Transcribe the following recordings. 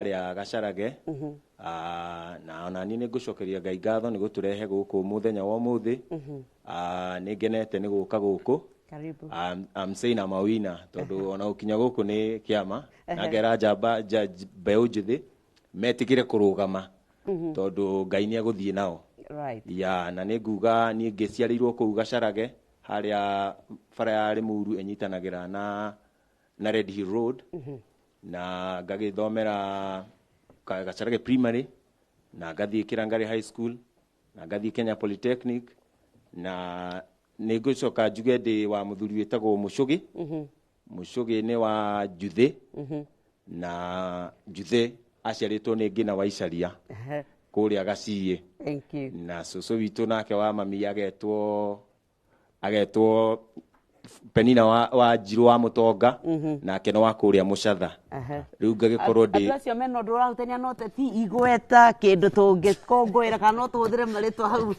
Harĩa Gacarage. Ah, na ona niĩ nĩ ngũcokeria Ngai ngatho nĩ gũtũrehe gũkũ mũthenya wa ũmũthĩ. Ah, nĩ ngenete nĩ gũka gũkũ. Karibu. I'm saying I'm a winner tondũ ona gũkinya gũkũ nĩ kĩama na ngera njamba mbeũ njĩthĩ metĩkĩre kũrũgama tondũ Ngai nĩ egũthiĩ nao. Ya, na nĩ nguga niĩ ngĩciarĩirwo kũu Gacarage, harĩa bara ya Limuru ĩnyitanagĩra na Red Hill Road, na ngagĩthomera Gacarage Primary, na ngathiĩ Kĩrangari High School, na ngathiĩ Kenya Polytechnic, na nĩ ngũcoka njuge ndĩ wa mũthuri wĩtagwo Mũcũgĩ. Mũcũgĩ nĩ wa Njuthĩ, na Njuthĩ aciarĩtwo nĩ Ngina wa Icaria kũrĩa Gaciĩ. Thank you. Na cũcũ witũ nake wa mami agetwo Penina wa Njirũ wa Mũtonga, nake nĩ wa kũrĩa Mũcatha. Rĩu ngagĩkorwo ndĩ Andũ acio mena ũndũ ũrahutania no teti igweta kĩndũ tũngĩkũngũĩra kana no tũhũthĩre marĩtwa hau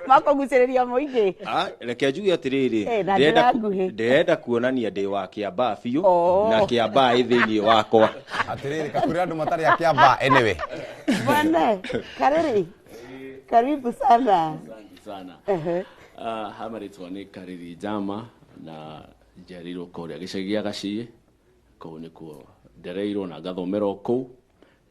makũgucĩrĩria mũingĩ. Ah, reke njuge atĩrĩrĩ, Eh, na ndĩrenda njĩra nguhĩ. Ndĩrenda kuonania ndĩ wa Kĩambaa biũ Oh. na Kĩambaa ĩ thĩinĩ wakwa. Atĩrĩrĩ, kakũrĩ andũ matarĩ a Kĩambaa anyway. Bwana Kariri, karibu sana. Asante sana. Ha marĩtwa nĩ Kariri Njama na njiarĩirwo kũrĩa gĩcagi gĩa Gaciĩ, kũu nĩkuo ndereirwo na ngathomera o kũu.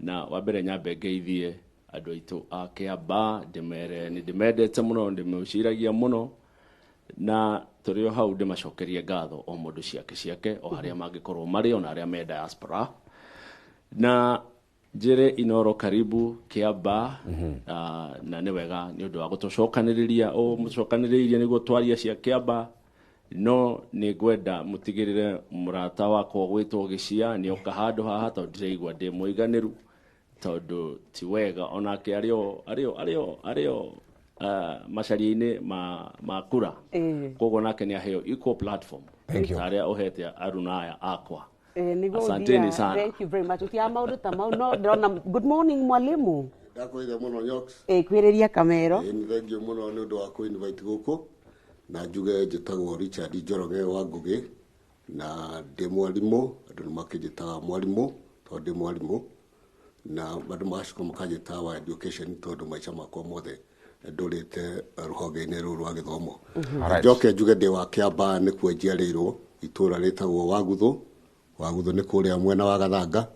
Na wa mbere nyambe ngeithie andũ aitũ a Kĩambaa, ndĩmere nĩ ndĩmendete mũno, ndĩmeciragia mũno, na tũrĩ o hau ndĩmacokerie ngatho o mũndũ ciake ciake o harĩa mangĩkorwo marĩ, ona arĩa me diaspora, na njĩre Inoro karibu Kĩambaa. Na nĩ wega nĩ ũndũ wa gũtũcokanĩrĩria ũ mũcokanĩrĩirie nĩguo twarie cia Kĩambaa, no nĩ ngwenda mũtigĩrĩre mũrata wakwa gwĩtwo Gĩcia nĩ oka handũ haha tondũ ndĩraigua ndĩ mũiganĩru, tondũ ti wega onake arĩ o macaria-inĩ ma kura. Koguo nake nĩ aheo equal platform Thank you. ta arĩa ũhete aruna aya akwa. Eh, nĩguo Asanteni ũthiaga. sana. Thank you very much. Ũtiaga maũndũ ta mau no ndĩrona. Good morning, mwalimu. Ndakwĩire mũno, Nyox. Eh, kwĩrĩria kamero. Ĩ, nĩ thank you mũno nĩ ũndũ wa kũ-invite gũkũ, na njuge njĩtagwo Richard Njoroge wa Ngũgĩ na ndĩ mwarimũ. Andũ nĩ makĩnjĩtaga mwarimũ tondũ ndĩ mwarimũ, na andũ magacoka makanjĩta wa education tondũ maica makwa mothe ndũrĩte rũhonge-inĩ rũrũ rwa gĩthomo. Njoke njuge ndĩ wa Kĩambaa, nĩkuo njiarĩirwo, itũũra rĩtagwo Waguthũ. Waguthũ nĩ kũrĩa mwena wa Gathanga.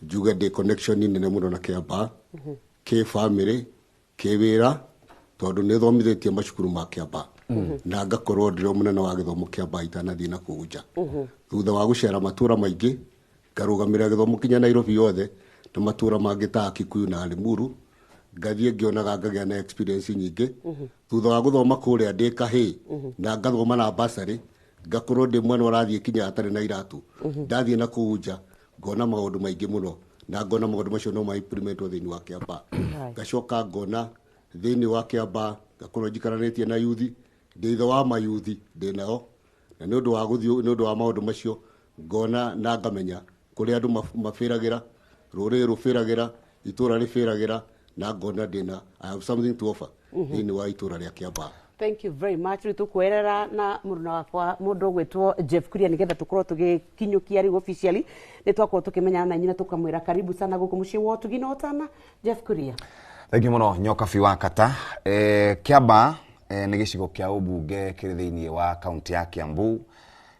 Njuge ndĩ connection nene mũno na Kĩambaa kĩ family, kĩ wĩra, tondũ nĩ thomithĩtie macukuru ma Kĩambaa na ngakorwo ndĩrĩ o mũnene wa gĩthomo Kĩambaa itanathiĩ na kũu nja, thutha wa gũcera matũra maingĩ ngarũgamĩrĩra gĩthomo kinya Nairobi yothe na matũra mangĩ ta Kikuyu na Limuru. Ngathiĩ ngĩonaga ngagĩa na experience nyingĩ thutha wa gũthoma kũrĩa ndĩ kahĩĩ na ngathoma na basarĩ, ngakorwo ndĩ mwana ũrathiĩ kinya atarĩ na iratũ. Ndathiĩ na kũu nja ngona maũndũ maingĩ mũno, na ngona maũndũ macio no ma implementwo thĩinĩ wa Kĩambaa. Ngacoka ngona thĩinĩ wa Kĩambaa ngakorwo njikaranĩtie na yuthi, ndĩ ithe wa mayuthi ndĩ nao, na nĩ ũndũ wa gũthiĩ, nĩ ũndũ wa maũndũ macio ngona na ngamenya kũrĩa andũ mabĩragĩra, rũrĩrĩ rũbĩragĩra, itũra rĩbĩragĩra, na ngona ndĩna, I have something to offer thĩinĩ wa itũra rĩa Kĩambaa. Thank you very much. Rĩu tũkwerera na mũruna wakwa mũndũ ũgwĩtwo Jeff Kuria nĩgetha tũkorwo tũgĩkinyũkia rĩu officially nĩ twakorwo tũkĩmenyana na inyuĩ na tũkamwĩra karibu sana gũkũ mũciĩ wa ũtugi na ũtana. Jeff Kuria. Thank you mũno, Nyokabi wa Kata. Kĩambaa nĩ gĩcigo kĩa ũmbunge kĩrĩ thĩinĩ wa kaunti ya Kiambu,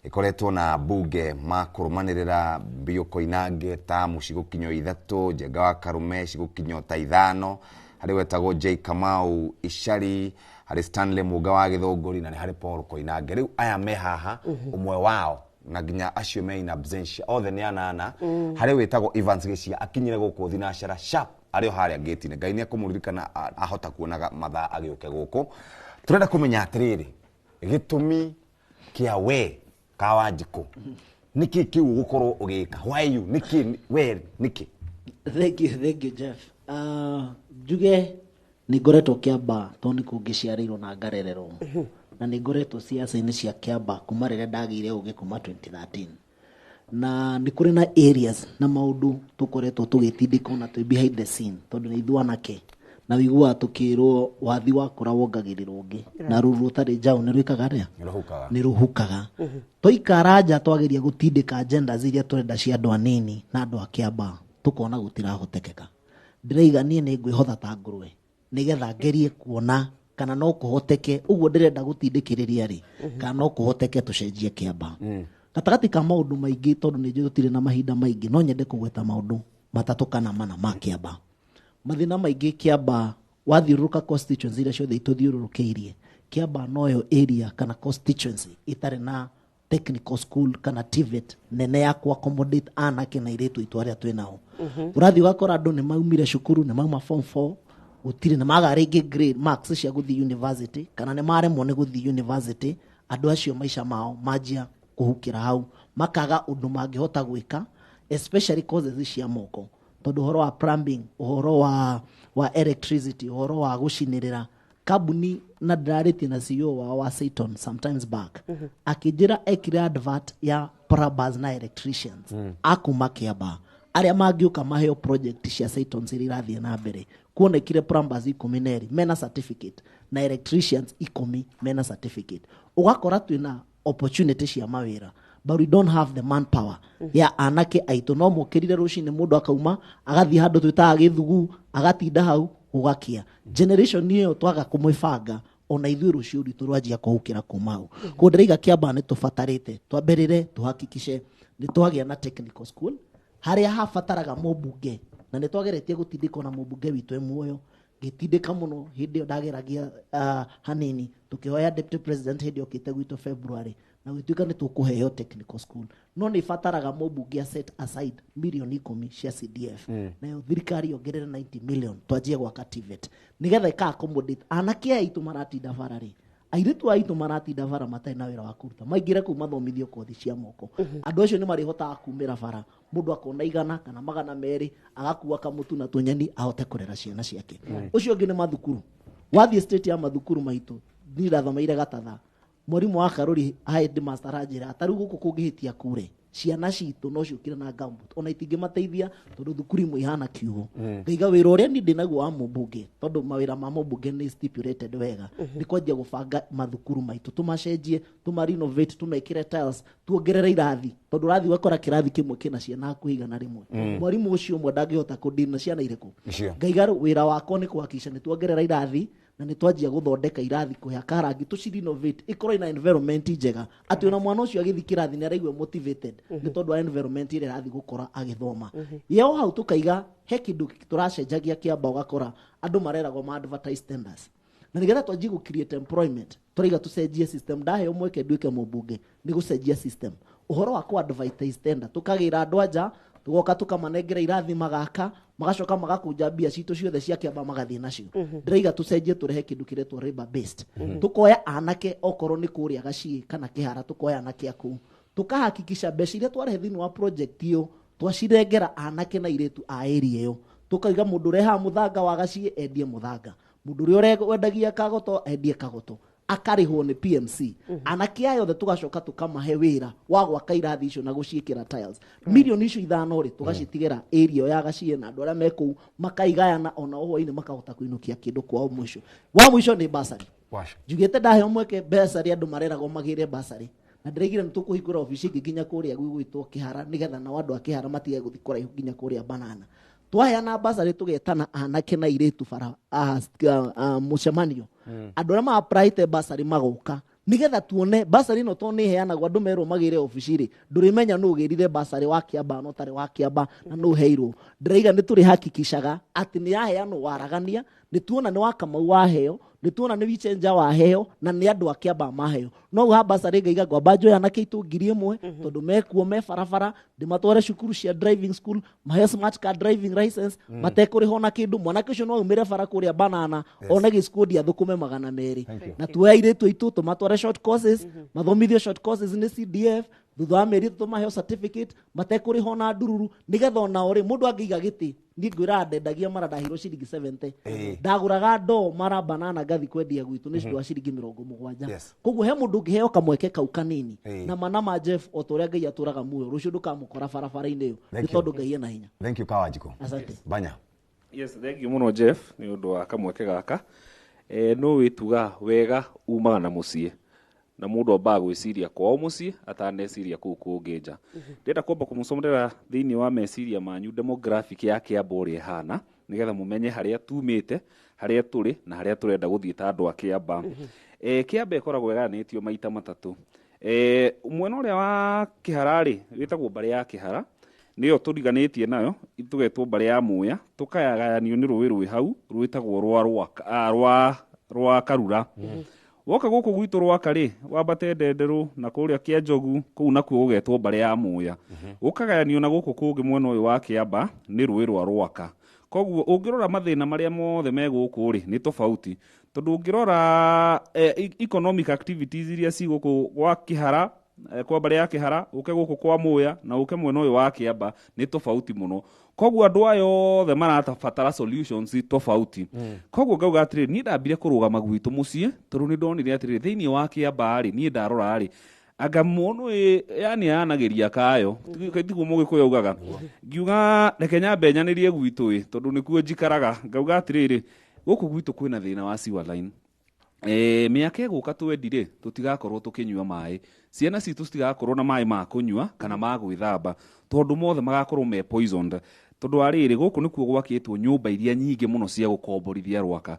ĩkoretwo na mbunge ma kũrũmanĩrĩra Mbiũ Koinange tamu cigũkinywo 3, Njenga wa Karume cigũkinywo ta 5, harĩ wetagwo J Kamau Icari, harĩ Stanley Mũnga wa Gĩthũngũri, na nĩ harĩ Paul Koinange. Rĩu aya me haha, ũmwe wao na nginya acio me in absentia othe nĩ anana. Harĩ wĩtagwo Evans Gĩcia, akinyire gũkũ thinacara sharp, arĩ o harĩa ngĩti-inĩ. Ngai nĩ ekũmũririkana ahota kuonaga mathaa agĩũke gũkũ. Tũrenda kũmenya atĩrĩrĩ, gĩtũmi kĩa we Kawanjikũ nĩkĩ kĩu ũgũkorwo ũgĩka? Why you? Nĩkĩ we? Nĩkĩ? Thank you, thank you, Jeff. Njuge nĩ ngoretwo Kĩambaa tondũ nĩ kũu ngĩciarĩirwo na ngarererwo, na nĩ ngoretwo ciaca-inĩ cia Kĩambaa kuma rĩrĩa ndagĩire ũgĩ, kuma 2013, na nĩ kũrĩ na areas na maũndũ tũkoretwo tũgĩtindĩka ona twĩ behind the scene, tondũ nĩ ithuĩ anake Na wiguaga tũkĩrwo wathi wakũra wongagĩrĩrwo ũngĩ, na rũru rũtarĩ njaũ nĩ rwĩkaga atĩa? Nĩ rũhukaga. Twaikara nja twageria gũtindĩka agendas iria tũrenda cia andũ anini na andũ a Kĩambaa, tũkona gũtirahotekeka. Ndĩraiga niĩ nĩ ngwĩhotha ta ngũrwe nĩgetha ngerie kuona kana no kũhoteke ũguo ndĩrenda gũtindĩkĩrĩria rĩ, kana no kũhoteke tũcenjie Kĩambaa. Gatagatĩ ka maũndũ maingĩ, tondũ nĩ njũĩ tũtirĩ na mahinda maingĩ, no nyende kũgweta maũndũ matatũ kana mana ma Kĩambaa. Mathĩna maingĩ Kĩambaa, wathiũrũrũka constituency iria ciothe itũthiũrũrũkĩirie, Kĩambaa noyo area kana constituency ĩtarĩ na technical school kana TVET nene ya ku accommodate anake na airĩtu aitũ arĩa twĩ nao. Ũrathiĩ ũgakora andũ nĩ maumire cukuru, nĩ mauma form 4, gũtirĩ, nĩ maga rĩngĩ grade marks cia gũthiĩ university, kana nĩ maremwo nĩ gũthiĩ university. Andũ acio maica mao manjia kũhukĩra hau, makaga ũndũ mangĩhota gwĩka, especially courses cia moko, tondũ ũhoro wa plumbing, ũhoro wa electricity, ũhoro wa gũcinĩrĩra kambuni. Na ndĩrarĩtie na CEO wao wa Satan sometimes back, akĩnjĩra ekire advert ya plumbers na electricians akuma Kĩambaa arĩa mangĩũka maheo project cia Satons iria irathiĩ na mbere. Kuonekire plumbers 12 mena certificate na electricians 10 mena certificate. Ũgakora twĩna opportunity cia mawĩra, but we don't have the manpower ya anake aitũ. No mokĩrire rũcinĩ, mũndũ akauma agathiĩ handũ twĩtaga gĩthugu, agatinda hau gũgakia. Generation ĩyo twaga kũmĩbanga, ona ithuĩ rũciũ rwitũ rwanjia kũhukĩra kuma hau. Koguo ndĩraiga Kĩambaa nĩ tũbatarĩte twambĩrĩre tũhakikishe nĩ twagĩa na technical school harĩa habataraga mũmbunge, na nĩ twageretie gũtindĩka ona mũmbunge witũ e muoyo, ngĩtindĩka mũno hĩndĩ ĩyo ndageragia hanini, tũkĩhoya deputy president hĩndĩ okĩte gwitũ February, na gũtuĩka nĩ tũkũheo technical school, no nĩ ibataraga mũmbunge a set aside mirioni 10 cia CDF, nayo thirikari yongerere 90 million, twanjie gwaka TVET nĩgetha ĩka accommodate anake aya aitũ maratinda bara rĩ, airĩtu aitũ maratinda bara matarĩ na wĩra wa kũruta, maingĩre kũu mathomithio kothi cia moko. Andũ acio nĩ marĩhotaga kumĩra bara, mũndũ akona 100 kana 200, agakua kamũtu na tũnyeni ahote kũrera ciana ciake. Ũcio ũngĩ nĩ mathukuru. Wathiĩ state ya mathukuru maitũ, niĩ ndathomeire Gatatha, mwarimũ wa Karũri headmaster aranjĩra tarĩu gũkũ kũngĩhĩtia kure, ciana citũ no ciũkire na gumboot, ona itingĩmateithia tondũ thukuru imwe ihana kiugo. Ngaiga wĩra ũrĩa niĩ ndĩnaguo wa mũmbunge, tondũ mawĩra ma mũmbunge nĩ stipulated wega, nĩ kwanjia gũbanga mathukuru maitũ, tũmacenjie, tũma renovate, tũmekĩre tiles, tuongerere irathi, tondũ ũrathiĩ ũgakora kĩrathi kĩmwe kĩna ciana hakuhĩ 100. Mwarimũ ũcio ũmwe ndangĩhota kũdeal na ciana irĩkũ. Icio. Ngaiga wĩra wakwa nĩ kũhakikisha nĩ tuongerera irathi na nĩ twanjia gũthondeka irathi, kũhaka rangi, tũci renovate, ikorwo ina environment njega atĩ ona mwana ũcio agĩthiĩ kĩrathi nĩ araigua motivated nĩ tondũ wa environment ĩrĩa arathiĩ gũkora agĩthoma. Yeo hau tũkaiga he kĩndũ tũracenjagia Kĩamba, ũgakora andũ mareragwo ma advertise tenders, na nĩgetha twanjie gũ create employment tũraiga tũcenjie system. Ndaheo mweke nduĩke mũmbunge nĩ gũcenjia system, ũhoro wa kũ advertise tender, tũkagĩra andũ anja, tugoka tukamanengera irathi, magaka, magacoka magakũnja mbia citũ ciothe cia Kĩamba magathiĩ nacio. Ndĩraiga tũcenjie, tũrehe kĩndũ kĩretwo labor based, tukoya anake okorwo nĩ kũrĩa Gaciĩ kana Kĩhara, tukoya anake a kũu, tukahakikisha mbeca iria twarehe thĩinĩ wa project ĩyo twacirengera anake na airĩtu a area ĩyo. Tukaiga mũndũ ũrehaga mũthanga wa Gaciĩ endie mũthanga, mũndũ ũrĩa wendagia kagoto endie kagoto, akarĩhwo nĩ PMC. Anake aya othe tugacoka tukamahe wĩra wa gwaka irathi icio na gũciĩkĩra tiles. Mirioni icio 5 rĩ, tũgacitigĩra area ya Gaciĩ na andũ arĩa me kũu makaigayana, ona hwainĩ makahota kũinũkia kĩndũ kwao. Mũico wa mũico nĩ basarĩ. Washa. Njugĩte ndaheo mweke, basarĩ, andũ mareragwo magĩre basarĩ, na ndĩraigire nĩ tũkũhingũra obici ĩngĩ nginya kũrĩa gwĩgwĩtwo Kĩhara, nĩgetha nao andũ a Kĩhara matige gũthiĩ kũraihu nginya kũrĩa banana. Twaheana basarĩ, tũgetana anake na airĩtu bara mũcemanio, andũ arĩa ma-applyte basarĩ magoka, nĩgetha tuone basarĩ ĩno tondũ nĩ ĩheanagwo, andũ merwo magĩre obici rĩ, ndũrĩmenya nũ ũgĩrire basarĩ wa Kĩamba na ũtarĩ wa Kĩamba na nũ ũheirwo. Ndĩraiga nĩ tũrĩhakikishaga atĩ nĩ yaheanwo waragania, nĩ tuona nĩ wa Kamau waheo, nĩ tuona nĩ Wichenja waheo, na nĩ andũ a Kĩamba maheo. No ha basarĩ ngaiga ngwamba njoya anake aitũ 1000 tondũ mekuo me barabara, ndĩmatware cukuru cia driving school, maheo smart card, driving license, matekũrĩhwo na kĩndũ. Mwanake ũcio no aumĩre bara kũrĩa banana one gĩcikundi athũkũme 200. Na tuoe airĩtu aitũ tũmatware short courses, mathomithio short courses nĩ CDF, thutha wa mĩeri 3 maheo certificate matekũrĩhwo na ndururu, nĩgetha onao rĩ, mũndũ angĩiga gĩtĩ. Niĩ ngwĩraga ndendagia mara ndahirwo ciringi 70, ndagũraga ndoo mara banana ngathi kwendia gwitũ nĩ ũndũ wa ciringi 70. Koguo he mũndũ ũngĩheo kamweke kau kanini, na mana ma Jeff, o ta ũrĩa Ngai atũraga muoyo, rũciũ ndũkamũkora barabara-inĩ ĩyo, nĩ Thank you. tondũ Ngai ena hinya. Thank you, Kawanjiko. Asante. Banya. Yes, thank you mũno Jeff nĩ ũndũ wa kamweke gaka. No wĩtuga wega umaga na mũciĩ, na mũndũ ambaga gwĩciria kwao mũciĩ ataneciria kũu kũngĩ nja. Ndĩrenda kwamba kũmũcomerera thĩinĩ wa meciria manyu demographic ya Kĩamba ũrĩa ĩhana, nĩgetha mũmenye harĩa tumĩte, harĩa tũrĩ na harĩa tũrenda gũthiĩ ta andũ a Kĩamba. Kĩamba ĩkoragwo ĩgayanĩtio maita matatũ. Mwena ũrĩa wa Kĩhara rĩ, wĩtagwo mbarĩ ya Kĩhara, nĩyo tũriganĩtie nayo, tũgetwo mbarĩ ya Muya, tũkayagayanio nĩ rũĩ rwĩ hau rwĩtagwo rwa Rwaka, rwa Karura. Woka gũkũ gwitũ Rwaka rĩ, wambate Ndenderũ na kũrĩa Kĩanjogu, kũu nakuo gũgetwo mbarĩ ya Muya. Gũkagayanio na gũkũ kũngĩ mwena ũyũ wa Kĩamba nĩ rũĩ rwa Rwaka. Koguo ũngĩrora mathĩna marĩa mothe me gũkũ rĩ, nĩ tofauti. Tondũ ũngĩrora economic activities iria ci gũkũ gwa Kĩhara, kwa mbarĩ ya Kĩhara, ũke gũkũ kwa Muya na ũke mwena ũyũ wa Kĩamba nĩ tofauti mũno. Koguo andũ aya othe marabatara solutions tofauti. Koguo ngauga atĩrĩrĩ, niĩ ndambire kũrũgama gwitũ mũciĩ tondũ nĩ ndonire atĩrĩrĩ, thĩinĩ wa Kĩamba rĩ, niĩ ndarora rĩ, anga mũndũ yani ayanagĩria kayo, tiguo Mũgĩkũyũ augaga. Ngiuga reke nyambe nyanĩrie gwitũ ĩ, tondũ nĩkuo njikaraga. Ngauga atĩrĩrĩ, gũkũ gwitũ kwĩna thĩna wa sewer line. Mĩaka ĩgũka twendi rĩ, tũtigakorwo tũkĩnyua maĩ. Ciana citũ citigakorwo na maĩ ma kũnyua kana ma gwĩthamba, tondũ mothe magakorwo me poisoned. Tondũ wa rĩrĩ, gũkũ nĩkuo gwakĩtwo nyũmba iria nyingĩ mũno cia gũkomborithia Rwaka.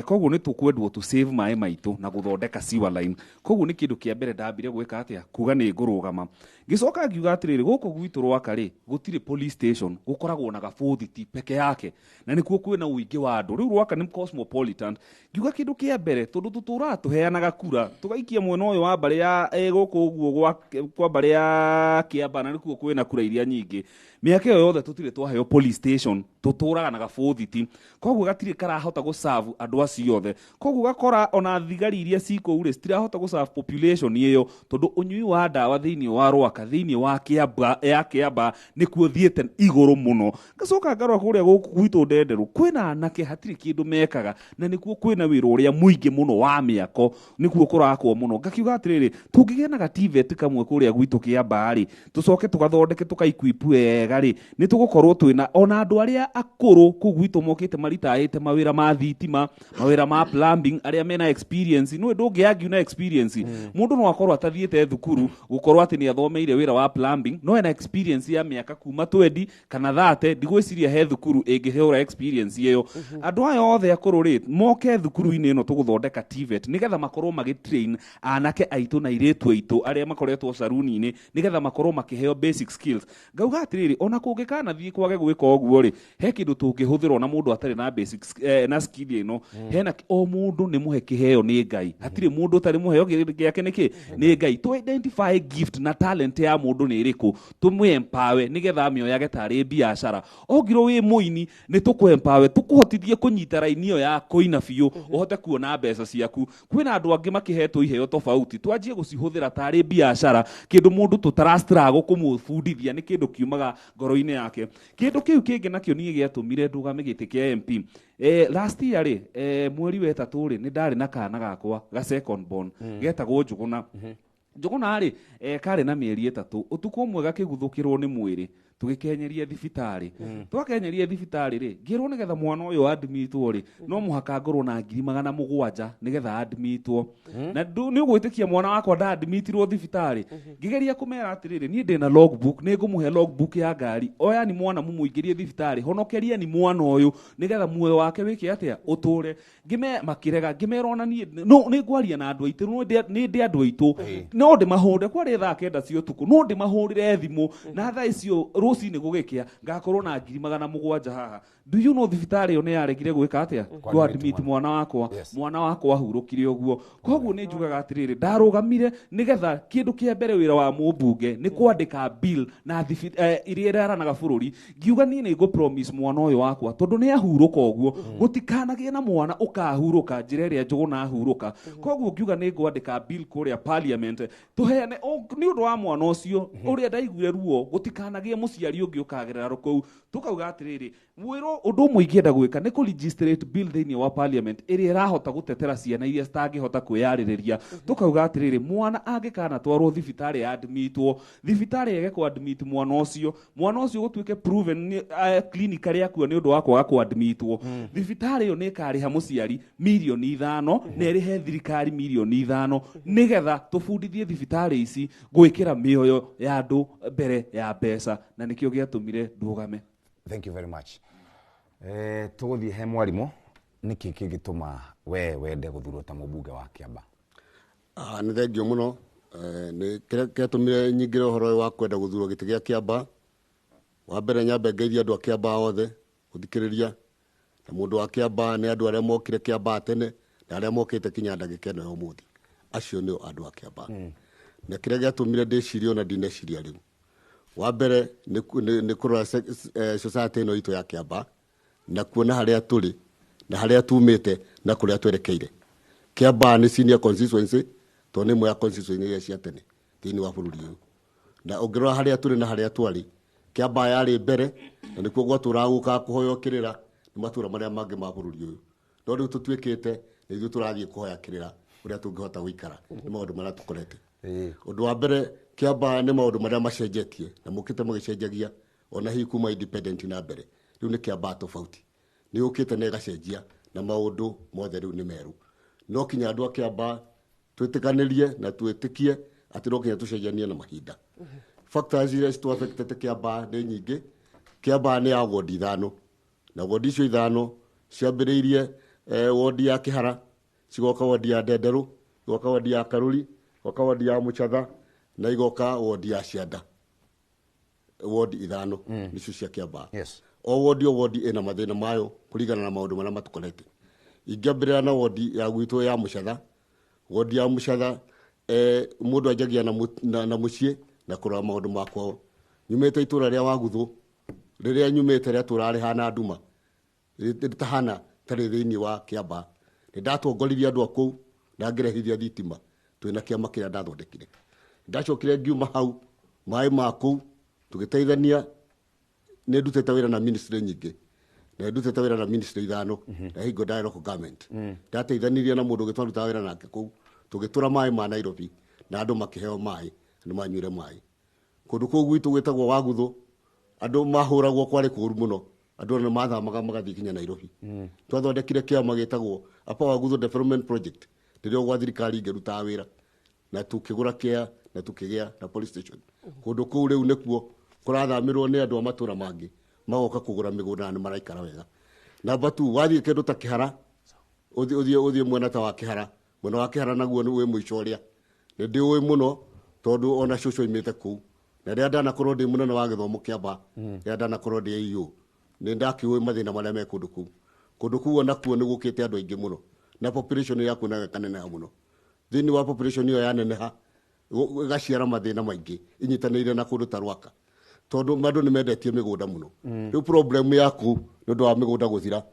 Koguo nĩ tũkwendwo tũ save maĩ maitũ na gũthondeka sewer line. Koguo nĩ kĩndũ kĩa mbere ndambire gwĩka atĩa, kuga nĩ ngũrũgama. Ngĩcoka ngiuga atĩrĩrĩ, gũkũ gwitũ Rwaka rĩ, gũtirĩ police station, gũkoragwo na gabothiti peke yake, na nĩkuo kwĩna ũingĩ wa andũ. Rĩu Rwaka nĩ cosmopolitan. Ngiuga kĩndũ kĩa mbere, tondũ tũtũraga tũheanaga kura, tũgaikia mwena ũyũ wa mbarĩ ya gũkũ ũguo kwa mbarĩ ya Kĩamba, na nĩkuo kwĩna kura iria nyingĩ. Mĩaka ĩyo yothe tũtirĩ twaheo police station, tũtũraga na gabothiti. Koguo gatirĩ karahota gũserve andũ acio othe. Koguo gakora ona thigari iria ci kũu rĩ, citirahota gũserve population ĩyo, tondũ ũnyui wa ndawa thĩinĩ wa Rwaka, thĩinĩ wa Kĩamba, ya Kĩamba nĩkuo thiĩte igũrũ mũno. Ngacoka ngarora kũrĩa gũkũ gwitũ Ndenderũ, kwĩna anake hatirĩ kĩndũ mekaga, na nĩkuo kwĩna wĩra ũrĩa mũingĩ mũno wa mĩako, nĩkuo kũrakwo mũno. Ngakiuga atĩrĩrĩ, tũngĩgĩa na ga-TVET kamwe kũrĩa gwitũ Kĩamba rĩ, tũcoke tũgathondeke tũka-equip wega rĩ, nĩ tũgũkorwo twĩna ona andũ arĩa akũrũ kũu gwitũ mokĩte maritaĩte mawĩra ma thitima, mawĩra ma plumbing, arĩa mena experience. Nĩ ndũngĩargue na experience. Mũndũ no akorwo atathiĩte thukuru gũkorwo atĩ nĩ athomeire wĩra wa plumbing, no ena experience ya mĩaka kuma 20 kana 30. Ndigwĩciria he thukuru ĩngĩhũra experience ĩyo. Andũ aya othe akũrũ rĩ, moke thukuru-inĩ ĩno tũgũthondeka TVET, nĩgetha makorwo magĩtrain anake aitũ na airĩtu aitũ arĩa makoretwo saruni-inĩ, nĩgetha makorwo makĩheo basic skills. Ngauga atĩrĩrĩ, ona kũngĩkanathiĩ kwage gwĩka ũguo rĩ, he kĩndũ tũngĩhũthĩrwo na mũndũ atarĩ na basic na skill ĩno. Hena o mũndũ nĩ mũhe kĩheo nĩ Ngai, hatirĩ mũndũ ũtarĩ mũheo gĩake nĩkĩ nĩ Ngai. Tũ identify gift na talent ya mũndũ nĩ ĩrĩkũ, tũmũ empower nĩgetha amĩoyage tarĩ biacara. Ongirwo wĩ mũini, nĩ tũkũ empower, tũkũhotithie kũnyita raini ĩyo ya kũina biũ, ũhote kuona mbeca ciaku. Kwĩna andũ angĩ makĩhetwo iheo tofauti, twanjie gũcihũthĩra tarĩ biacara, kĩndũ mũndũ tũtarastruggle kũmũbundithia, nĩ kĩndũ kiumaga ngoro-inĩ yake. Kĩndũ kĩu kĩngĩ nakĩo niĩ gĩatũmire ndũgame gĩtĩ kĩa MP, last year rĩ, mweri wa ĩtatũ rĩ, nĩ ndarĩ na kana gakwa ga second born getagwo Njũgũna. Njũgũna rĩ, karĩ na mĩeri 3. Ũtukũ ũmwe gakĩguthũkĩrwo nĩ mwĩrĩ, tũgĩkenyeria thibitarĩ. Twakenyeria thibitarĩ rĩ, ngĩrwo nĩgetha mwana ũyũ admitwo rĩ, no mũhaka ngorwo na 700,000 nĩgetha admitwo. Na nĩ ũgwĩtĩkia mwana wakwa ndaadmitirwo thibitarĩ. Ngĩgeria kũmera atĩrĩrĩ, niĩ ndĩna logbook, nĩ ngũmũhe logbook ya ngari, oyani mwana mũmũingĩrie thibitarĩ, honokeriani mwana ũyũ nĩgetha muoyo wake wĩke atĩa, ũtũre. Ngĩme makĩrega, ngĩmera ona niĩ no nĩ ngwaria na andũ aitũ, no nĩ ndĩ andũ aitũ, no ndĩmahũre kwarĩ thaa 9 cia ũtukũ, no ndĩmahũrĩre thimũ na thaa icio rũcinĩ gũgĩkĩa ngakorwo na 700,000 haha. Do you know thibitarĩ ĩyo nĩ yaregire gwĩka atĩa, Kũ admit mwana wakwa. Yes. Mwana wakwa ahurũkire ũguo. Koguo nĩ njugaga atĩrĩrĩ, ndarũgamire nĩgetha kĩndũ kĩa mbere wĩra wa mũmbunge nĩ kwandĩka bill na iria ĩraranaga bũrũri. Ngiuga niĩ nĩ ngũ promise mwana ũyũ wakwa, tondũ nĩ ahurũka ũguo, gũtikanagĩe na mwana ũkahurũka njĩra ĩrĩa Njũgũna ahurũka. Koguo ngiuga nĩ ngwandĩka bill kũrĩa parliament, tũheane nĩ ũndũ wa mwana ũcio ũrĩa ndaiguire ruo, gũtikanagĩe mũciari ũngĩ ũkagerera rũkũu. Tukauga atiriri, mwiro undu umwe ingĩenda gwĩka nĩ kũ legislate bill thĩinĩ wa parliament ĩrĩa ĩrahota gũtetera ciana iria citangĩhota kwĩyarĩrĩria. Tukauga atiriri, mwana angĩkana twarwo thibitarĩ admitwo, thibitarĩ ege kũ admit mwana ũcio, mwana ũcio gũtuĩke proven nĩ clinically akua nĩ ũndũ wa kwaga kũ admitwo, thibitarĩ ĩyo nĩ ĩkarĩha mũciari mirioni 5 na ĩrĩhe thirikari mirioni 5, nĩgetha tũbundithie thibitarĩ ici gwĩkĩra mĩoyo ya andũ mbere ya mbeca, na nĩkĩo gĩatũmire ndũgame. Thank you very much. Tũgũthiĩ he mwarimũ. Nĩkĩ kĩngĩtũma we wende gũthurwo ta mũmbunge wa Kĩamba? Ah, nĩ thengio mũno. Nĩ kĩrĩa kĩatũmire nyingĩre ũhoro ũyũ wa kwenda gũthurwo gĩtĩ gĩa Kĩamba, wa mbere nyambe ngeithie andũ a Kĩamba othe gũthikĩrĩria, na mũndũ wa Kĩamba nĩ andũ arĩa mokire Kĩamba tene na arĩa mokĩte kinya ndagĩka ĩno ya ũmũthĩ, acio nĩo andũ a Kĩamba. Na kĩrĩa gĩatũmire ndĩcirie, ona ndineciria rĩu, wa mbere nĩ kũrora society ĩno itũ ya Kĩamba na kuona harĩa tũrĩ na harĩa tumĩte na kũrĩa twerekeire. Kĩamba nĩ senior constituency, tondũ nĩ ĩmwe ya constituency iria cia tene thĩinĩ wa bũrũri ũyũ, na ũngĩrora harĩa tũrĩ na harĩa twarĩ, Kĩamba yarĩ mbere na nĩkuo gwatũraga gũkaga kũhoywo kĩrĩra nĩ matũra marĩa mangĩ ma bũrũri ũyũ, no rĩu tũtuĩkĩte nĩ ithuĩ tũrathiĩ kũhoya kĩrĩra ũrĩa tũngĩhota gũikara nĩ maũndũ marĩa tũkorete. Ũndũ wa mbere, Kĩamba nĩ maũndũ marĩa macenjetie na mũkĩte magĩcenjagia ona hihi kuma independent na mbere. Rĩu nĩ Kĩamba tofauti, nĩ yũkĩte na ĩgacenjia na maũndũ mothe rĩu nĩ merũ. No kinya andũ a Kĩamba twĩtĩkanĩrie na twĩtĩkie atĩ no kinya tũcenjanie na mahinda. Factors iria citũ-affectete Kĩamba nĩ nyingĩ. Kĩamba nĩ ya wodi 5, na wodi icio 5 ciambĩrĩirie wodi ya Kĩhara, cigoka wodi ya Ndenderũ, igoka wodi ya Karuri, igoka wodi ya Mũchatha na igoka wodi ya Cianda. Wodi 5 nĩcio cia Kĩamba. O wodi o wodi ĩna mathĩna mayo kũringana na maũndũ marĩa matũkorete. Ingĩambĩrĩra na wodi ya gwitũ ya Mũchatha. Wodi ya Mũchatha, mũndũ anjagia na mũciĩ na kũrora maũndũ ma kwao. Nyumĩte itũra rĩa Waguthũ, rĩrĩa nyumĩte rĩatũraga rĩhana nduma, rĩtahana tarĩ thĩinĩ wa Kĩamba. Nĩ ndatongoririe andũ a kũu na ngĩrehithia thitima twĩna kĩama kĩrĩa ndathondekire. Ndacokire ngiuma hau, maĩ ma kũu tũgĩteithania. Nĩ ndutĩte wĩra na ministry nyingĩ, na ndutĩte wĩra na ministry 5, na hingo ndarĩ local government. Ndateithanirie na mũndũ ũngĩ twarutaga wĩra nake kũu, tũgĩtũra maĩ ma Nairobi na andũ makĩheo maĩ, andũ manyuire maĩ. Kũndũ kũu gwitũ gwĩtagwo Waguthũ, andũ mahũragwo, kwarĩ kũũru mũno, andũ ona mathamaga magathiĩ kinya Nairobi. Twathondekire kĩama gĩtagwo Upper Waguthũ Development Project, rĩrĩa gwa thirikari ngĩrutaga wĩra, na tukĩgũra kĩa na tukĩgĩa na police station. Kũndũ kũu rĩu nĩkuo kũrathamĩrwo nĩ andũ a matũra mangĩ magoka kũgũra mĩgũnda na nĩ maraikara wega. Namba 2, wathiĩ kĩndũ ta Kĩhara, ũthiĩ mwena ta wa Kĩhara, mwena wa Kĩhara naguo nĩ wĩ mũico ũrĩa nĩ ndĩũĩ mũno, tondũ ona cũcũ oimĩte kũu, na rĩrĩa ndanakorwo ndĩ mũnene wa gĩthomo Kĩamba, rĩrĩa ndanakorwo ndĩ AEO, nĩ ndakĩũĩ mathĩna marĩa me kũndũ kũu. Kũndũ kũu onakuo nĩ gũkĩte andũ aingĩ mũno, na population yakuo nayo ĩkaneneha mũno. Thĩinĩ wa population ĩyo yaneneha, ĩgaciara mathĩna maingĩ inyitanĩire na kũndũ ta Rwaka, tondũ andũ nĩ mendetie mĩgũnda mũno. Rĩu problem ya kũu nĩ ũndũ wa mĩgũnda gũthira,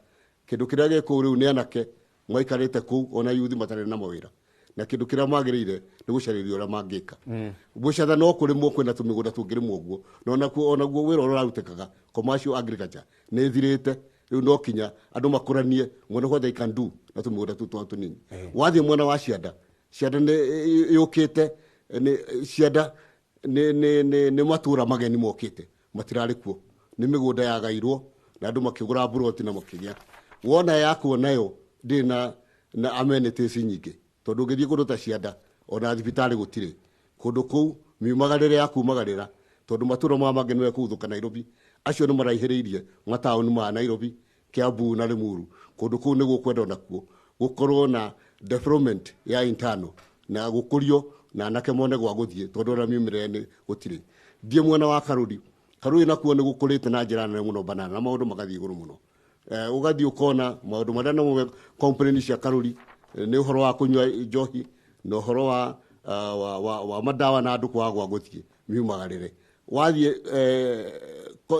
kĩndũ kĩrĩa gĩ kũu rĩu nĩ anake maikarĩte kũu ona yuthi matarĩ na mawĩra, na kĩndũ kĩrĩa magĩrĩire nĩ gũcarĩria ũrĩa mangĩka. Mũcatha no kũrĩmwo, kwĩna tũmĩgũnda tũngĩrĩmwo ũguo, na onaguo wĩra ũrĩa ũrarutĩkaga commercial agriculture nĩ ĩthirĩte. Rĩu no kinya andũ makũranie mwena what they can do na tũmĩgũnda tũu twao tũnini. Wathiĩ mwena wa Cianda, Cianda nĩ yũkĩte, nĩ Cianda nĩ matũra mageni mokĩte, matirarĩ kuo, nĩ mĩgũnda yagairwo na andũ makĩgũra mburoti na makĩgĩa. Wona yakuo nayo ndĩrĩ na amenities nyingĩ, tondũ ũngĩthiĩ kũndũ ta Cianda ona thibitarĩ gũtirĩ. Kũndũ kũu miumagarĩre ya kumagarĩra, tondũ matũra maya mangĩ nĩwe kũguthũka Nairobi, acio nĩ maraihĩrĩirie mataũni ma Nairobi, Kiambu na Limuru. Kũndũ kũu nĩ gũkwenda onakuo gũkorwo na development ya internal na gũkũrio na anake mone gwa gũthiĩ, tondũ ona miumĩrĩre nĩ gũtirĩ. Thiĩ mwena wa Karuri, Karuri nakuo nĩ gũkũrĩte na njĩra nene mũno banana, na maũndũ magathiĩ igũrũ mũno. Ũgathiĩ ũkona maũndũ marĩa namo complain cia Karuri, nĩ ũhoro wa kũnyua njohi na ũhoro wa madawa na andũ kwaga gwa gũthiĩ miumagarĩre. Wathiĩ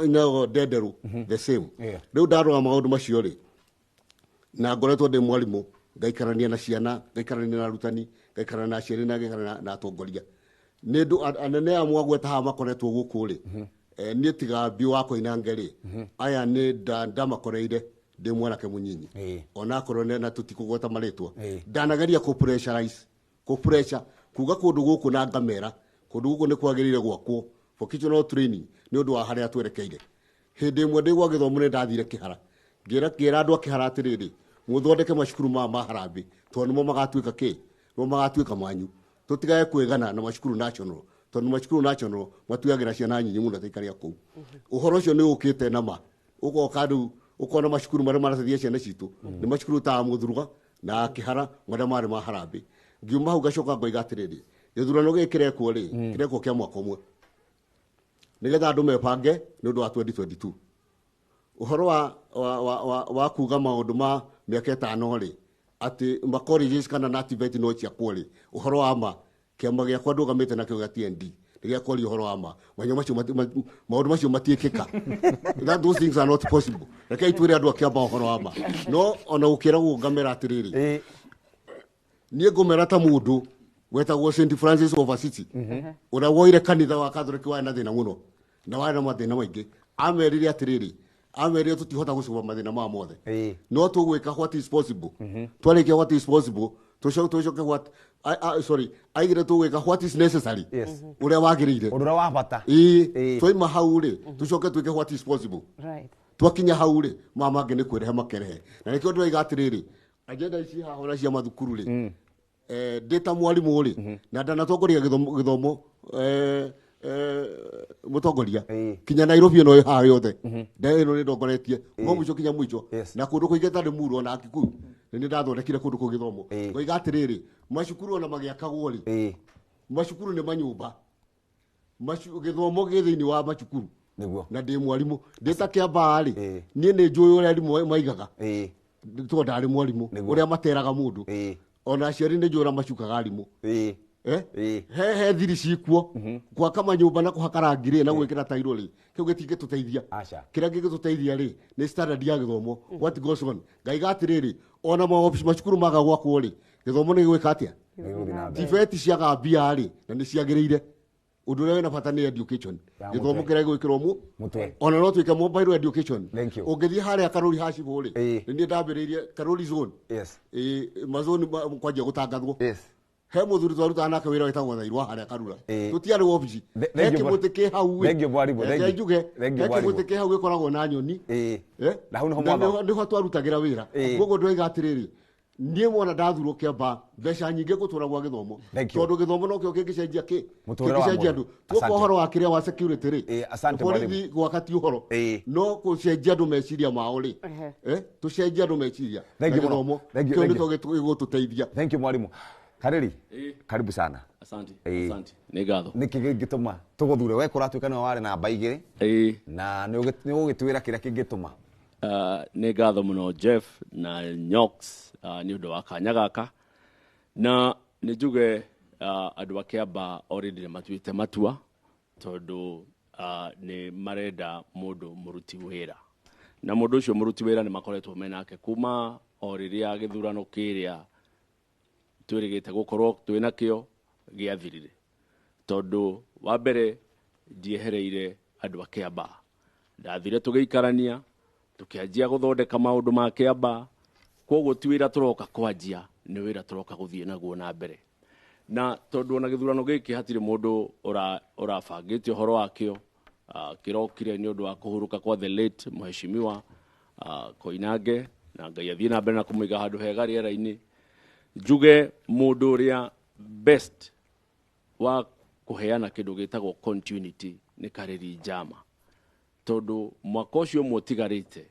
no Ndenderũ, the same. Rĩu ndarora maũndũ macio rĩ, na ngoretwo ndĩ mwarimũ, ngaikarania na ciana, ngaikarania na arutani, ngaikarania na aciari na ngaikarania na atongoria. Nĩ ndũ anene aya mwagweta haha makoretwo gũkũ rĩ, Niĩ tiga Mbiũ wa Koinange rĩ, aya nĩ ndamakoreire ndĩ mwanake mũnyinyi, onakorwo na tũtikũgweta marĩtwa. Ndanageria kũ pressurize, kũ pressure kuga kũndũ gũkũ na ngamera kũndũ gũkũ nĩ kwagĩrĩire gwakwo vocational training nĩ ũndũ wa harĩa twerekeire. Hĩndĩ ĩmwe ndĩ gwa gĩthomo nĩ ndathire Kĩhara, ngĩra andũ a Kĩhara atĩrĩrĩ, mũthondeke macukuru maya ma harambĩ tondũ nĩmo magatuĩka kĩ, nĩmo magatuĩka manyu. Tũtigage kwĩgana na macukuru national, tondũ macukuru national matuagĩra ciana nyinyi mũno ta ikaria kũu. Ũhoro ũcio nĩ ũkĩte na ma ũgoka rĩu ũkona macukuru marĩa marateithia ciana citũ nĩ macukuru ta Mũthuruga na Kĩhara marĩa marĩ ma harambĩ. Ngiuma hau ngacoka ngoiga atĩrĩrĩ, gĩthurano gĩkĩ kĩrekwo rĩ, kĩrekwo kĩa mwaka ũmwe nĩgetha andũ mebange nĩ ũndũ wa 2022. Ũhoro wa kuga maũndũ ma mĩaka 5 rĩ, atĩ ma colleges kana na TVET no ciakwo rĩ, ũhoro wa ma kĩama gĩakwa ndũgamĩte nakĩo gĩa TND nĩ gĩakwaria ũhoro wa ma, maũndũ macio matiĩkĩka. That those things are not possible. Rekei twĩre andũ a Kĩamba ũhoro wa ma. No ona gũkĩragwo ngamera atĩrĩrĩ, niĩ ngũmera ta mũndũ wetagwo St Francis of Assisi, ũrĩa woire kanitha wa Catholic warĩ na thĩna mũno na warĩ na mathĩna maingĩ. Amerire atĩrĩrĩ, amerire tũtihota gũcũba mathĩna maya mothe, no tũgwĩka what is possible. Twarĩkia what is possible, tũcoke what sorry, aigire tũgwĩka what is necessary, ũrĩa wagĩrĩire, ũndũ ũrĩa wa bata. Twaima hau rĩ, tũcoke twĩke what is possible. Twakinya hau rĩ, maya mangĩ nĩ kwĩrehe makerehe. Na nĩkĩo ndĩroiga atĩrĩrĩ, agenda ici haha ona cia mathukuru rĩ, ndĩ ta mwarimũ rĩ, na ndanatongoria gĩthomo mũtongoria kinya Nairobi ĩno ĩ haha yothe, ĩno nĩ ndongoretie kuma mũico kinya mũico, na kũndũ kũingĩ ta Limuru ona Kikuyu nĩ ndathondekire kũndũ kũu gĩthomo. Ngoiga atĩrĩrĩ, macukuru ona magĩakagwo rĩ, macukuru nĩ manyũmba, gĩthomo gĩ thĩinĩ wa macukuru. Na ndĩ mwarimũ, ndĩ ta Kĩambaa rĩ, niĩ nĩ njũĩ ũrĩa arimũ maigaga, tondũ ndarĩ mwarimũ, ũrĩa materaga mũndũ. Ona aciari nĩ njũĩ ũrĩa macukaga arimũ. He thiri cikuo gwaka manyũmba na kũhaka rangi rĩ na gwĩkĩra tairo rĩ, kĩu gĩtingĩtũteithia. Kĩrĩa gĩgĩtũteithia rĩ nĩ standard ya gĩthomo, what goes on. Ngaiga atĩrĩrĩ, ona macukuru maga gwakwo rĩ, gĩthomo nĩ gĩgwĩka atĩa? TVET ciaga mbia rĩ, na nĩ ciagĩrĩire. Ũndũ ũrĩa wĩna bata nĩ education, gĩthomo kĩrĩa gĩgwĩkĩrwo mũtwe. Ona no twĩke mobile education. Ũngĩthiĩ harĩa Karuri Hacibũ rĩ, nĩ niĩ ndambĩrĩirie Karuri zone. Mazoni kwanjia gũtangathwo. He mũthuri twarutaga nake wĩra wĩtagwo Thairwa harĩa Karura. Tũtiarĩ wabici. He kĩmũtĩ kĩ hau ĩ. Reke njuge, he kĩmũtĩ kĩ hau gĩkoragwo na nyoni. Nĩho twarutagĩra wĩra. Koguo ndĩroiga atĩrĩrĩ, niĩ mwana ndathurwo Kĩamba, mbeca nyingĩ ngũtũra gwa gĩthomo, tondũ gĩthomo nokĩo kĩngĩcenjia kĩ, kĩngĩcenjia andũ. Tuoka ũhoro wa kĩrĩa wa security rĩ, borithi gwaka ti ũhoro, no gũcenjia andũ meciria mao rĩ, tũcenjie andũ meciria na gĩthomo kĩu nĩkĩo gĩgũtũteithia. Thank you mwalimu. Kareri, karibu sana. Asante, asante. Nĩ ngatho. Nĩkĩ kĩngĩtũma tũgũthure? We kũratuĩka nĩwe warĩ namba 2, na nĩ ũgũgĩtwĩra kĩrĩa kĩngĩtũma. Nĩ ngatho mũno Jeff na Nyox nĩ ũndũ wa kanya gaka. Na nĩ njuge andũ a Kĩamba already nĩ matuĩte matua, tondũ nĩ marenda mũndũ mũruti wĩra. Na mũndũ ũcio mũruti wĩra nĩ makoretwo menake kuma o rĩrĩa gĩthurano kĩrĩa twĩrĩgĩte gũkorwo twĩna kĩo gĩathirire. Tondũ wa mbere ndiehereire andũ a Kĩamba, ndathire tũgĩikarania, tũkĩanjia gũthondeka maũndũ ma Kĩamba. Koguo ti wĩra tũroka kwanjia, nĩ wĩra tũroka gũthiĩ naguo na mbere. Na tondũ ona gĩthurano gĩkĩ hatirĩ mũndũ ũrabangĩte ũhoro wakĩo, kĩrokire nĩ ũndũ wa kũhurũka kwa the late mheshimiwa Koinange, na Ngai athiĩ na mbere na kũmũiga handũ hega rĩera-inĩ. Njuge mũndũ ũrĩa best wa kũheana kĩndũ gĩtagwo continuity nĩ Kareri Njama, tondũ mwaka ũcio ũmwe ũtigarĩte,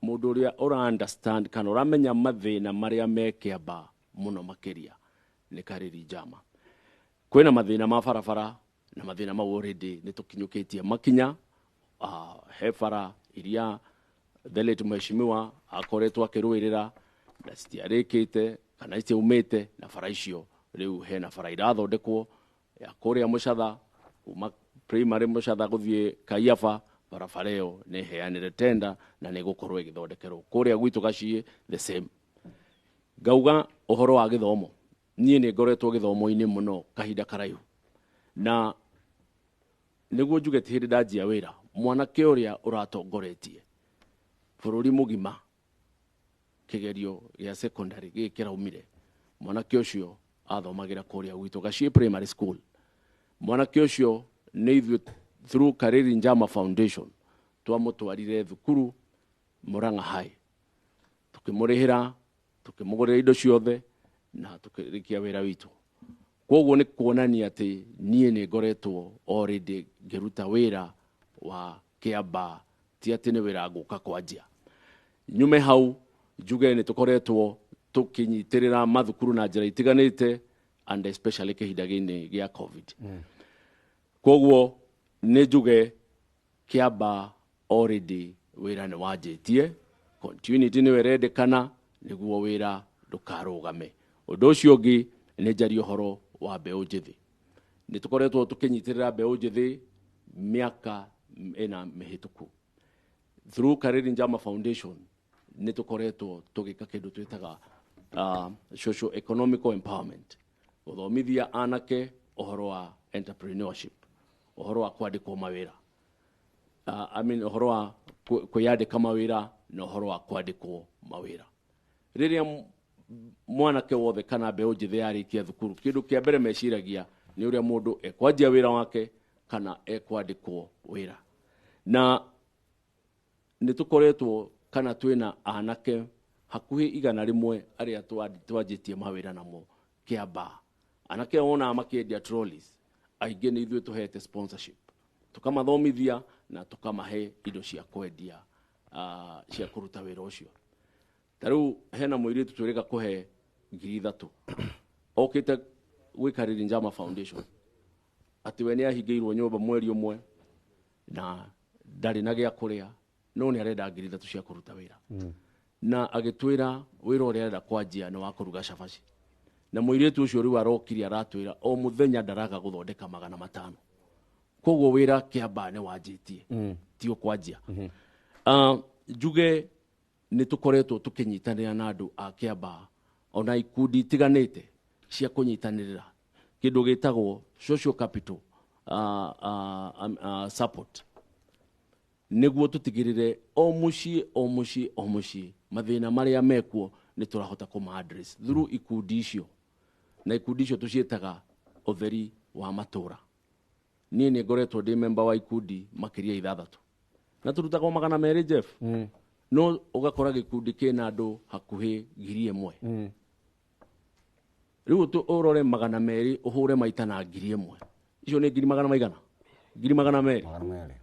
mũndũ ũrĩa ũra understand kana ũramenya mathĩna marĩa me Kĩamba mũno makĩria nĩ Kareri Njama. Kwĩna mathĩna ma barabara, na mathĩna mau already nĩ tũkinyũkĩtie makinya. He bara iria the late mheshimiwa akoretwo akĩrũĩrĩra na citiarĩkĩte kana citiaumĩte, na bara icio rĩu hena bara irathondekwo ya kũrĩa Mũcatha, kuma primary Mũcatha gũthiĩ Kaiaba, barabara ĩyo nĩ heanĩre tenda na nĩ ĩgũkorwo ĩgĩthondekerwo kũrĩa gwitũ Gaciĩ the same. Ngauga ũhoro wa gĩthomo, niĩ nĩ ngoretwo gĩthomo-inĩ mũno kahinda karaihu, na Nĩguo njuge ti hĩndĩ ndanjia wĩra, mwanake ũrĩa ũratongoretie bũrũri mũgima kĩgerio gĩa secondary gĩkĩ kĩraumire, mwanake ũcio athomagĩra kũrĩa gwitũ Gachie Primary School. Mwanake ũcio nĩ ithuĩ through Kariri Njama Foundation twamũtwarire thukuru Murang'a High, tukĩmũrĩhĩra, tukĩmũgũrĩra indo ciothe na tukĩrĩkia wĩra witũ. Koguo nĩ kuonania atĩ niĩ nĩ ngoretwo already ngĩruta wĩra wa Kĩambaa, ti atĩ nĩ wĩra ngũka kwanjia. Nyume hau njuge nĩ tũkoretwo tũkĩnyitĩrĩra mathukuru na njĩra itiganĩte, and especially kĩhinda-inĩ gĩa COVID. Koguo nĩ njuge Kĩambaa already wĩra nĩ wanjĩtie, continuity nĩyo ĩrendekana nĩguo wĩra ndũkarũgame. Ũndũ ũcio ũngĩ nĩ njarie ũhoro wa mbeũ njĩthĩ. Nĩ tũkoretwo tũkĩnyitĩrĩra mbeũ njĩthĩ mĩaka ĩna mĩhĩtũku. Through Kariri Njama Foundation nĩ tũkoretwo tũgĩka kĩndũ twĩtaga social economical empowerment, gũthomithia anake ũhoro wa entrepreneurship, ũhoro wa kwandĩkwo mawĩra, I mean ũhoro wa kwĩyandĩka mawĩra na ũhoro wa kwandĩkwo mawĩra. Rĩrĩa mwanake wothe kana mbeũ njĩthĩ yarĩkia thukuru, kĩndũ kĩa mbere meciragia nĩ ũrĩa mũndũ ekwanjia wĩra wake kana ekwandĩkwo wĩra. Na nĩ tũkoretwo kana twĩna anake hakuhĩ 100 arĩa twanjĩtie mawĩra namo Kĩambaa. Anake wonaga makĩendia trolleys, aingĩ nĩ ithuĩ tũhete sponsorship, tũkamathomithia na tũkamahe indo cia kwendia, cia kũruta wĩra ũcio. Ta rĩu hena mũirĩtu twĩrĩga kũhe 3,000 okĩte gwĩ Kariri Njama Foundation, atĩ we nĩ ahingĩirwo nyũmba mweri ũmwe na ndarĩ na gĩa kũrĩa, no nĩ arenda 3,000 cia kũruta wĩra. Na agĩtwĩra wĩra ũrĩa arenda kwanjia nĩ wa kũruga cabaci. Na mũirĩtu ũcio rĩu arokire aratwĩra o mũthenya ndaraga gũthondeka 500. Koguo wĩra Kĩambaa nĩ wanjĩtie, ti ũkwanjia. Njuge nĩ tũkoretwo tũkĩnyitanĩra na andũ a Kĩambaa ona ikundi itiganĩte cia kũnyitanĩrĩra kĩndũ gĩtagwo social capital support, nĩguo tũtigĩrĩre o mũciĩ o mũciĩ o mũciĩ mathĩna marĩa mekuo nĩ tũrahota kũma address through ikundi icio. Na ikundi icio tũciĩtaga ũtheri wa matũra. Niĩ nĩ ngoretwo ndĩ member wa ikundi makĩria 6, na tũrutaga 200 Jeff. No ũgakora gĩkundi kĩna andũ hakuhĩ 1,000. Rĩu ũrore 200 ũhũre maita na 1,000, icio nĩ ngiri magana maigana? Ngiri 200.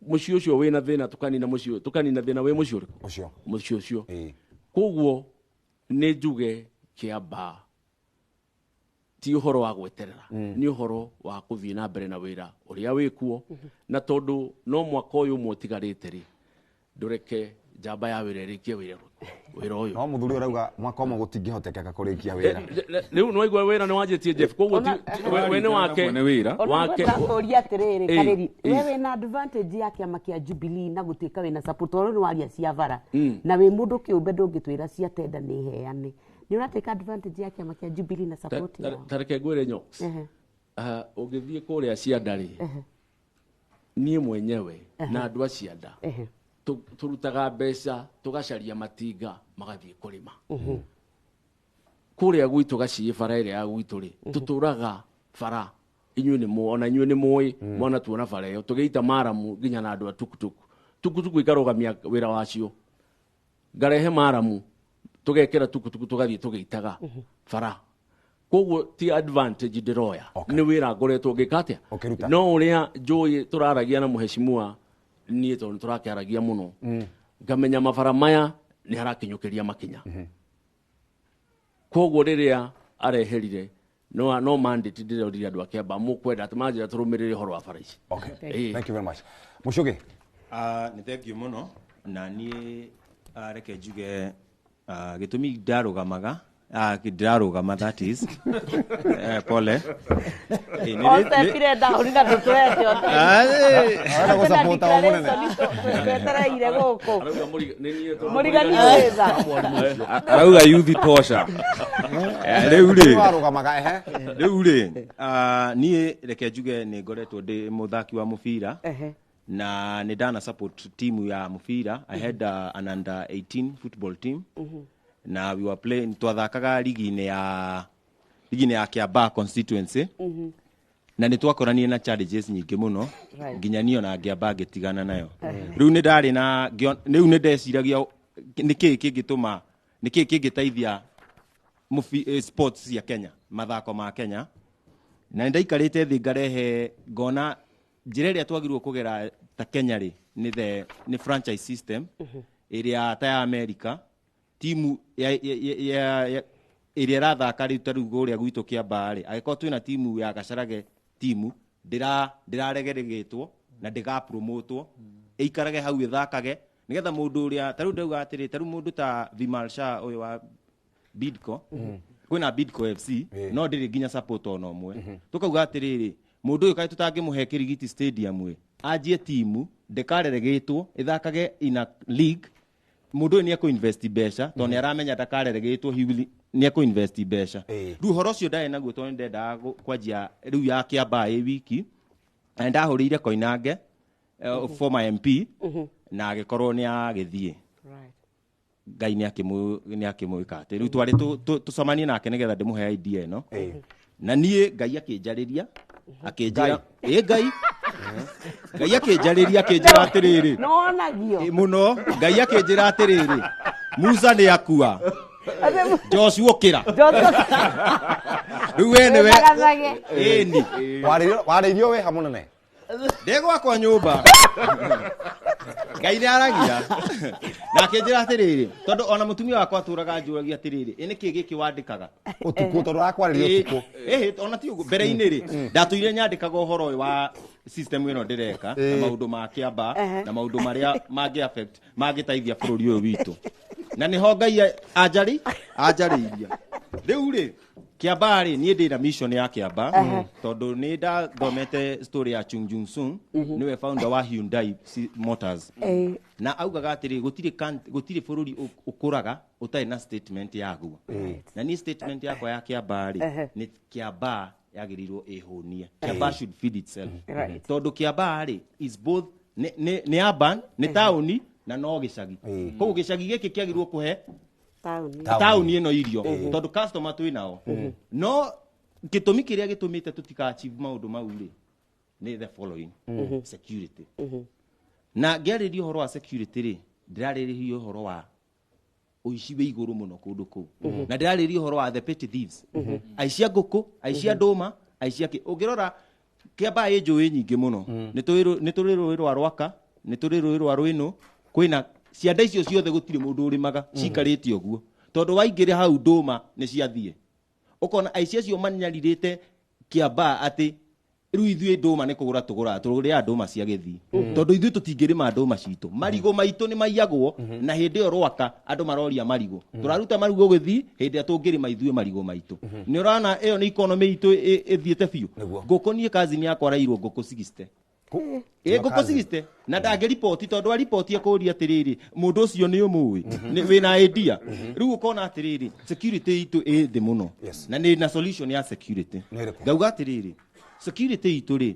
Mũciĩ ũcio wĩna thĩna, tũkanina mũciĩ, tũkanina thĩna wĩ mũciĩ ũrĩkũ? Ũcio. Mũciĩ ũcio. Koguo nĩ njuge Kĩambaa ti ũhoro wa gweterera, nĩ ũhoro wa kũthiĩ na mbere na wĩra ũrĩa wĩkuo. Na tondũ no mwaka ũyũ ũmwe ũtigarĩte rĩ, ndũreke njamba ya wĩra ĩrĩkie wĩra ũyũ. No mũthuri ũrauga mwaka ũmwe gũtingĩhotekeka kũrĩkia wĩra. Rĩu nĩwaigua wĩra nĩ wanjĩtie Jeff, koguo we nĩ wake wake. Ũria atĩrĩrĩ Kariri, we wĩna advantage ya kĩama kĩa Jubilee na gũtuĩka wĩna support, tondũ nĩ waria cia bara na wĩ mũndũ kĩũmbe ndũngĩtwĩra cia tenda nĩ heane. Nĩ ũratĩka advantage ya kĩama kĩa Jubilee na support yao? Tareke ngwĩre Nyox, ũngĩthiĩ kũrĩa Cianda rĩ, niĩ mwenyewe na andũ a Cianda tũrutaga mbeca tũgacaria matinga magathiĩ kũrĩma. Kũrĩa gwitũ Gaciĩ bara ĩrĩa ya gwitũ rĩ, tũtũraga bara, inyuĩ nĩ mũĩ, ona inyuĩ nĩ mũĩ, mwana tuona bara ĩyo tũgĩita maramu nginya na andũ a tukutuku. Tukutuku ikarũgamia wĩra wacio, ngarehe maramu tũgekĩra tukutuku tũgathiĩ tũgĩitaga bara. Koguo ti advantage ndĩroya, nĩ wĩra ngoretwo ngĩka atĩa. No ũrĩa njũĩ tũraragia na mũheshimiwa niĩ tondũ nĩtũrakĩaragia mũno, ngamenya mabara maya nĩ arakinyũkĩria makinya. Koguo rĩrĩa areherire no mandate ndĩroririe andũ a Kĩambaa mũkwenda atĩ manjĩra tũrũmĩrĩre ũhoro wa bara ici. Okay. Thank you very much. Mũcũgĩ. Nĩ thank you mũno. Na niĩ reke njuge gĩtũmi ndarũgamaga Ndĩrarũgama, that is. Pole. Otepire ndaũri na ndũtũrete. Arenda gũsupport o mũnene. Twetereire gũkũ. Arauga Mũrigani wĩtha. Arauga yuthi tosha. Rĩu rĩ, Warũgamaga ehe. Rĩu rĩ, niĩ reke njuge nĩ ngoretwo ndĩ mũthaki wa mũbira na nĩ ndana support timu ya mũbira. I had an under 18 football team na we were playing, twathakaga ligi-inĩ ya Kiambaa constituency na nĩ twakoranire na challenges nyingĩ mũno nginya niĩ ona ngĩamba ngĩtigana nayo. Rĩu nĩ ndarĩ na rĩu nĩ ndeciragia nĩ kĩĩ kĩngĩtũma, nĩ kĩĩ kĩngĩteithia sports cia Kenya, mathako ma Kenya, na nĩ ndaikarĩte thĩ ngarehe ngona njĩra ĩrĩa twagĩrĩirwo kũgera ta Kenya rĩ nĩ franchise system ĩrĩa ta ya America, timu ya ĩrĩa ĩrathaka rĩu ta rĩu kũrĩa gwitũ Kĩambaa rĩ, angĩkorwo twĩna timu ya Gacarage, timu ndĩraregeregetwo na ndĩgapromotwo, ĩikarage hau ĩthakage nĩgetha mũndũ ũrĩa ta rĩu ndauga atĩrĩ, ta rĩu mũndũ ta Vimal Shah ũyũ wa Bidco, kwĩna Bidco FC no ndĩrĩ nginya support ona ũmwe. Tũkauga atĩrĩrĩ, mũndũ ũyũ kaĩ tũtangĩmũhe Kirigiti Stadium ĩ anjie timu ndĩkareregetwo ĩthakage in a league, mũndũ ũyũ nĩ ekũ-invest mbeca tondũ nĩ aramenya ndakareregetwo, he will nĩ ekũ-invest mbeca. Rĩu ũhoro ũcio ndarĩ naguo tondũ nĩ ndendaga kwanjia rĩu ya Kĩambaa ĩ wiki, na nĩ ndahũrĩire Koinange, former MP, na agĩkorwo nĩ agĩthiĩ. Ngai nĩ akĩmwĩka atĩ rĩu twarĩ tũcemanie nake nĩgetha ndĩmũhe idea ĩno, na niĩ Ngai akĩnjarĩria akĩnjĩra, ĩ Ngai akĩnjarĩria akĩnjĩra atĩrĩrĩ, Nonagio. Ĩ, mũno. Ngai akĩnjĩra atĩrĩrĩ, Musa nĩ akua, Joshua ũkĩra rĩu we nĩwe. Wĩthagathage. Ĩni. Warĩirio wĩ ha mũnene? Ndĩ gwakwa nyũmba. Ngai nĩ aragia na akĩnjĩra atĩrĩrĩ, tondũ ona mũtumia wakwa atũraga anjũragia atĩrĩrĩ, ĩ nĩkĩ gĩkĩ wandĩkaga ũtukũ, tondũ arakwarĩria ũtukũ? Ĩhĩ, ona ti ũguo, mbere-inĩ rĩ ndatũire nyandĩkaga ũhoro ũyũ wa system ĩno ndĩreka na maũndũ ma Kĩamba na maũndũ marĩa mangĩ affect, mangĩteithia bũrũri ũyũ witũ, na nĩho Ngai anjarĩirie. Rĩu rĩ, Kĩamba rĩ, niĩ ndĩ na mission ya Kĩamba tondũ nĩ ndathomete story ya Chung Jung Sung, nĩwe founder wa Hyundai Motors, na augaga atĩrĩ, gũtirĩ bũrũri ũkũraga ũtarĩ na statement yaguo. Na niĩ statement yakwa ya Kĩamba rĩ nĩ Kĩamba yagĩrĩirwo ĩhũnie, Kĩamba should feed itself, tondũ Kĩamba rĩ is both nĩ urban, nĩ taũni na no gĩcagi. Koguo gĩcagi gĩkĩ kĩagĩrĩirwo kũhe Taũni. Taũni ĩno irio tondũ customer twĩ nao. No gĩtũmi kĩrĩa gĩtũmĩte tũtika achieve maũndũ mau rĩ nĩ the following: security. Na ngĩarĩria ũhoro wa security rĩ, ndĩrarĩrĩria ũhoro wa ũici wĩ igũrũ mũno kũndũ kũu, na ndĩrarĩria ũhoro wa the petty thieves, aici a ngũkũ, aici a ndũma, aici a kĩ. Ũngĩrora Kĩambaa ĩ njũĩ nyingĩ mũno, nĩ tũrĩ rũĩ rwa Rwaka, nĩ tũrĩ rũĩ rwa Rwĩnũ, kwĩna cianda icio ciothe gũtirĩ mũndũ ũrĩmaga, cikarĩte ũguo tondũ waingĩra hau ndũma nĩ ciathiĩ. Ũkona aici acio manyarirĩte Kĩambaa atĩ rĩu ithuĩ ndũma nĩ kũgũra tũgũraga, tũrĩaga ndũma cia gĩthii tondũ ithuĩ tũtingĩrĩma ndũma citũ. Marigũ maitũ nĩ maiyagwo, na hĩndĩ ĩyo Rwaka andũ maroria marigũ, tũraruta marigũ gĩthii hĩndĩ ĩrĩa tũngĩrĩma ithuĩ marigũ maitũ. Nĩ ũrona ĩyo nĩ economy itũ ĩthiĩte biũ. Ngũkũ, niĩ kazini yakwa arairwo ngũkũ 60, ĩ ngũkũ 60, na ndangĩriboti tondũ ariboti akũria atĩrĩrĩ, mũndũ ũcio nĩ ũmũĩ wĩna idea. Rĩu ũkona atĩrĩrĩ, security itũ ĩ thĩ mũno. Na nĩ na solution ya security. Nĩ ĩrĩkũ? Ngauga atĩrĩrĩ, security itũ rĩ,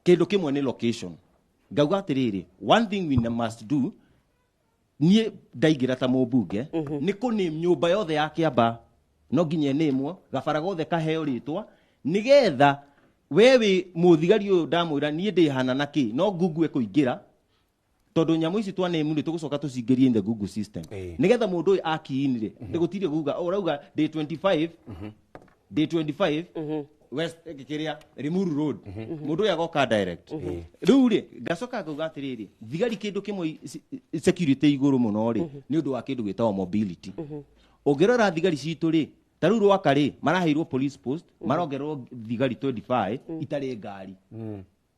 kĩndũ kĩmwe nĩ location. Ngauga atĩrĩrĩ, one thing we must do, niĩ ndaingĩra ta mũmbunge, nĩ kũname nyũmba yothe ya Kĩamba, no nginya ĩnĩmwo, gabara gothe kaheo rĩtwa, nĩgetha we wĩ mũthigari ũyũ ndamwĩra niĩ ndĩhana na kĩ no Google ĩkũingĩra, tondũ nyamũ ici twaname rĩ, tũgũcoka tũcingĩrie in the Google system, nĩgetha mũndũ ũyũ akiini rĩ gũtirĩ guga ũrauga ndĩ 25, ndĩ 25 West, kĩrĩa Limuru Road, mũndũ ũyũ agoka direct. Rĩu rĩ, ngacoka ngauga atĩrĩrĩ, thigari kĩndũ kĩmwe security igũrũ mũno rĩ nĩ ũndũ wa kĩndũ gĩtagwo mobility. Ũngĩrora thigari citũ rĩ, ta rĩu Rwaka rĩ, maraheirwo police post, marongererwo thigari 25 itarĩ ngari.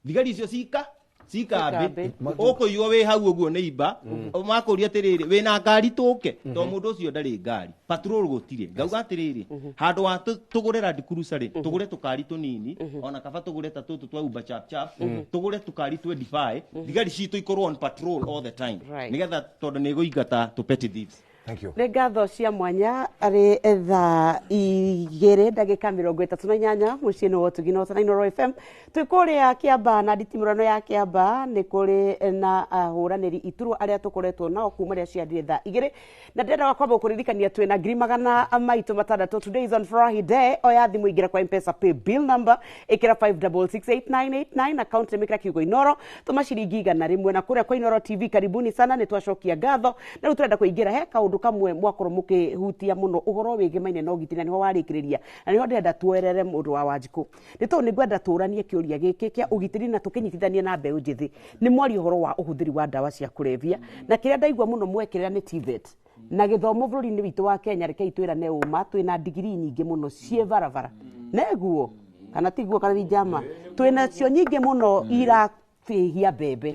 Thigari icio cika Cikambĩ ũkũiywo wĩ hau ũguo nĩ imba makũria atĩrĩrĩ wĩna ngari tũke to mũndũ ũcio ndarĩ ngari patrol gũtirĩ ngauga atĩrĩrĩ handũ wa tũgũre Land Cruiser rĩ tũgũre tũkari tũnini ona kaba tũgũre ta tũtũ twa Uber chap chap tũgũre tũkari 25 thigari citũ ikorwo on patrol all the time nĩgetha tondũ nĩ ĩgũingata tũ petty thieves. Thank you. Nĩ ngatho cia mwanya arĩ thaa 2:38 mũciĩ-inĩ wa Ũtugi na Ũtana Inooro FM. Twĩ kũrĩa Kĩamba na nditimũrano ya Kĩamba nĩ kũrĩ na ahũranĩri iturwa arĩa tũkoretwo nao kuma rĩa ciandire thaa 2 na ndĩrenda kwamba kũririkania twĩna 6,600. Today is on Friday. Oya thimũ ingĩra kwa M-Pesa pay bill number ĩkĩra 5668989 account name ĩkĩra kiugo Inooro tũma ciringi 100 na kũrĩa kwa Inooro TV karibuni sana nĩ twacokia ngatho na rĩu tũrenda kũingĩra he kaũndũ kamwe mwakorwo mũkĩhutia mũno ũhoro wĩgĩmaine na ũgitĩri na nĩho warĩkĩrĩria na nĩho ndĩrenda tuoerere mũndũ wa Wanjikũ nĩ tondũ nĩngwenda tũranie kĩũria gĩkĩ kĩa ũgitĩri na tũkĩnyitithanie na mbeũ njĩthĩ nĩ mwaria ũhoro wa ũhũthĩri wa ndawa cia kũrebia na kĩrĩa ndaigua mũno mwekĩrĩra nĩ TVET na gĩthomo bũrũri-inĩ witũ wa Kenya rekei twĩrane ũma twĩna ndigiri nyingĩ mũno ciĩ barabara neguo kana tiguo kana njama twĩna cio nyingĩ mũno ira fihia mbembe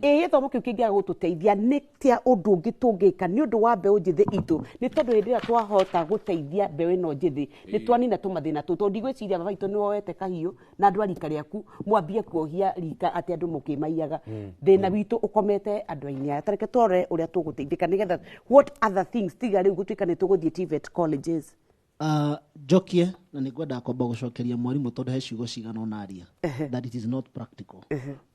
ĩ gĩthomo kĩu kĩngĩaga gũtũteithia nĩ tia ũndũ ũngĩ tũngĩka nĩ ũndũ wa mbeũ njĩthĩ itũ nĩ tondũ hĩndĩ ĩrĩa twahota gũteithia mbeũ ĩno njĩthĩ nĩ twanina tũmathĩna tũtũ tondũ ndigwĩciria baba witũ nĩ woete kahiũ na andũ a rika rĩaku mwambie kuohia rika atĩ andũ mũkĩmaiyaga thĩna witũ ũkomete andũ ainĩ aya tareke tũrore ũrĩa tũgũteithĩka nĩgetha what other things tiga rĩu gũtuĩka nĩ tũgũthiĩ TVET colleges. Njokie na nĩ ngwendaga kwamba gũcokeria mwarimũ tondũ he ciugo cigana ũna aria that it is not practical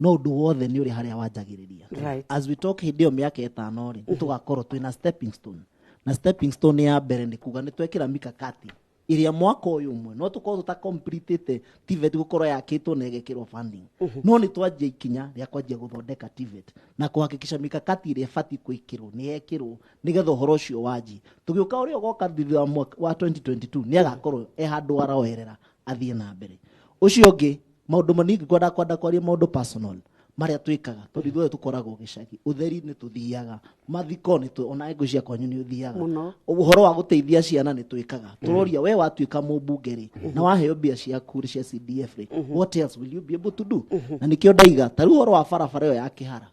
no ũndũ wothe nĩ ũrĩ harĩa wanjagĩrĩria. As we talk hĩndĩ ĩyo mĩaka 5 rĩ tũgakorwo twĩna stepping stone na stepping stone ya mbere nĩ kuga nĩ twekĩra mikakati ĩrĩa mwaka ũyũ ũmwe no tũkorwo tũtacompletĩte TVET gũkorwo yakĩtwo na ĩgekĩrwo funding no nĩ twanjia ikinya rĩa kwanjia gũthondeka TVET na kũhakikisha mikakati ĩrĩa ĩbatiĩ gwĩkĩrwo nĩ yekĩrwo nĩgetha ũhoro ũcio wanjie tũgĩũka ũrĩa ũgoka thutha wa mwaka wa 2022 nĩ agakorwo e handũ aroerera athiĩ na mbere. Ũcio ũngĩ maũndũ manini ngwenda kwaria maũndũ personal marĩa twĩkaga tondũ ithuothe tũkoragwo gĩcagi ũtheri nĩ tũthiaga mathiko nĩ ona ngũ cia kwanyu nĩ ũthiaga ũhoro wa gũteithia ciana nĩ twĩkaga tũroria we watuĩka mũmbunge rĩ na waheo mbia ciaku cia CDF rĩ what else will you be able to do na nĩkĩo ndaiga ta rĩu ũhoro wa barabara ĩyo ya Kĩhara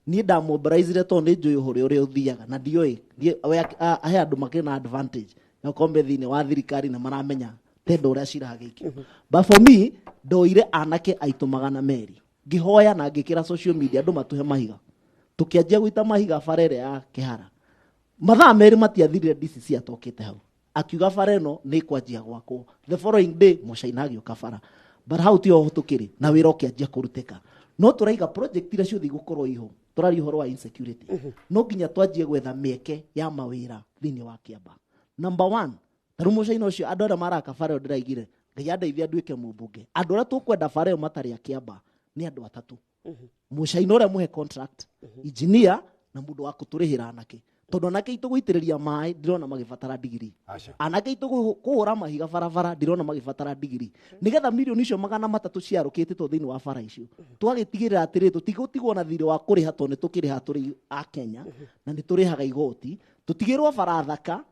niĩ ndamobilizire tondũ nĩ njũĩ ũhoro ũrĩa ũthiaga na ndioĩ he andũ makĩrĩ na advantage na kombe thĩinĩ wa thirikari na maramenya tendo ũrĩa ciragĩikio but for me ndoire anake aitũ 200 ngihoya na ngikira social media andu matuhe mahiga tukianjia gwita mahiga bara ĩrĩa ya Kĩhara mathaa 2 matiathirire DCC atokĩte hau akiuga bara ĩno nĩ kwanjia gwakwo the following day Mũcaina agĩũka bara but hau tiho tũkĩrĩ na wĩra ũkĩanjia kũrutĩka no tũraiga project iria ciothe igũkorwo iho tũraria ũhoro wa insecurity no nginya twanjie gwetha mĩeke ya mawĩra thĩinĩ wa Kĩamba. Number 1 tarĩu Mũcaina ũcio andũ arĩa maraka bara ĩyo ndĩraigire Ngai andeithia nduĩke mũmbunge andũ arĩa tũkwenda bara ĩyo matarĩ a Kĩamba nĩ andũ atatũ Mũcaina ũrĩa mũhe contract engineer na mũndũ wa kũtũrĩhĩra anake tondũ anake itũ gũitĩrĩria maĩ ndirona magĩbatara ndigiri anake itũ kũhũra mahiga barabara ndirona magĩbatara ndigiri nĩgetha mirioni icio 300 ciarũkĩtĩtwo thĩinĩ wa bara icio twagĩtigĩrĩra atĩrĩ tũtigũtigwo na thirĩ wa kũrĩha tondũ nĩ tũkĩrĩha tũrĩ a Kenya na nĩ tũrĩhaga igoti tũtigĩrwo bara thaka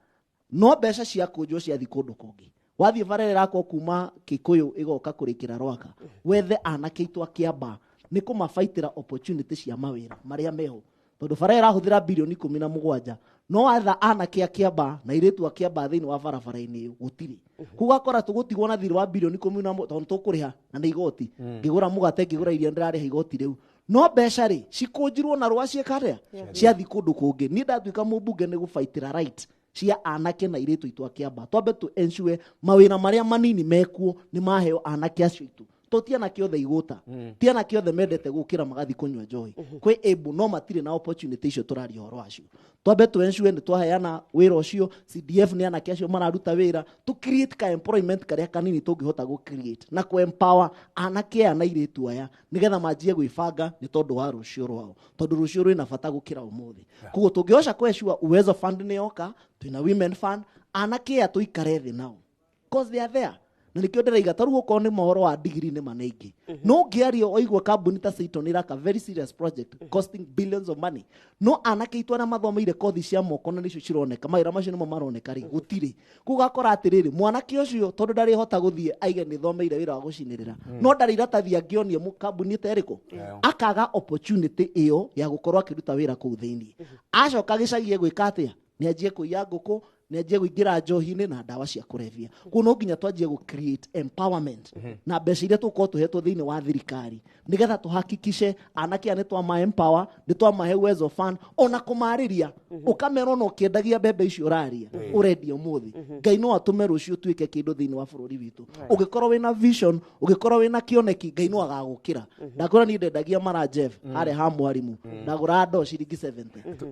no mbeca cia kũnjwo ciathi kũndũ kũngĩ wathiĩ bara ĩrĩa ĩrakwo kuma Kikuyu ĩgoka kũrĩkĩra Rwaka wethe anake aitũ a Kĩamba nĩ kũmabaitĩra opportunity cia mawĩra marĩa meho tondũ bara ĩrahũthĩra birioni 17 no watha anake a Kĩamba na airĩtu a Kĩamba thĩinĩ wa barabara-inĩ ĩyo gũtirĩ kũgakora tũgũtigwo na thirĩ wa birioni 10 tondũ tũkũrĩha na nĩ igoti ngĩgũra mũgate ngĩgũra irio ndĩrarĩha igoti rĩu no mbeca rĩ cikũnjirwo na rwa ciĩka atĩa ciathi kũndũ kũngĩ niĩ ndatuĩka mũmbunge nĩ gũbaitĩra right cia anake na airĩtu aitũ a Kĩamba twambe tũ ensure mawĩra marĩa manini mekuo nĩ maheo anake acio aitũ to ti anake othe igũta ti anake othe mendete gũkĩra magathi kũnyua njohi kwĩ able no matirĩ na opportunity icio tũraria ũhoro wacio twambe tũ ensure nĩ twaheana wĩra ũcio CDF nĩ anake acio mararuta wĩra tũ create ka employment karĩa kanini tũngĩhota gũ create na kũ empower anake aya na airĩtu aya nĩgetha manjie gwĩbanga nĩ tondũ wa rũciũ rwao tondũ rũciũ rwĩna bata gũkĩra ũmũthĩ koguo tũngĩhoca kũ ensure Uwezo Fund nĩ yoka twĩna Women Fund anake aya tũikare thĩ nao cause they are there Na nĩkĩo ndĩraiga ta rĩu okorwo nĩ mohoro wa digiri nĩ manaingĩ. No ngĩaria oigua kambuni ta Seiton ĩraka very serious project costing billions of money. No anake aitũ arĩa mathomeire kothi cia moko na nĩcio cironeka, mawĩra macio nĩmo maroneka rĩ, gũtirĩ. Kũu ũgakora atĩrĩrĩ, mwanake ũcio tondũ ndarĩhota gũthiĩ aige nĩ thomeire wĩra wa gũcinĩrĩra. No ndarĩ iratathi angĩonie kambuni ta ĩrĩkũ. Akaga opportunity ĩyo ya gũkorwo akĩruta wĩra kũu thĩinĩ. Acoka gĩcagi gwĩka atĩa? Nĩ anjie kũiya ngũkũ, nĩ anjie kũingĩra njohi-inĩ na ndawa cia kũrebia. Koguo no nginya twanjie gũ create empowerment na mbeca iria tũgũkorwo tũhetwo thĩinĩ wa thirikari nĩgetha tũhakikishe anake aya nĩ twama empower, nĩ twamahe Uwezo Fund, ona kũmarĩria ũkamera ona ũkĩendagia mbembe icio ũraria ũrendia ũmũthĩ, Ngai no atũme rũciũ ũtuĩke kĩndũ thĩinĩ wa bũrũri witũ. Ũngĩkorwo wĩna vision, ũngĩkorwo wĩna kĩoneki, Ngai no agagũkĩra. Ndakũra niĩ ndendagia mara Jeff harĩa ha mwarimu, ndagũraga ndoo ciringi 70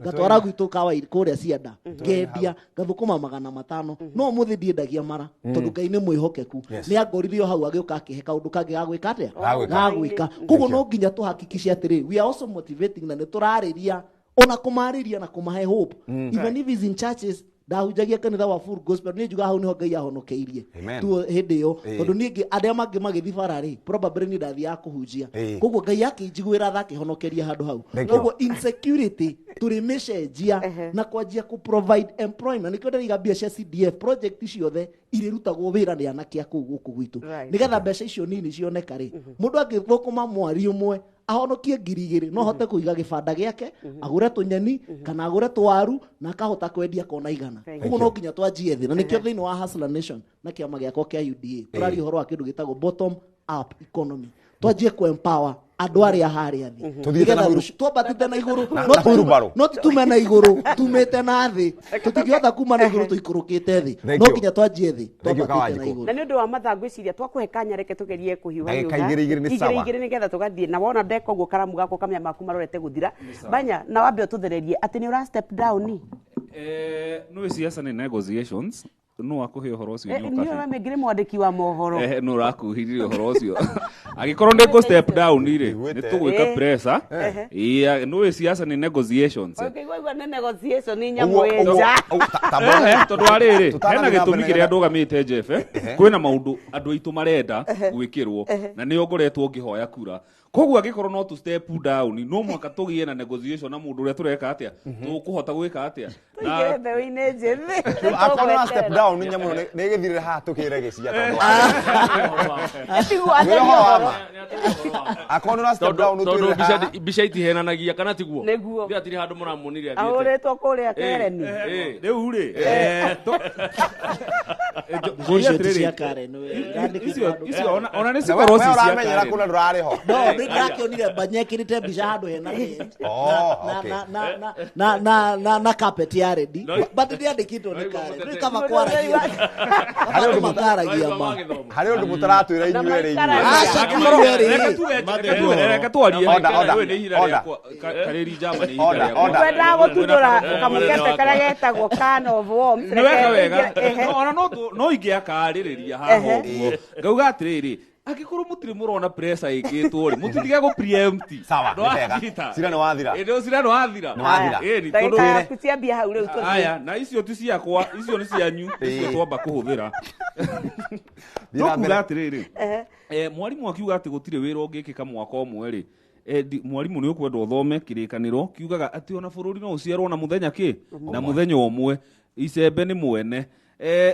ngatwara gwitũ kawaida kũrĩa cianda ngendia ngathũkũma 500. No ũmũthĩ ndiendagia mara tondũ Ngai nĩ mwĩhokeku, nĩ angoririo hau agĩũka akĩhe kaũndũ kangĩ ga gwĩka atĩa, ga gwĩka. Koguo no nginya tũhakikishe atĩrĩ, we are also motivating na nĩ tũrarĩria ona kũmarĩria na kũmahe hope. Even if is in churches, ndahunjagia kanitha wa Full Gospel, niĩ njugaga hau nĩho Ngai ahonokeirie tu hĩndĩ ĩyo, tondũ niĩ arĩa mangĩ magĩthiĩ bara rĩ, probably niĩ ndathiaga kũhunjia. Koguo Ngai akĩnjiguĩra tha akĩhonokeria handũ hau. Koguo insecurity tũrĩmĩcenjia na kwanjia kũ provide employment. Nĩkĩo ndĩraiga mbia cia CDF project ciothe irĩrutagwo wĩra nĩ anake a kũu gũkũ gwitũ, nĩgetha mbeca icio nini cioneka rĩ, mũndũ angĩthũkũma mweri ũmwe ahonokie 2,000 no ahote kũiga gĩbanda gĩake, agũre tũnyeni kana agũre tũwaru na akahota kwendia kona 100. Koguo no nginya twanjie thĩ, na nĩkĩo thĩinĩ wa Hustler Nation na kĩama gĩakwa kĩa UDA tũraria ũhoro wa kĩndũ gĩtagwo bottom up economy. Twanjie kũ empower andũ arĩa harĩa thĩ, twambatĩte na igũrũ, no titume na igũrũ, tumĩte na thĩ, tũtingĩhota kuma na igũrũ tũikũrũkĩte thĩ, no nginya twanjie thĩ twambatĩte na igũrũ. Na nĩ ũndũ wa mathaa ngwĩciria twakũhe kanya, reke tũgerie kũhiũha igĩrĩ nĩgetha tũgathiĩ na wona ndeka ũguo karamu gakwa kamenya maku marorete gũthira. Banya, na wambe ũtũthererie atĩ nĩ ũra step down. No siasa nĩ negotiations, no akuhe ũhoro ũcio nĩ ũkabi. Nĩ ũrĩ mwandĩki wa mohoro. No ũrakuhiririe ũhoro ũcio. Angĩkorwo nĩ ngũ step down rĩ, nĩ tũgwĩka pressure. No siasa nĩ negotiations. Ũkĩigua nĩ negotiation nĩ nyamũ ĩ nja. Tondũ wa rĩrĩ, hena gĩtũmi kĩrĩa ndũgamĩte Jeff, kwĩna maũndũ andũ aitũ marenda gwĩkĩrwo na nĩo ngoretwo ngĩhoya kura. Koguo angĩkorwo no tũ step down, no mũhaka tũgĩe na negotiation na mũndũ ũrĩa tũreka atĩa, tũkũhota gwĩka atĩa. Tũingĩre mbeũ-inĩ njĩthĩ. Akorwo na step down nyamũ nĩ ĩgĩthirĩre haha tũkĩre gĩcia tondũ akorwo na step down tondũ mbica itihenanagia kana tiguo? Nĩguo. Hatirĩ handũ mũramuonire athiĩte. Ahũrĩtwo kũrĩa Karen. Rĩu rĩ, icio ona nĩ cikorwo ci cia ũramenyera kũna ndũrarĩ ho. No, nĩ ndĩrakĩonire Banya ekĩrĩte mbica handũ hena tent na carpet ya ready, but ndĩandĩkĩtwo nĩ Karen. Rĩu kaba kwaragia andũ makaragia ma harĩ ũndũ mũtaratwĩra inyuĩ rĩ, inyuĩ. Reke twarie. Ũyũ nĩ ihinda rĩakwa, Karĩri Njama nĩ ihinda rĩakwa. Ngwendaga gũtuthũra kamũkebe karĩa getagwo can of worms. Nĩ wega wega. Ona no ingĩakarĩrĩria haha ũguo. Ngauga atĩrĩrĩ, angĩkorwo mũtirĩ mũrona pressure ĩkĩtwo rĩ, mũtitige gũ preempt. Sawa, nĩ wega. Cira nĩ wathira. Ĩĩ, cira nĩ wathira. Nĩ wathira. Ĩĩ, tondũ Ndagĩka yaku ciambia hau rĩu tũthiĩ. Aya, na icio ti ciakwa, icio nĩ cianyu, icio twamba kũhũthĩra. Tũkuga atĩrĩrĩ, mwarimũ akiuga atĩ gũtirĩ wĩra ũngĩkĩka mwaka ũmwe rĩ, mwarimũ nĩ ũkwenda ũthome kĩrĩkanĩro kiugaga atĩ ona bũrũri no ũciarwo na mũthenya kĩ? Na mũthenya ũmwe. Icembe nĩ mwene.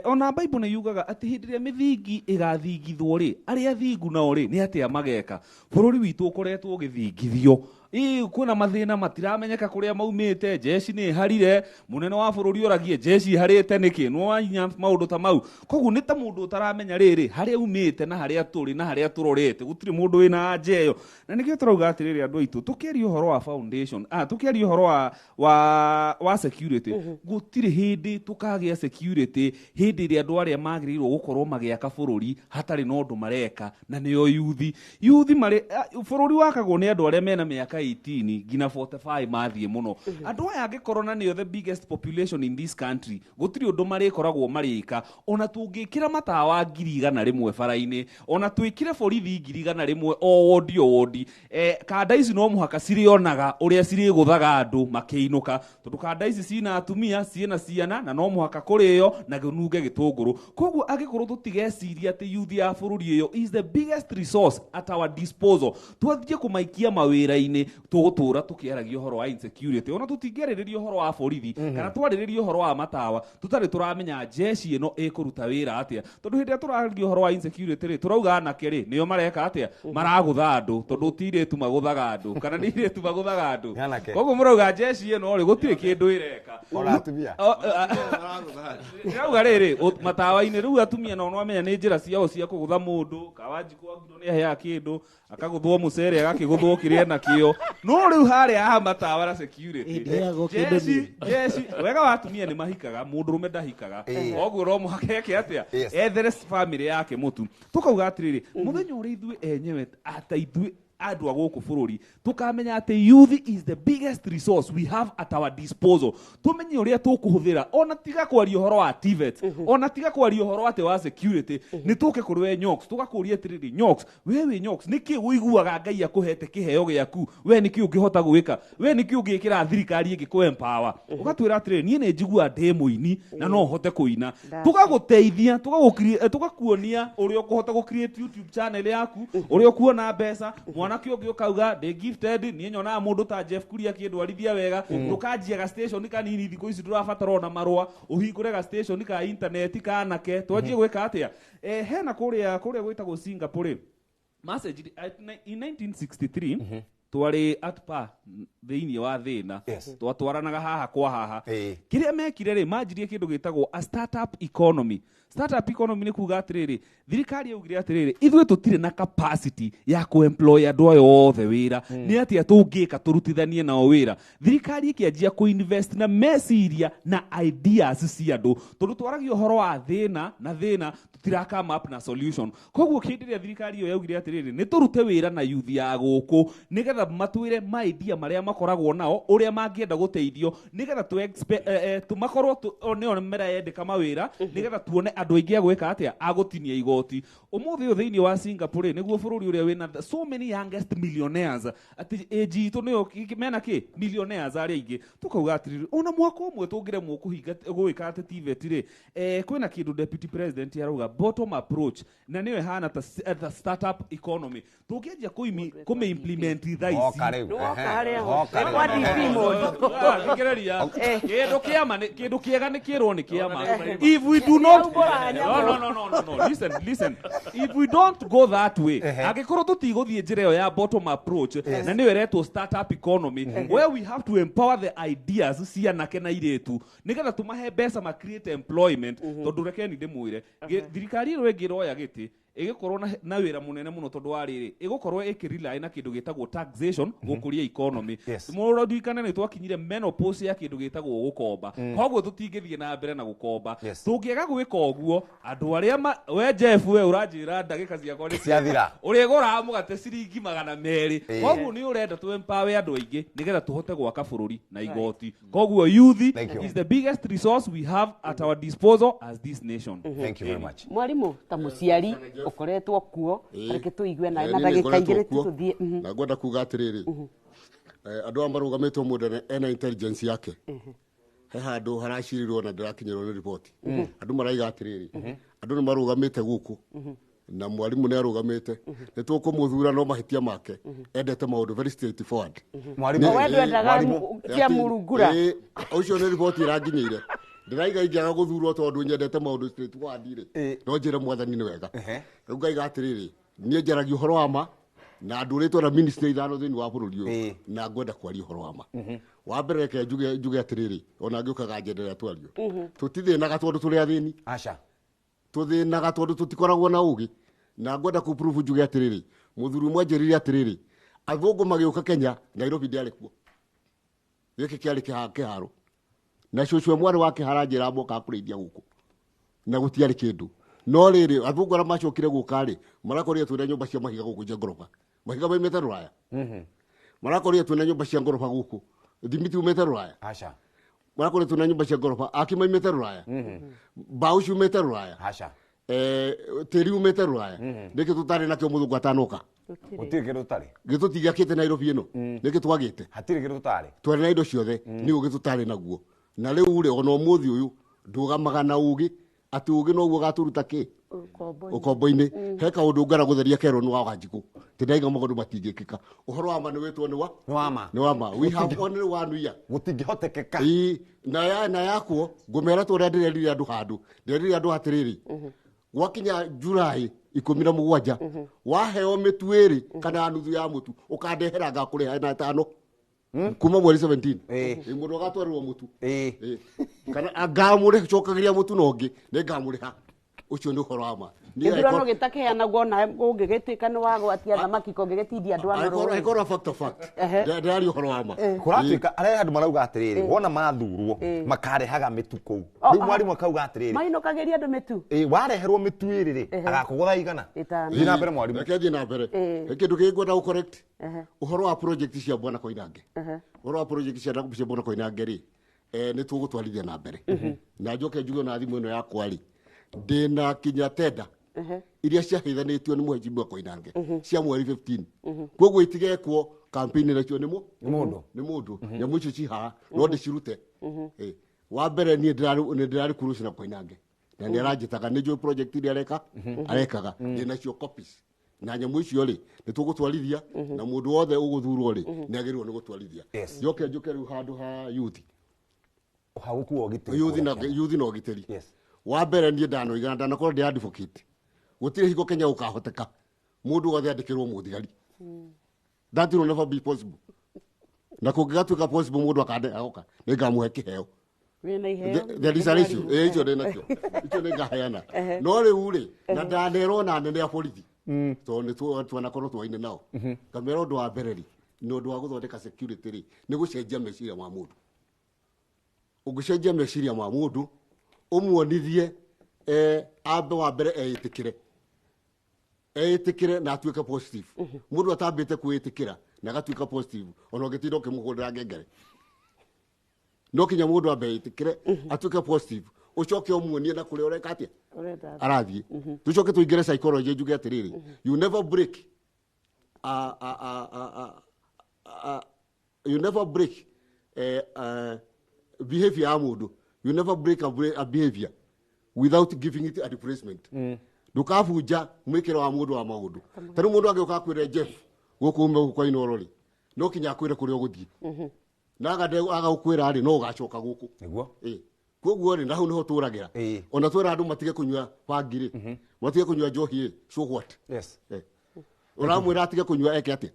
Ona Bible nĩ yugaga atĩ hĩndĩ ĩrĩa mĩthingi ĩgathingithwo rĩ, arĩa thingu nao rĩ, nĩ atĩa mageka? Bũrũri witũ ũkoretwo ũgĩthingithio. Kwĩna mathĩna matiramenyeka kũrĩa maumĩte, jeshi nĩ ĩharire, mũnene wa bũrũri oragie jeshi ĩharĩte nĩkĩ, nĩ wainya maũndũ ta mau. Koguo nĩ ta mũndũ ũtaramenya rĩrĩ, harĩa umĩte na harĩa tũrĩ na harĩa tũrorete, gũtirĩ mũndũ wĩna anja ĩyo. Na nĩkĩo tũrauga atĩrĩrĩ andũ aitũ, tũkĩaria ũhoro wa foundation, tũkĩaria ũhoro wa security, gũtirĩ hĩndĩ tũkagĩa security hĩndĩ ĩrĩa andũ arĩa magĩrĩirwo gũkorwo magĩaka bũrũri hatarĩ na ũndũ mareka, na nĩo yuthi. Yuthi marĩ, bũrũri wakagwo nĩ andũ arĩa mena mĩaka 18 nginya 45 mathiĩ mũno. Andũ aya angĩkorwo na nĩo the biggest population in this country, gũtirĩ ũndũ marĩkoragwo marĩka. Ona tũngĩkĩra matawa 100,000 bara-inĩ, ona twĩkĩre borithi 100,000 o wodi o wodi, kanda ici no mũhaka cirĩonaga ũrĩa cirĩgũthaga andũ makĩinũka, tondũ kanda ici cina atumia, ciĩna ciana, na no mũhaka kũrĩo na kũnunge gĩtũngũrũ. Koguo angĩkorwo tũtigeciria atĩ youth ya bũrũri ũyũ is the biggest resource at our disposal, twathiĩ kũmaikia mawĩra-inĩ, tũgũtũra tũkĩaragia ũhoro wa insecurity. Ona tũtingĩarĩrĩria ũhoro wa borithi kana twarĩrĩria ũhoro wa matawa tũtarĩ tũramenya jeshi ĩno ĩkũruta wĩra atĩa, tondũ hĩndĩ ĩrĩa tũraragia ũhoro wa insecurity rĩ, tũrauga anake rĩ nĩo mareka atĩa, maragũtha andũ, tondũ ti airĩtu magũthaga andũ kana nĩ airĩtu magũthaga andũ. Nĩ anake. Koguo mũrauga jeshi ĩno rĩ gũtirĩ kĩndũ ĩreka. Ona atumia. Ndĩrauga rĩrĩ, matawa-inĩ rĩu atumia nao nĩwamenya nĩ njĩra ciao cia kũgũtha mũndũ. Kawanjikũ angirwo nĩ aheaga kĩndũ, akagũthwo mũcere, agakĩgũthwo kĩrĩa nakĩo. No rĩu harĩa haha matawa na security, Ndĩheagwo kĩndũ jeshi, jeshi, wega wa atumia nĩ mahikaga, mũndũrũme ndahikaga. Koguo no mũhaka eke atĩa, ethere family yake mũtu. Tũkauga atĩrĩrĩ, mũthenya ũrĩa ithuĩ enyewe ata ithuĩ andũ a gũkũ bũrũri tũkamenya atĩ youth is the biggest resource we have at our disposal, tũmenye ũrĩa tũkũhũthĩra. Ona tiga kwaria ũhoro wa TVET, ona tiga kwaria ũhoro atĩ wa security, nĩ tũke kũrĩ we Nyox, tũgakũria atĩrĩrĩ, Nyox, we wĩ Nyox, nĩkĩ ũiguaga Ngai akũhete kĩheo gĩaku? We nĩkĩ ũngĩhota gwĩka? We nĩkĩ ũngĩkĩra thirikari ĩngĩ empower? Ũgatwĩra atĩrĩrĩ, niĩ nĩ njiguaga ndĩ mũini na no hote kũina. Tũgagũteithia, tũgakuonia ũrĩa ũkũhota gũ create YouTube channel yaku, ũrĩa ũkuona mbeca. Mwanake ũngĩ ũkauga ndĩ gifted, niĩ nyonaga mũndũ ta Jeff Kuria akĩndwarithia wega, ndũkanjia ga station kanini, thikũ ici ndũrabatara ona marũa, ũhingũre ga station ka internet ka anake, twanjie gwĩka atĩa. Hena kũrĩa gwĩtagwo Singapore rĩ, message in 1963 twarĩ at par thĩinĩ wa thĩna, twatwaranaga haha kwa haha. Kĩrĩa mekire rĩ, manjirie kĩndũ gĩtagwo a startup economy. Startup economy nĩ kuga atĩrĩrĩ, thirikari yaugire atĩrĩrĩ, ithuĩ tũtirĩ na capacity ya kũ-employ andũ aya othe wĩra, nĩ atĩa tũngĩka tũrutithanie nao wĩra? Thirikari ĩkĩanjia kũ-invest na meciria na ideas cia andũ, tondũ twaragia ũhoro wa thĩna na thĩna tũtira come up na solution. Koguo kĩndĩ ĩrĩa thirikari ĩyo yaugire atĩrĩrĩ, nĩ tũrute wĩra na youth ya gũkũ nĩgetha matwĩre ma idea marĩa makoragwo nao, ũrĩa mangĩenda gũteithio, nĩgetha tũmakorwo nĩo mareyendeka mawĩra, nĩgetha tuone andũ aingĩ a gwĩka atĩa, a gũtinia igoti. Ũmũthĩ ũyũ thĩinĩ wa Singapore nĩguo bũrũri ũrĩa wĩna so many youngest millionaires, atĩ age itũ nĩyo mena kĩ millionaires arĩa aingĩ. Tũkauga atĩrĩrĩ, ona mwaka ũmwe tũngĩremwo kũhinga gwĩka atĩ TVET rĩ, kwĩna kĩndũ deputy president arauga bottom approach, na nĩyo ĩhana ta startup economy, tũngĩanjia kũmĩ implement thaa ici. Hoka rĩu. Nĩwoka harĩa. Hoka rĩu. Kwa DP mũndũ. Thikĩrĩria, kĩndũ kĩama nĩ kĩndũ kĩega nĩ kĩrwo nĩ kĩama. If we do not, no, no, no, no, no, no, listen, listen, if we don't go that way, angĩkorwo tũtigũthiĩ njĩra ĩyo ya bottom approach, na nĩyo ĩretwo startup economy, where we have to empower the ideas cia anake na airĩtu nĩgetha tũmahe mbeca ma create employment. Tondũ rekeni ndĩmwĩre, thirikari ĩno ĩngĩ ĩroya gĩtĩ ĩgĩkorwo na wĩra mũnene mũno, tondũ wa rĩrĩ, ĩgũkorwo ĩkĩrely na kĩndũ gĩtagwo taxation gũkũria economy. Mũrorikane nĩ twakinyire menopause ya kĩndũ gĩtagwo gũkomba, koguo tũtingĩthiĩ na mbere na gũkomba. Tũngĩaga gwĩka ũguo, andũ arĩa we Jeff, we ũranjĩra ndagĩka ciakwa nĩ Ciathira. Ũrĩgũraga mũgate ciringi 200. Koguo nĩ ũrenda tũ empower andũ aingĩ nĩgetha tũhote gwaka bũrũri na igoti. Koguo youth is the biggest resource we have at our disposal as this nation. Thank you very much. Mwarimu, ta mũciari ũkoretwo kuo, reke tũigue nawe na ndagĩka igĩrĩ tu tũthiĩ. Na ngwenda kuga atĩrĩrĩ, andũ aya marũgamĩtwo mũndũ ena intelligence yake, he handũ haracirĩrwo na ndĩrakinyĩrwo nĩ riboti. Andũ maraiga atĩrĩrĩ, andũ nĩ marũgamĩte gũkũ na mwarimũ nĩ arũgamĩte, nĩ tũkũmũthura, no mahĩtia make endete maũndũ very straightforward. Mwarimũ. We ndwendaga cia murungura. Ũcio nĩ riboti ĩranginyĩire. Ndĩraiga ingĩaga gũthurwo tondũ nyendete maũndũ straightforward rĩ, no njĩre mwathani nĩ wega. Rĩu ngaiga atĩrĩrĩ, niĩ njaragia ũhoro wa ma na ndũrĩtwo na ministry ithano thĩinĩ wa bũrũri ũyũ, na ngwenda kwaria ũhoro wa ma. Wa mbere reke njuge atĩrĩrĩ, ona ngĩũkaga njenderea twario, tũtithĩnaga tondũ tũrĩ athĩni. Aca. Tũthĩnaga tondũ tũtikoragwo na ũgĩ. Na ngwenda kũ prove njuge atĩrĩrĩ, mũthuri ũmwe anjĩrire atĩrĩrĩ, athũngũ magĩũka Kenya, Nairobi ndĩarĩ kuo, gĩkĩ kĩarĩ kĩharo, na cũcũ mwarĩ wa kĩhara njĩra mokaga kũrĩithia gũkũ na gũtiarĩ kĩndũ. No rĩrĩ, athũngũ arĩa macokire gũka rĩ, marakorire twĩna nyũmba cia mahiga gũkũ cia ngoroba, mahiga maimĩte rũraya. Marakorire twina nyũmba cia ngoroba gũkũ. Thimiti umĩte Rũraya. Aca. Marakorire twina nyũmba cia ngoroba, aki maimĩte Rũraya. Mbaũ ciumĩte Rũraya. Aca. Tĩri umĩte Rũraya. Nĩkĩ tũtarĩ nakĩo mũthũngũ atanoka? Gũtirĩ kĩndũ tũtarĩ. Gĩtũtigakĩte Nairobi ĩno. Nĩkĩ twagĩte? Hatirĩ kĩndũ tũtarĩ. Twarĩ na indo ciothe, nĩ ũgĩ tũtarĩ naguo. Na rĩu rĩ, ona ũmũthĩ ũyũ ndũgamaga na ũgĩ atĩ ũgĩ noguo gatũruta kĩ? Ũkombo-inĩ. He kaũndũ ngara gũtheria kerwo nĩ wa Wanjikũ. Tindaiga maũndũ matingĩkĩka. Ũhoro wa ma nĩ wĩtwo nĩ wa? Nĩ wa ma. Nĩ wa ma. We have only one year. Gũtingĩhotekeka. Ĩĩ, na yakwo ngũmera ta ũrĩa ndĩrerire andũ handũ. Ndĩrerire andũ atĩrĩrĩ. Gwakinya July 17 waheo mĩtu ĩrĩ kana nuthu ya mũtu ũkandehera ngakũrĩha na 5 kuma mweri 17. Ĩ, mũndũ agatwarĩrwo mũtu. Ĩ, kana ngamũrĩha, cokageria mũtu na ũngĩ nĩ ngamũrĩha. Ũcio nĩ ũhoro wa ma. Niĩ Gĩthurano gĩtakeanagwo na ũngĩgĩtuĩka nĩ wagwatia thamaki kũngĩgĩtindia andũ ano rũĩ. Angĩkorwo fact of fact. Ndĩraria ũhoro wa ma. Kũratuĩka arĩa andũ marauga atĩrĩrĩ, wona mathurwo makarehaga mĩtu kũu. Oh, Rĩu ah. mwarimũ akauga atĩrĩrĩ, Mainũkagĩria andũ mĩtu. ĩ, wareherwo mĩtu ĩrĩ rĩ, agakũgũra igana. 5. Thiĩ na mbere mwarimũ. Reke thiĩ na mbere. He kĩndũ kĩngĩ ngwenda gũ-correct. Ũhoro wa project cia Bwana Koinange. Ũhoro wa project cia Bwana Koinange rĩ, nĩ tũgũtwarithia na mbere. Na njoke njuge na thimũ ĩno yakwa rĩ, ndĩna kinya tenda iria ciaheithanĩtio nĩ mũhecimiwa Koinange cia mweri 15. Koguo itigekwo campaign nacio nĩ mũndũ. Nĩ mũndũ. Nyamũ icio ci haha no ndĩcirute. Wa mbere niĩ nĩ ndĩrarĩ kuruci na Koinange na nĩ aranjĩtaga nĩ njũĩ project iria areka arekaga ndĩnacio copies na nyamũ icio rĩ nĩ tũgũtwarithia na mũndũ wothe ũgũthurwo rĩ nĩ agĩrĩirwo nĩ gũtwarithia. Yes. Njoke njũke rĩu handũ ha youth. Hagũkua ũgitĩri. Youth na ũgitĩri. Yes. Wa mbere niĩ ndanoiga na ndanakorwo ndĩ advocate gũtirĩ hingo Kenya gũkahoteka mũndũ wothe andĩkĩrwo mũthigari. That will never be possible. Na kũngĩgatuĩka possible mũndũ akande agoka nĩ ngamũhe kĩheo. Wĩna iheo. There is an issue. Icio ndĩ nacio. Icio nĩ ngaheana. No rĩu rĩ, na ndanerwo na anene a borithi tondũ nĩ twanakorwo twaine nao ngamera ũndũ wa mbere rĩ, nĩ ũndũ wa gũthondeka security rĩ, nĩ gũcenjia meciria ma mũndũ. Ũngĩcenjia meciria ma mũndũ ũmuonithie, ambe wa mbere eĩtĩkĩre eĩtĩkĩre na atuĩke positive. Mũndũ atambĩte kwĩĩtĩkĩra na agatuĩka positive, ona ũngĩtinda ũkĩmũhũrĩra ngengere, no kinya mũndũ ambe eĩtĩkĩre atuĩke positive, ũcoke ũmuonie na kũrĩa ũreka atĩa. Ũrenda. Arathiĩ. Tũcoke tũingĩre psychology njuge atĩrĩrĩ, you never break a, a, a, a, a, a, you never break behavior ya mũndũ. You never break a behavior without giving it a replacement. Ndũkabunja mwĩkĩre wa mũndũ wa maũndũ. Ta rĩu mũndũ angĩũka akwĩre Jeff gũkũ ume gũkũ kwa Inooro rĩ, no kinya akwĩre kũrĩa ũgũthiĩ na aga gũkwĩra rĩ, no ũgacoka gũkũ. Nĩguo. Ĩ, koguo rĩ, na hau nĩho tũragĩra. Ona twĩra andũ matige kũnyua bangi rĩ, matige kũnyua njohi rĩ, so what? Yes. Ũramwĩra atige kũnyua eke atĩa?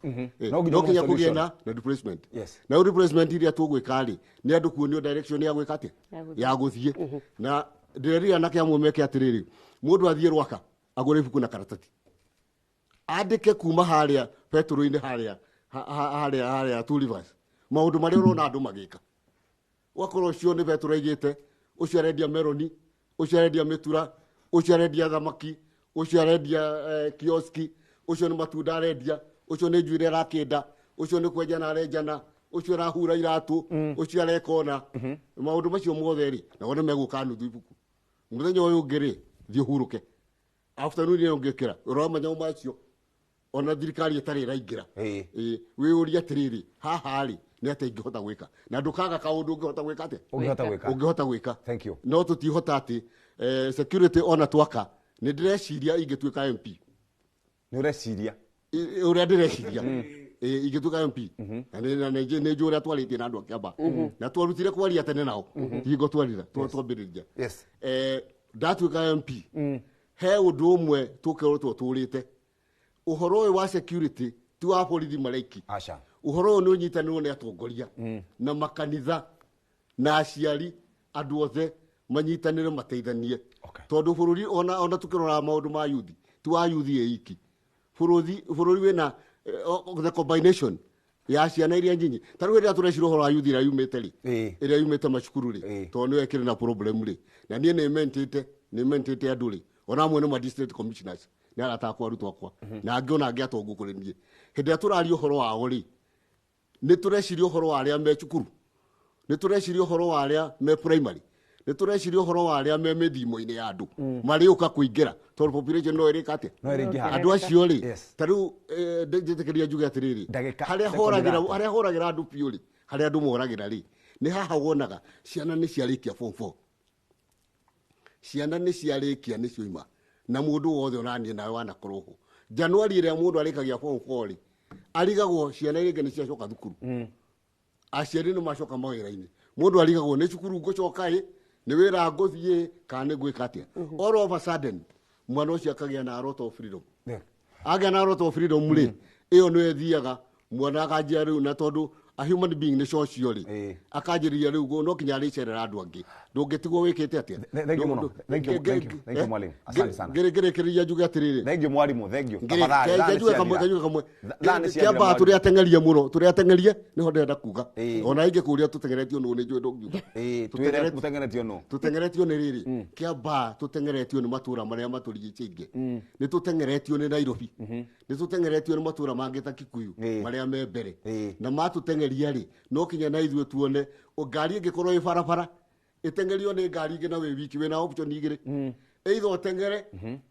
No nginya No kinya ũmũhe kũgĩe solution. na replacement. Yes. Na rĩu replacement iria tũgwĩka rĩ, nĩ andũ kuonio direction ya gwĩka atĩa, Ya gũthiĩ. ya gũthiĩ. Na ndĩrerire anake amwe meke atĩrĩrĩ, mũndũ athiĩ Rwaka agũre ibuku na karatathi andĩke kuma harĩa petro-inĩ harĩa harĩa Two Rivers maũndũ marĩa ũrona andũ magĩka. Ũgakorwo ũcio nĩ betũrũ aigĩte, ũcio arendia meroni, ũcio arendia mĩtura, ũcio arendia thamaki, ũcio arendia kioski, ũcio nĩ matunda arendia, ũcio nĩ njuĩrĩ arakĩnda, ũcio nĩ kwenjana arenjana, ũcio arahura iratũ, ũcio areka ũna. Maũndũ macio mothe rĩ, na wone megũka nuthu ibuku. Mũthenya ũyũ ũngĩ rĩ, thiĩ ũhurũke. Afternoon ĩyo ũngĩkĩra ũramenya macio ona thirikari ĩtarĩ ĩraingĩra. Ĩĩ, wĩyũrie atĩrĩrĩ, haha rĩ nĩ atĩa ingĩhota gwĩka, na ndũkaga kaũndũ ũngĩhota gwĩka atĩa. Ũngĩhota gwĩka. Ũngĩhota gwĩka. Thank you. No tũtihota atĩ security ona twaka nĩ ndĩreciria ingĩtuĩka MP. Nĩ ũreciria. Ũrĩa ndĩreciria, ingĩtuĩka MP na nĩ njũĩ ũrĩa twarĩtie na andũ a Kĩamba na twarutire kwaria tene nao hingo twarira twambĩrĩria. Ndatuĩka MP he ũndũ ũmwe tũkoretwo tũrĩte ũhoro ũyũ wa security ti wa borithi mareki. Aca. Ũhoro ũyũ nĩ ũnyitanĩrwo nĩ atongoria na makanitha na aciari, andũ othe manyitanĩre mateithanie. Tondũ bũrũri ona tukĩrora maũndũ ma yuthi ti wa yuthi ĩ iki, bũrũri wĩna the combination ya ciana iria nyinyi. Ta rĩu rĩrĩa tũrecira ũhoro wa yuthi ĩrĩa yumĩte rĩ, ĩrĩa yumĩte macukuru rĩ, tondũ nĩyo ĩkĩrĩ na problem rĩ, na niĩ nĩ mentĩte andũ rĩ, ona amwe nĩ ma district commissioners nĩ arata akwa, arutwo akwa, na angĩ ona angĩ atongu kũrĩ niĩ. Hĩndĩ ĩrĩa tũraria ũhoro wao rĩ, Nĩ tũreciria ũhoro wa arĩa me cukuru, nĩ tũreciria ũhoro wa arĩa me primary, nĩ tũreciria ũhoro wa arĩa me mĩthimo-inĩ ya andũ marĩũka kũingĩra, tondũ population no ĩrĩka atĩa? No ĩrĩingĩha. Andũ acio rĩ, ta rĩu njĩtĩkĩria njuge atĩrĩrĩ, Ndagĩka harĩa sekondi horagĩra, ithatũ. harĩa horagĩra andũ biũ rĩ, harĩa andũ moragĩra rĩ, nĩ haha wonaga ciana nĩ ciarĩkia form 4, ciana nĩ ciarĩkia, nĩ cioima, na mũndũ wothe ũraniĩ nawe wanakorwo ho Januari ĩrĩa mũndũ arĩkagia form 4 rĩ, arigagwo ciana iria ingĩ nĩ ciacoka thukuru, aciari nĩ macoka mawĩra-inĩ, mũndũ arigagwo nĩ cukuru ngũcoka ĩ, nĩ wĩra ngũthiĩ, kana nĩ ngwĩka atĩa. All of a sudden mwana ũcio akagĩa na a lot of freedom. Agĩa na a lot of freedom rĩ, ĩyo nĩyo ĩthiaga mwana akanjia rĩu, na tondũ a human being nĩ social rĩ, akanjĩrĩria rĩu no kinya arĩcerera andũ angĩ, ndũngĩtigwo wĩkĩte atĩa. Thank you mũno. Thank you, thank you, thank you, mwalimu. Asante sana. Ngĩrĩkĩrĩria njuge atĩrĩrĩ. Thank you, mwalimu, thank you. Tafadhali, thaa nĩ Njuge kamwe, ciathira. kanjuge kamwe. Thaa nĩ ciathira, Kĩambaga mwalimu. tũrĩ ateng'erie mũno, tũrĩ ateng'erie nĩho ndĩrenda kuga. Ona ingĩkũria tũteng'eretio nũ, nĩ njũĩ ndũngiuga. Twĩre mũteng'eretio nũ. Tũteng'eretio nĩ rĩrĩ, kĩambaa tũteng'eretio nĩ matũra marĩa matũrigicĩirie, nĩ tũteng'eretio nĩ Nairobi, nĩ tũteng'eretio nĩ matũra mangĩ ta Kikuyu marĩa me mbere, na matũteng'eria rĩ, no kinya na ithuĩ tuone ngari ĩngĩkorwo ĩ barabara ĩteng'erio nĩ ngari ingĩ na wĩ wiki wĩna option igĩrĩ, either ũteng'ere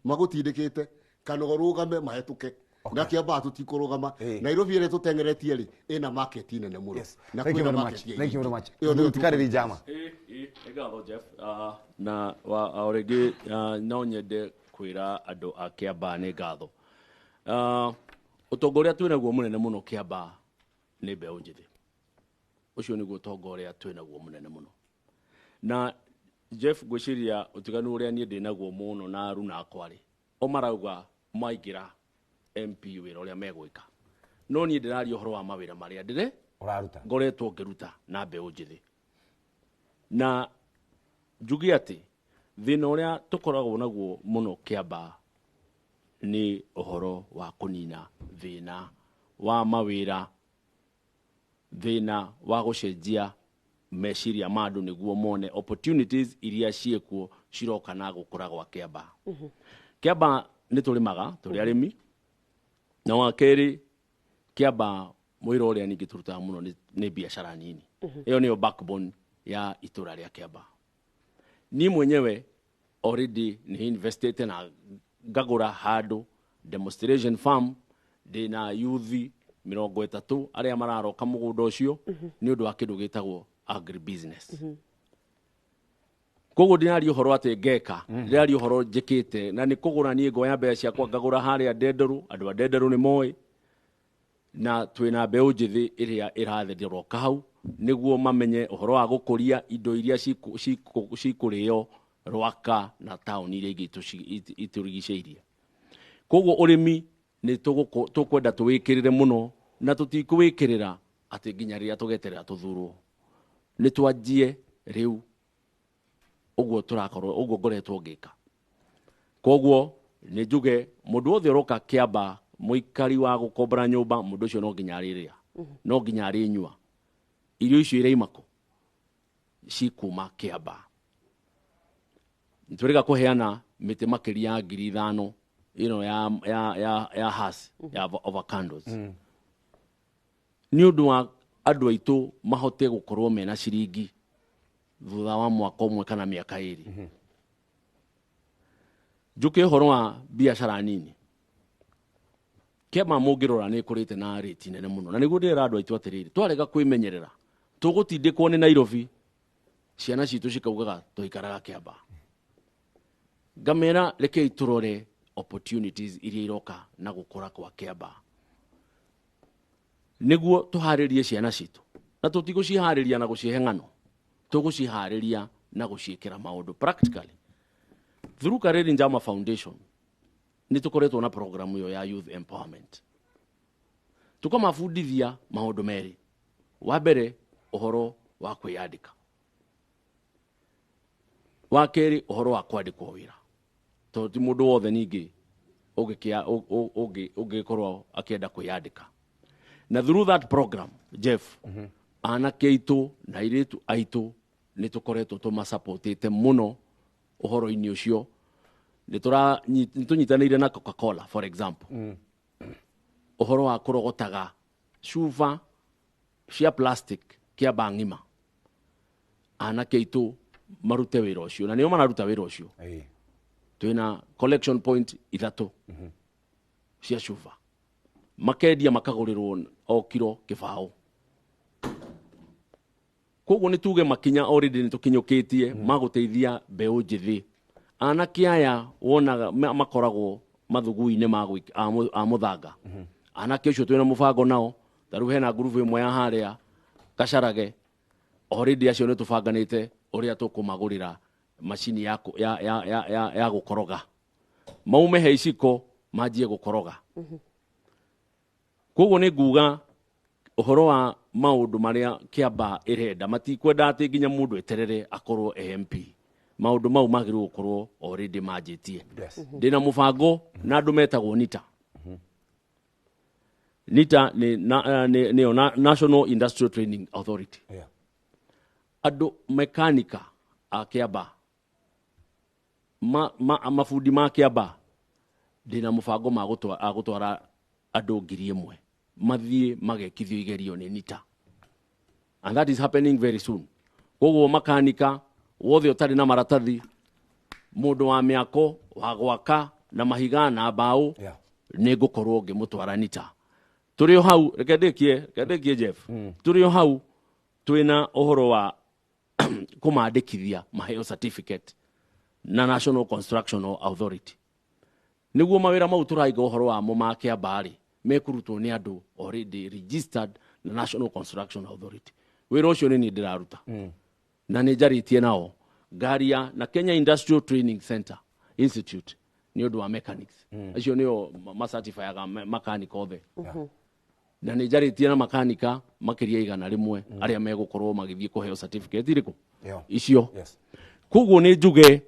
magũtindĩkĩte kana ũrũgame mahĩtũke, na kĩambaa tũtikũrũgama. Nairobi ĩrĩa tũteng'eretie rĩ, ĩna market nene mũno na Thank you kwĩna very much. market Thank you very much. ĩyo nĩyo. Tikarĩri njama. Ĩ ngatho, Jeff. Na o rĩngĩ no nyende kwĩra andũ a Kĩambaa nĩ ngatho. Ũtonga ũrĩa twĩnaguo mũnene mũno Kĩambaa nĩ mbeũ njĩthĩ. Ũcio nĩguo ũtonga ũrĩa twĩnaguo mũnene mũno. Na Jeff, ngwĩciria ũtiganu ũrĩa niĩ ndĩnaguo mũno na aruna akwa rĩ, o marauga maingĩra MP wĩra ũrĩa megwĩka, no niĩ ndĩraria ũhoro wa mawĩra marĩa ndĩre ũraruta, ngoretwo ngĩruta na mbeũ njĩthĩ. Na njuge atĩ thĩna ũrĩa tũkoragwo naguo mũno Kĩambaa nĩ ũhoro wa kũnina thĩna wa mawĩra, thĩna wa gũcenjia meciria ma andũ nĩguo mone opportunities iria ciĩkuo ciroka na gũkũra gwa Kĩambaa. Kĩambaa nĩ tũrĩmaga, tũrĩ arĩmi, na wa kerĩ Kĩambaa mwĩra ũrĩa ningĩ tũrutaga mũno nĩ biacara nini. Ĩyo nĩyo backbone ya itũra rĩa Kĩambaa. Niĩ mwenyewe already nĩ investĩte na ngagũra handũ demonstration farm, ndĩna yuthi 30 arĩa mararoka mũgũnda ũcio nĩ ũndũ wa kĩndũ gĩtagwo agribusiness. Koguo ndĩraria ũhoro atĩ ngeka, ndĩraria ũhoro njĩkĩte, na nĩ kũgũra niĩ ngoya mbeca ciakwa ngagũra harĩa Ndenderũ. Andũ a Ndenderũ nĩ moĩ, na twĩna mbeũ njĩthĩ ĩrĩa ĩrathĩroka hau nĩguo mamenye ũhoro wa gũkũria indo iria cikũrĩo Rwaka na taũni iria ingĩ itũrigicĩirie. Koguo ũrĩmi nĩ tũkwenda tũwĩkĩrĩre mũno, na tũtikũwĩkĩrĩra atĩ nginya rĩrĩa tũgeterera tũthurwo. Nĩ twanjie rĩu ũguo tũrakorwo, ũguo ngoretwo ngĩka. Koguo nĩ njuge mũndũ wothe ũroka Kĩambaa, mũikari wa gũkombora nyũmba, mũndũ ũcio no nginya arĩrĩa, no nginya arĩnyua. Irio icio iraima kũ? Cikuma Kĩambaa. Nĩtũrĩga kũheana mĩtĩ makĩria ya 5,000 ĩno ya has ya avocados, nĩ ũndũ wa andũ aitũ mahote gũkorwo mena ciringi thutha wa mwaka ũmwe kana mĩaka 2. Njũke ũhoro wa biacara nini. Kĩama mũngĩrora nĩ ĩkũrĩte na rate nene mũno, na nĩguo ndĩrera andũ aitũ atĩrĩrĩ, twarega kwĩmenyerera tũgũtindĩkwo nĩ Nairobi, ciana citũ cikaugaga tũikaraga Kĩambaa. Ngamera rekei tũrore opportunities iria iroka na gũkũra kwa Kĩambaa, nĩguo tũharĩrie ciana citũ, na tũtigũciharĩria na gũcihe ng'ano, tũgũciharĩria na gũciĩkĩra maũndũ practically. Through Kareri Njama Foundation nĩ tũkoretwo na program ĩyo ya youth empowerment, tũkamabundithia maũndũ merĩ. Wa mbere ũhoro wa kwĩyandĩka, wa kerĩ ũhoro wa kwandĩkwo wĩra, tondũ ti mũndũ wothe ningĩ ũngĩkorwo akĩenda kwĩyandĩka. Na through that program, Jeff, anake aitũ na airĩtu aitũ nĩ tũkoretwo tũmasupportĩte mũno ũhoro-inĩ ũcio. Nĩ tũnyitanĩire na Coca-Cola, for example, ũhoro wa kũrogotaga cuba Cia plastic Kĩambaa ng'ima, anake aitũ marute wĩra ũcio, na nĩo mararuta wĩra ũcio. Twĩna collection point ithatũ cia cuba, makendia makagũrĩrwo o kiro kĩbaũ. Koguo nĩ tuge makinya already nĩ tũkinyũkĩtie ma gũteithia mbeũ njĩthĩ. Anake aya wonaga makoragwo mathugui-inĩ ma a mũthanga. Anake ũcio twĩna mũbango nao. Ta rĩu hena ngurubu ĩmwe ya harĩa Gacarage, already acio nĩ tũbanganĩte ũrĩa tũkũmagũrĩra macini ya gũkoroga, maume he iciko manjie gũkoroga. Koguo nĩ nguga ũhoro wa maũndũ marĩa Kĩambaa ĩrenda, matikwenda atĩ nginya mũndũ eterere akorwo MP. Maũndũ mau magĩrĩirwo gũkorwo already manjĩtie. Ndĩna mũbango na andũ metagwo NITA. NITA nĩ nĩyo National Industrial Training Authority. Andũ mekanika a Kĩambaa, mabundi ma Kĩambaa, ndĩna mũbango ma gũtwara andũ 1,000 mathiĩ magekithio igerio nĩ NITA, and that is happening very soon. Koguo makanika wothe ũtarĩ na maratathi, mũndũ wa mĩako wa gwaka na mahiga na mbaũ, nĩ ngũkorwo ngĩmũtwara NITA. Tũrĩ o hau, reke ndĩkie Jeff, tũrĩ o hau twĩna ũhoro wa kũmandĩkithia maheo certificate na National Construction Authority, nĩguo mawĩra mau tũraiga ũhoro wamo ma Kĩambaa rĩ, mekũrutwo nĩ andũ already registered na National Construction Authority. Wĩra ũcio nĩ niĩ ndĩraruta na nĩ njarĩtie nao ngaria na Kenya Industrial Training Center Institute nĩ ũndũ wa mechanics. Acio nĩo macertifyaga makanika othe, na nĩ njarĩtie na makanika makĩria 100 arĩa megũkorwo magĩthiĩ kũheo certificate irĩkũ icio. Koguo nĩ njuge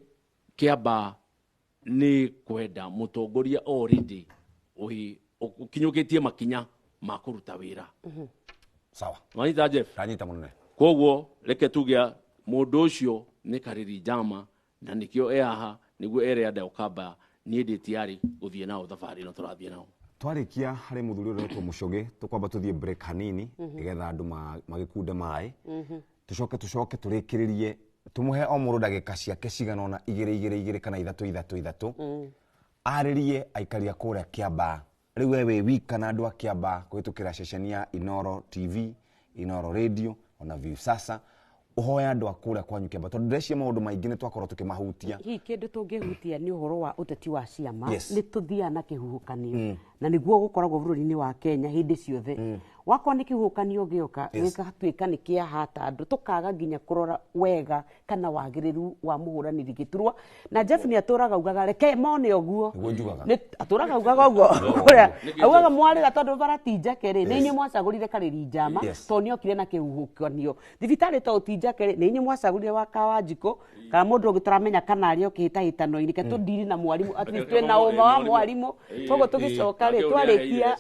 Kĩambaa nĩ kwenda mũtongoria already ũkinyũkĩtie makinya ma kũruta wĩra. Sawa. Wanyita, Jeff? Ndanyita mũnene. Koguo reke tuge mũndũ ũcio nĩ Karĩri Njama, na nĩkĩo e haha nĩguo ere andũ Ũkamba niĩ ndĩ tayari gũthiĩ nao thabarĩ ĩno tũrathiĩ nao. Twarĩkia harĩ mũthuri ũrĩa ũretwo Mũcũgĩ, tũkwamba tũthiĩ break hanini nĩgetha andũ magĩkunde maĩ, tũcoke tũrĩkĩrĩrie, tũmũhe o mũndũ ndagĩka ciake cigana ũna, igĩrĩ igĩrĩ igĩrĩ kana ithatũ ithatũ ithatũ, arĩrie aikari a kũrĩa Kĩambaa. Rĩu we wĩ wika na andũ a Kĩambaa kũhĩtũkĩra ceceni ya Inoro TV, Inoro Radio ona Viusasa, ũhoe andũ a kũrĩa kwanyu Kĩambaa, tondũ ndĩreciria maũndũ maingĩ nĩ twakorwo tũkĩmahutia. Hihi kĩndũ tũngĩhutia nĩ ũhoro wa ũteti wa ciama. Yes. Nĩ tũthiaga na kĩhuhũkanio, na nĩguo gũkoragwo bũrũri-inĩ wa Kenya hĩndĩ ciothe. Wakorwo nĩ kĩhuhũkanio gĩoka, gĩgatuĩka nĩ kĩahata andũ, tũkaga nginya kũrora wega kana wagĩrĩru wa mũhũranĩri gĩturwa. Na Jeff nĩ atũraga augaga reke mone ũguo. Nĩguo njugaga. Nĩ atũraga augaga ũguo, ũrĩa augaga mwarĩra tondũ bara ti njake rĩ, nĩ inyuĩ mwacagũrire Karĩri Njama, tondũ nĩokire na kĩhuhũkanio. Thibitarĩ to ti njake rĩ, nĩ inyuĩ mwacagũrire wa Kawanjikũ kana mũndũ ũngĩ tũramenya kana arĩ o kĩhĩtahĩtano-inĩ. Ke tũndiri na mwarimũ, at least twĩna ũma wa mwarimũ. Koguo tũgĩcoka rĩ, twarĩkia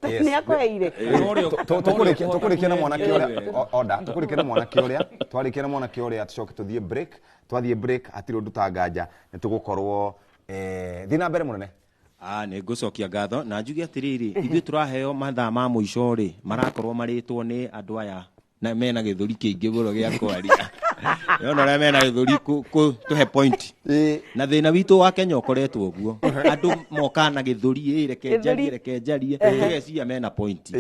nĩ akũheire. Tũkũrĩkia na mwanake ũrĩa order, tũkũrĩkia na mwanake ũrĩa, twarĩkia na mwanake ũrĩa tũcoke tũthiĩ break. Twathiĩ break hatirĩ ũndũ tanganja, nĩ tũgũkorwo thiĩ na mbere mũnene. Ah, nĩ ngũcokia ngatho na njuge atĩrĩrĩ, ithuĩ tũraheo mathaa ma mũico rĩ, marakorwo marĩtwo nĩ andũ aya na mena gĩthũri kĩingĩ mũno gĩa kwaria. Nĩwona ũrĩa mena gĩthũri tũhe point, na thĩna witũ wa Kenya ũkoretwo ũguo, andũ mokaga na gĩthũri, ĩ reke njarie, reke njarie, tũgeciria mena point,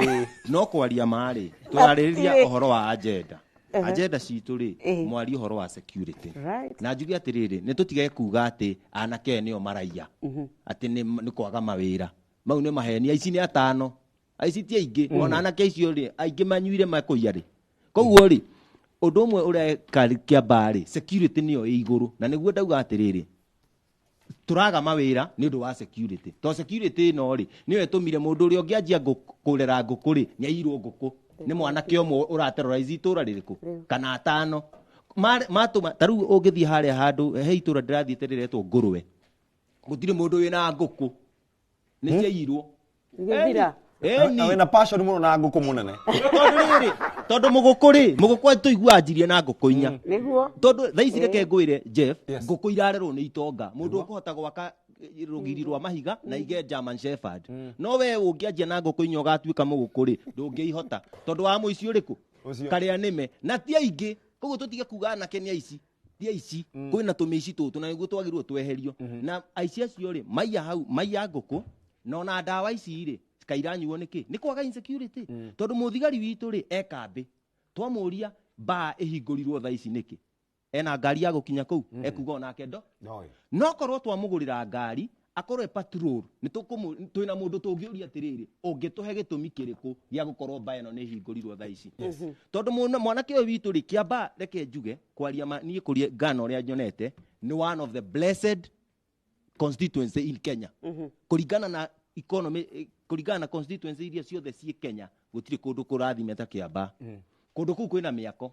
no kwaria marĩ tũrarĩrĩria ũhoro wa agenda. Agenda citũ rĩ, mwarie ũhoro wa security. Na njuge atĩrĩrĩ, nĩ tũtige kuga atĩ anake aya nĩo maraiya, atĩ nĩ kwaga mawĩra. Mau nĩ maheni. Aici nĩ atano, aici ti aingĩ. Ona anake acio rĩ, aingĩ manyuire makũiya rĩ. Koguo rĩ, ũndũ ũmwe ũrĩa Kĩambaa rĩ, security nĩyo ĩ igũrũ, na nĩguo ndauga atĩrĩrĩ, tũraga mawĩra nĩ ũndũ wa security, to security ĩno rĩ, nĩyo ĩtũmire mũndũ ũrĩa ũngĩanjia kũrera ngũkũ rĩ, nĩ airwo ngũkũ nĩ mwanake ũmwe ũraterrorize itũra rĩrĩkũ kana atano. Matũma ta rĩu ũngĩthiĩ harĩa handũ he itũra ndĩrathiĩte rĩretwo Ngũrwe, gũtirĩ mũndũ wĩna ngũkũ, nĩ ciairwo. Igĩthira. Ĩni. Na wĩna passion mũno na ngũkũ mũnene. Tondũ rĩrĩ, tondũ mũgũkũ rĩ, mũgũkũ tũigua anjirie na ngũkũ inya. Tondũ thaa ici reke ngwĩre Jeff, ngũkũ irarerwo nĩ itonga. Mũndũ ũkũhota gwaka rũgiri rwa mahiga na ige German Shepherd. No we ũngĩanjia na ngũkũ inya ũgatuĩka mũgũkũ rĩ, ndũngĩihota tondũ wa mũici ũrĩkũ karĩa nĩme na ti aingĩ. Koguo tũtige kuga anake nĩ aici, ti aici, kwĩna tũmĩici tũtũ na nĩguo twagĩrĩirwo tweherio. Na aici acio rĩ, maiya hau, maiya ngũkũ na ona ndawa ici rĩ, kairanyuo nĩkĩ? Nĩ kwaga insecurity. Tondũ mũthigari witũ rĩ, e kambĩ, twamũria mbaa ĩhingũrirwo thaa ici nĩkĩ, ena ngari ya gũkinya kũu, ekuga onake ndo. No korwo twamũgũrĩra ngari akorwo e patrol, nĩ twĩna mũndũ tũngĩũria atĩrĩrĩ, ũngĩtũhe gĩtũmi kĩrĩkũ gĩa gũkorwo mbaa ĩno nĩ ĩhingũrirwo thaa ici? Tondũ mwanake ũyũ witũ rĩ, kĩamba reke njuge kwaria niĩ kũrĩa ngano ũrĩa nyonete nĩ one of the blessed constituency in Kenya. Kũringana na economy, kũringana na constituency iria ciothe ciĩ Kenya, gũtirĩ kũndũ kũrathime ta Kĩamba. Kũndũ kũu kwĩna mĩako.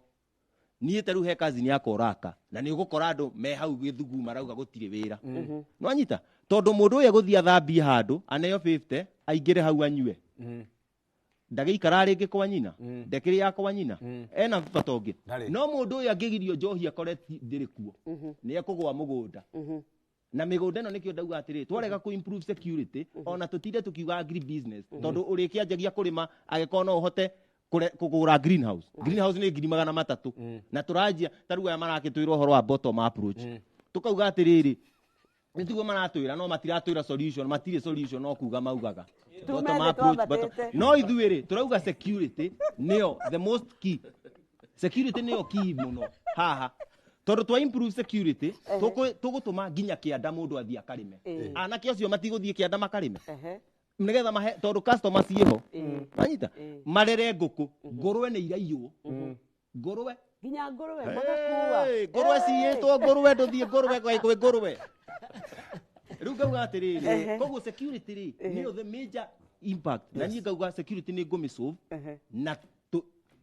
Niĩ ta rĩu he cousin yakwa ũraka na nĩ ũgũkora andũ me hau gĩthugu marauga gũtirĩ wĩra. Nĩwanyita? Tondũ mũndũ ũyũ egũthiĩ athambie handũ aneo 50 aingĩre hau anyue. Ndagĩikara rĩngĩ kwa nyina, ndekĩrĩa kwa nyina, ena bata ũngĩ. No mũndũ ũyũ angĩgirio njohi akore ndĩrĩ kuo, nĩ ekũgũa mũgũnda. Na mĩgũnda ĩno nĩkĩo ndauga atĩrĩ, twarega kũ improve security, ona tũtinde tũkiuga agri business, tondũ ũrĩkĩanjagia kũrĩma angĩkorwo no ũhote kũgũra greenhouse. Greenhouse nĩ 300,000. Na tũranjia ta rĩu aya marakĩtwĩra ũhoro wa bottom approach. Tũkauga atĩrĩrĩ, nĩ tiguo maratwĩra, no matiratwĩra solution, matirĩ solution no kuga maugaga. Bottom approach, no ithuĩ rĩ, tũrauga security nĩyo the most key. Security nĩyo key mũno haha. Tondũ twa improve security, tũgũtũma nginya kĩanda mũndũ athiĩ akarĩme. Anake acio matigũthiĩ kĩanda makarĩme. Nĩgetha mahe, tondũ customer ciĩho. Wanyita? Marere ngũkũ, ngũrwe nĩ iraiywo. Ngũrwe nginya ngũrwe magakua. Ngũrwe ciyĩtwo ngũrwe, ndũthiĩ ngũrwe kwĩ ngũrwe. Rĩu ngauga atĩrĩrĩ, koguo security rĩ, nĩyo the major impact. Na niĩ ngauga security nĩ ngũmĩsolve na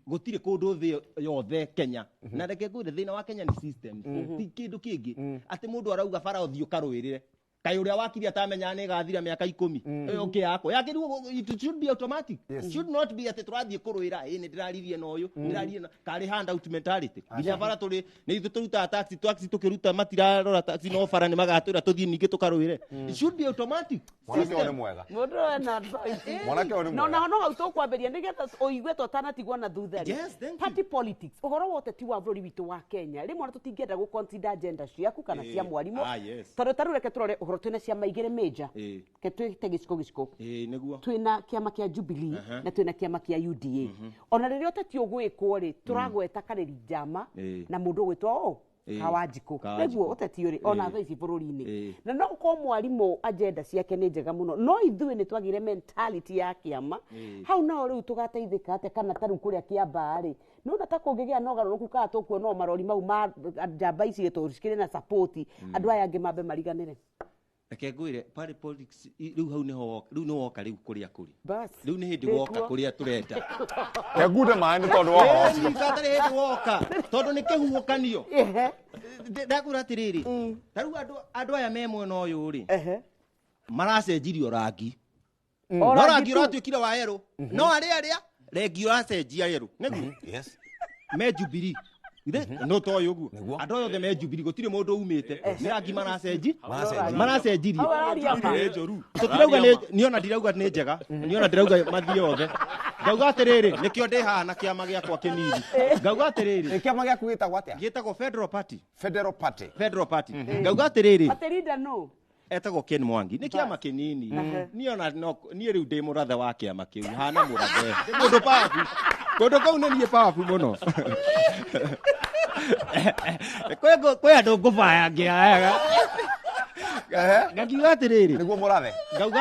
gũtirĩ kũndũ thĩ yothe Kenya. Na reke ngwĩre thĩna wa Kenya nĩ systems, ti kĩndũ kĩngĩ. Atĩ mũndũ arauga bara ũthiĩ ũkarũĩrĩre. Kaĩ ũrĩa wakiri atamenya nĩ ĩgathira mĩaka 10. Ĩyo yakwa. Yakĩrwo it should be automatic. Should not be atĩ tũrathiĩ kũrũĩra, ĩ nĩ ndĩraririe na ũyũ, ndĩraririe na karĩ handout mentality. Nginya bara tũrĩ nĩ ithuĩ tũrutaga taxi, taxi tũkĩruta matirarora taxi no bara nĩ magatwĩra tũthiĩ ningĩ tũkarũĩre. It should be automatic. Mwanake ũyũ nĩ mwega. Mũndũ ũyũ ena advice. Mwanake ũyũ nĩ No mwega. na no hau tũkwambĩrĩria nĩgetha ũigue tũtanatigwo na thutha rĩ. Yes, thank you. Party politics, ũhoro wa ũteti wa bũrũri witũ wa Kenya, rĩmwe ona tũtingĩenda gũ consider agenda ciaku kana cia mwarimũ. Tondũ ta rĩu reke tũrore ũhoro twĩna ciama igĩrĩ major. Ke twĩte gĩciko gĩciko. Nĩguo. Twĩna kĩama kĩa Jubilee na twĩna kĩama kĩa UDA. Ona rĩrĩa ũteti ũgwĩkwo rĩ, tũragweta Karĩri Njama na mũndũ ũgwĩtwo Kawanjikũ. Nĩguo ũteti ũrĩ ona thaa ici bũrũri-inĩ. Na no ũkorwo mwarimũ agenda ciake nĩ njega mũno, no ithuĩ nĩ twagĩire mentality ya kĩama. Hau nao rĩu tũgateithĩka atĩa kana ta rĩu kũrĩa Kĩambaa rĩ, nĩwona ta kũngĩgĩa na ũgarũrũku kana tũkuona o marori mau ma njamba ici tũcikĩrĩ na support, andũ aya angĩ mambe mariganĩre. Reke ngwĩre party politics rĩu hau nĩho rĩu nĩ woka rĩu kũrĩa kũrĩ. Rĩu nĩ hĩndĩ woka kũrĩa tũrenda. Kengunde maĩ nĩ tondũ wa ũhoro ũcio. Gatarĩ hĩndĩ woka tondũ nĩ kĩhuhũkanio. Ndakwĩra atĩrĩrĩ, ta rĩu andũ aya me mwena ũyũ rĩ, maracenjirio rangi. No rangi ũratuĩkire wa yerũ. No arĩa rangi ũracenjia yerũ. Nĩguo? Yes. Me Jubilee. No to ũyũ ũguo. Andũ othe me Jubilee gũtirĩ mũndũ umĩte. Nĩ rangi maracenji. Maracenjirie. Tũtirauga nĩ ona ndirauga nĩ njega. Nĩ ona ndirauga mathiĩ othe. Ngauga atĩrĩrĩ, nĩkĩo ndĩ haha na kĩama gĩakwa kĩnini. Ngauga atĩrĩrĩ. Kĩama gĩaku gĩtagwo atĩa? Gĩtagwo Federal Party. Federal Party. Federal Party. Ngauga atĩrĩrĩ. Atĩrinda no. Etagwo Ken Mwangi. Nĩ kĩama kĩnini. Niĩ ona no niĩ rĩu ndĩ mũrathe wa kĩama kĩu. Hana mũrathe. Ndĩ mũndũ powerful. Kũndũ kũu nĩ niĩ powerful mũno. Kwĩ andũ ngũbaya ngĩayaga. Ngakiuga atĩrĩrĩ. Nĩguo mũrathe. Ngauga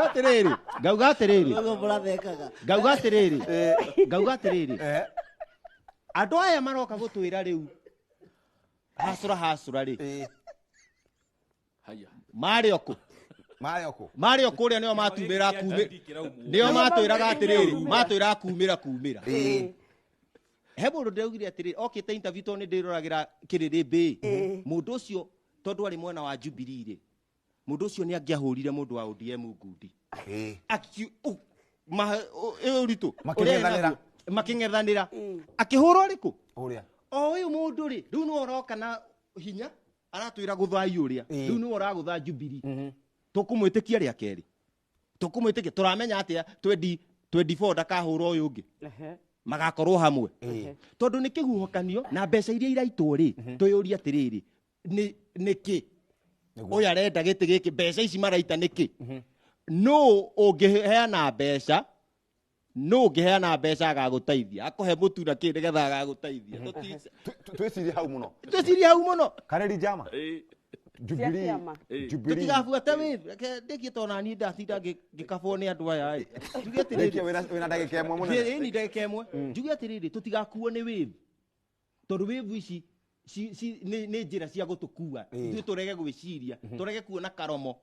atĩrĩrĩ. Ngauga atĩrĩrĩ. Nĩguo mũrathekaga. Ngauga atĩrĩrĩ. Ngauga atĩrĩrĩ. Andũ aya maroka gũtwĩra rĩu. Hasura hasura rĩ. Marĩ okũ. Marĩ okũ ũrĩa nĩo matumĩra kumĩra. Nĩo matwĩraga atĩrĩrĩ, matwĩraga kumĩra kumĩra. He mũndũ ndĩraugire atĩrĩrĩ, okĩte interview tondũ nĩ ndĩroragĩra kĩrĩrĩmbĩ. Mũndũ ũcio tondũ arĩ mwena wa Jubilee rĩ, mũndũ ũcio nĩ angĩahũrire mũndũ wa ODM ngundi. Ũritũ. Makĩng'ethanĩra. Makĩng'ethanĩra. Akĩhũrwo rĩkũ? Ũrĩa. O ũyũ mũndũ rĩ, rĩu nĩwe ũroka na hinya. Aratwĩra gũthai ũrĩa. Rĩu nĩwe ũragũtha Jubilee. Tũkũmwĩtĩkia rĩa kerĩ. Tũkũmwĩtĩkia tũramenya atĩa 24 ndakahũra ũyũ ũngĩ. Magakorwo hamwe. Tondũ nĩ kĩhuhũkanio na mbeca iria iraitwo rĩ, twĩyũrie atĩrĩrĩ, nĩkĩ? Ũyũ arenda gĩtĩ gĩkĩ, mbeca ici maraita nĩkĩ? No ũngĩheana mbeca, no ũngĩheana mbeca agagũteithia, akũhe mũtu na kĩ nĩgetha agagũteithia. Twĩcirie hau mũno. Twĩcirie hau mũno. Kareri Njama. Jubilee. Jubilee. Tũtigabuate wĩvi. Reke ndĩkie tondũ naniĩ ndatinda ngĩkabwo nĩ andũ aya ĩ. Njuge atĩrĩrĩ. Wĩna ndagĩka ĩmwe mũnene. Ĩni ndagĩka ĩmwe. Njuge atĩrĩrĩ, tũtigakuo nĩ wĩvi. Tondũ wĩvu ici nĩ njĩra cia gũtũkua. Ithuĩ tũrege gwĩciria, tũrege kuona karomo.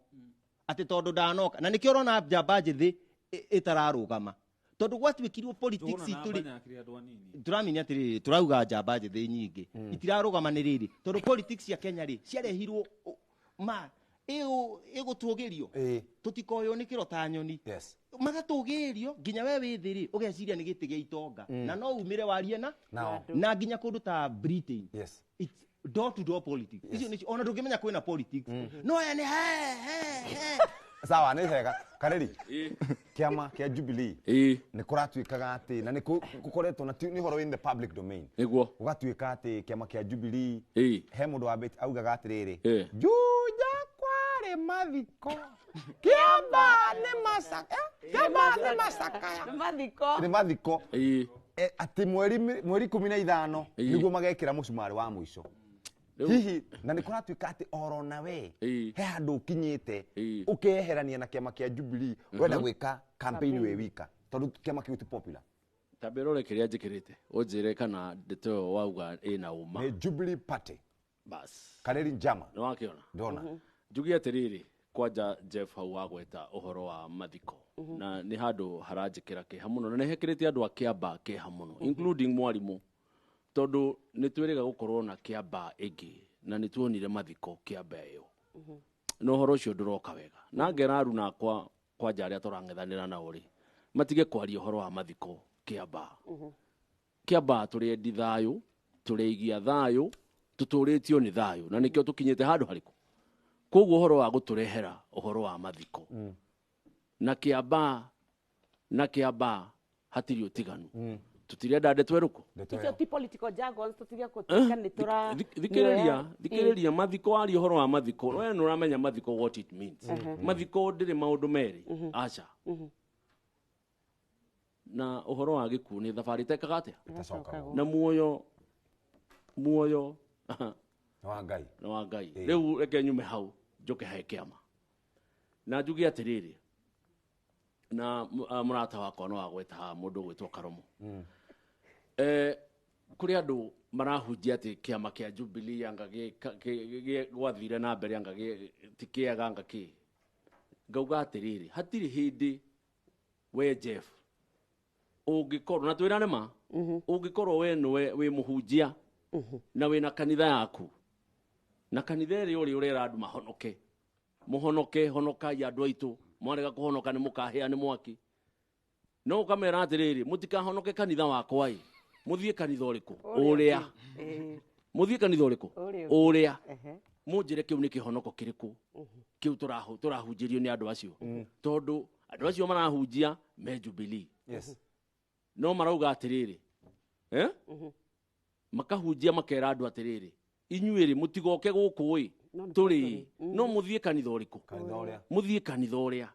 Atĩ tondũ ndanoka. Na nĩkĩo ũrona njamba njĩthĩ ĩtararũgama. Tondũ gwatuĩkirwo politics itũ rĩ, tũramenya atĩrĩrĩ, tũrauga njamba njĩthĩ nyingĩ itirarũgama nĩ rĩrĩ, tondũ politics cia Kenya rĩ ciarehirwo ma ĩgũtũgĩrio, tũtikoywo nĩ kĩro ta nyoni. Magatũgĩrio nginya we wĩ thĩ rĩ ũgeciria nĩ gĩtĩ gĩa itonga, na no umĩre warie na nginya kũndũ ta Britain. It's door to door politics. Icio nĩcio ona ndũngĩmenya kwĩna politics. No aya nĩ he. Sawa, nĩ hega. Kareri, kĩama kĩa Jubilee nĩ kũratuĩkaga atĩ, na nĩ gũkoretwo na nĩ ũhoro in the public domain. Nĩguo. Gũgatuĩka atĩ kĩama kĩa Jubilee he mũndũ wambĩte augaga atĩrĩrĩ, Juja kwarĩ mathiko, Kĩamba nĩ macakaya, Kĩamba nĩ macakaya. Nĩ mathiko. Nĩ mathiko. Atĩ mweri 15 nĩguo magekĩra mũcumarĩ wa mũico. Hihi na nĩ kũratuĩka atĩ oro na we he handũ ũkinyĩte ũkeherania na kĩama kĩa Jubilee, ũrenda gwĩka campaign wĩ wika tondũ kĩama kĩu ti popular. Ta mbere ũrore kĩrĩa njĩkĩrĩte ũnjĩre kana ndeto ĩyo wauga ĩna ũma. Nĩ Jubilee Party. Bas. Kareri Njama. Nĩ wakĩona? Ndona. Njuge atĩrĩrĩ, kwanja Jeff hau wagweta ũhoro wa mathiko, na nĩ handũ haranjĩkĩra kĩeha mũno, na nĩ hekĩrĩte andũ a Kĩamba kĩeha mũno, including mwarimũ, tondũ nĩ twĩrĩga gũkorwo na Kĩamba ĩngĩ, na nĩ tuonire mathiko Kĩamba ĩyo. Na ũhoro ũcio ndũroka wega. Na ngera aruna akwa kwanja arĩa tũrang'ethanĩra nao rĩ, matige kwaria ũhoro wa mathiko Kĩamba. Kĩamba tũrĩ endi thayũ, tũrĩ aigia thayũ, tũtũrĩtio nĩ thayũ, na nĩkĩo tũkinyĩte handũ harĩkũ. Koguo ũhoro wa gũtũrehera ũhoro wa mathiko na Kĩamba, na Kĩamba hatirĩ ũtiganu. Tũtirenda ndeto ĩrĩkũ? Icio ti political jargons, tũtige gũtuĩka nĩ tũra Thikĩrĩria, mathiko, aria ũhoro wa mathiko, we nĩ ũramenya mathiko what it means. Mathiko ndĩrĩ maũndũ merĩ, aca. Na ũhoro wa gĩkuũ nĩ thabarĩ ĩtekaga atĩa? Na muoyo wa Ngai. Nĩ wa Ngai. Rĩu reke nyume hau njoke he kĩama. Na njuge atĩrĩrĩ, na mũrata wakwa no agweta haha mũndũ ũgwĩtwo Karomo. Kũrĩ andũ marahunjia atĩ kĩama kĩa Jubilee anga gwathire na mbere anga ti kĩega anga kĩ. Ngauga atĩrĩrĩ, hatirĩ hĩndĩ we Jeff ũngĩkorwo, na twĩrane ma, ũngĩkorwo we nĩwe wĩ mũhunjia na wĩna kanitha yaku, na kanitha ĩrĩa ũrĩ ũrera andũ mahonoke, mũhonoke, honokai andũ aitũ, mwarega kũhonoka nĩ mũkahĩa nĩ mwaki. No ũkamera atĩrĩrĩ, mũtikahonoke kanitha wakwa ĩ, mũthiĩ kanitha ũrĩkũ? Ũrĩa. Mũthiĩ kanitha ũrĩkũ? Ũrĩa. Mũnjĩre kĩu nĩ kĩhonoko kĩrĩkũ kĩu tũrahunjĩrio nĩ andũ acio, tondũ andũ acio marahunjia me Jubilee. No marauga atĩrĩrĩ, makahunjia makera andũ atĩrĩrĩ, inyuĩ rĩ mũtigoke gũkũ ĩ tũrĩ, no mũthiĩ kanitha ũrĩkũ? Mũthiĩ kanitha ũrĩa.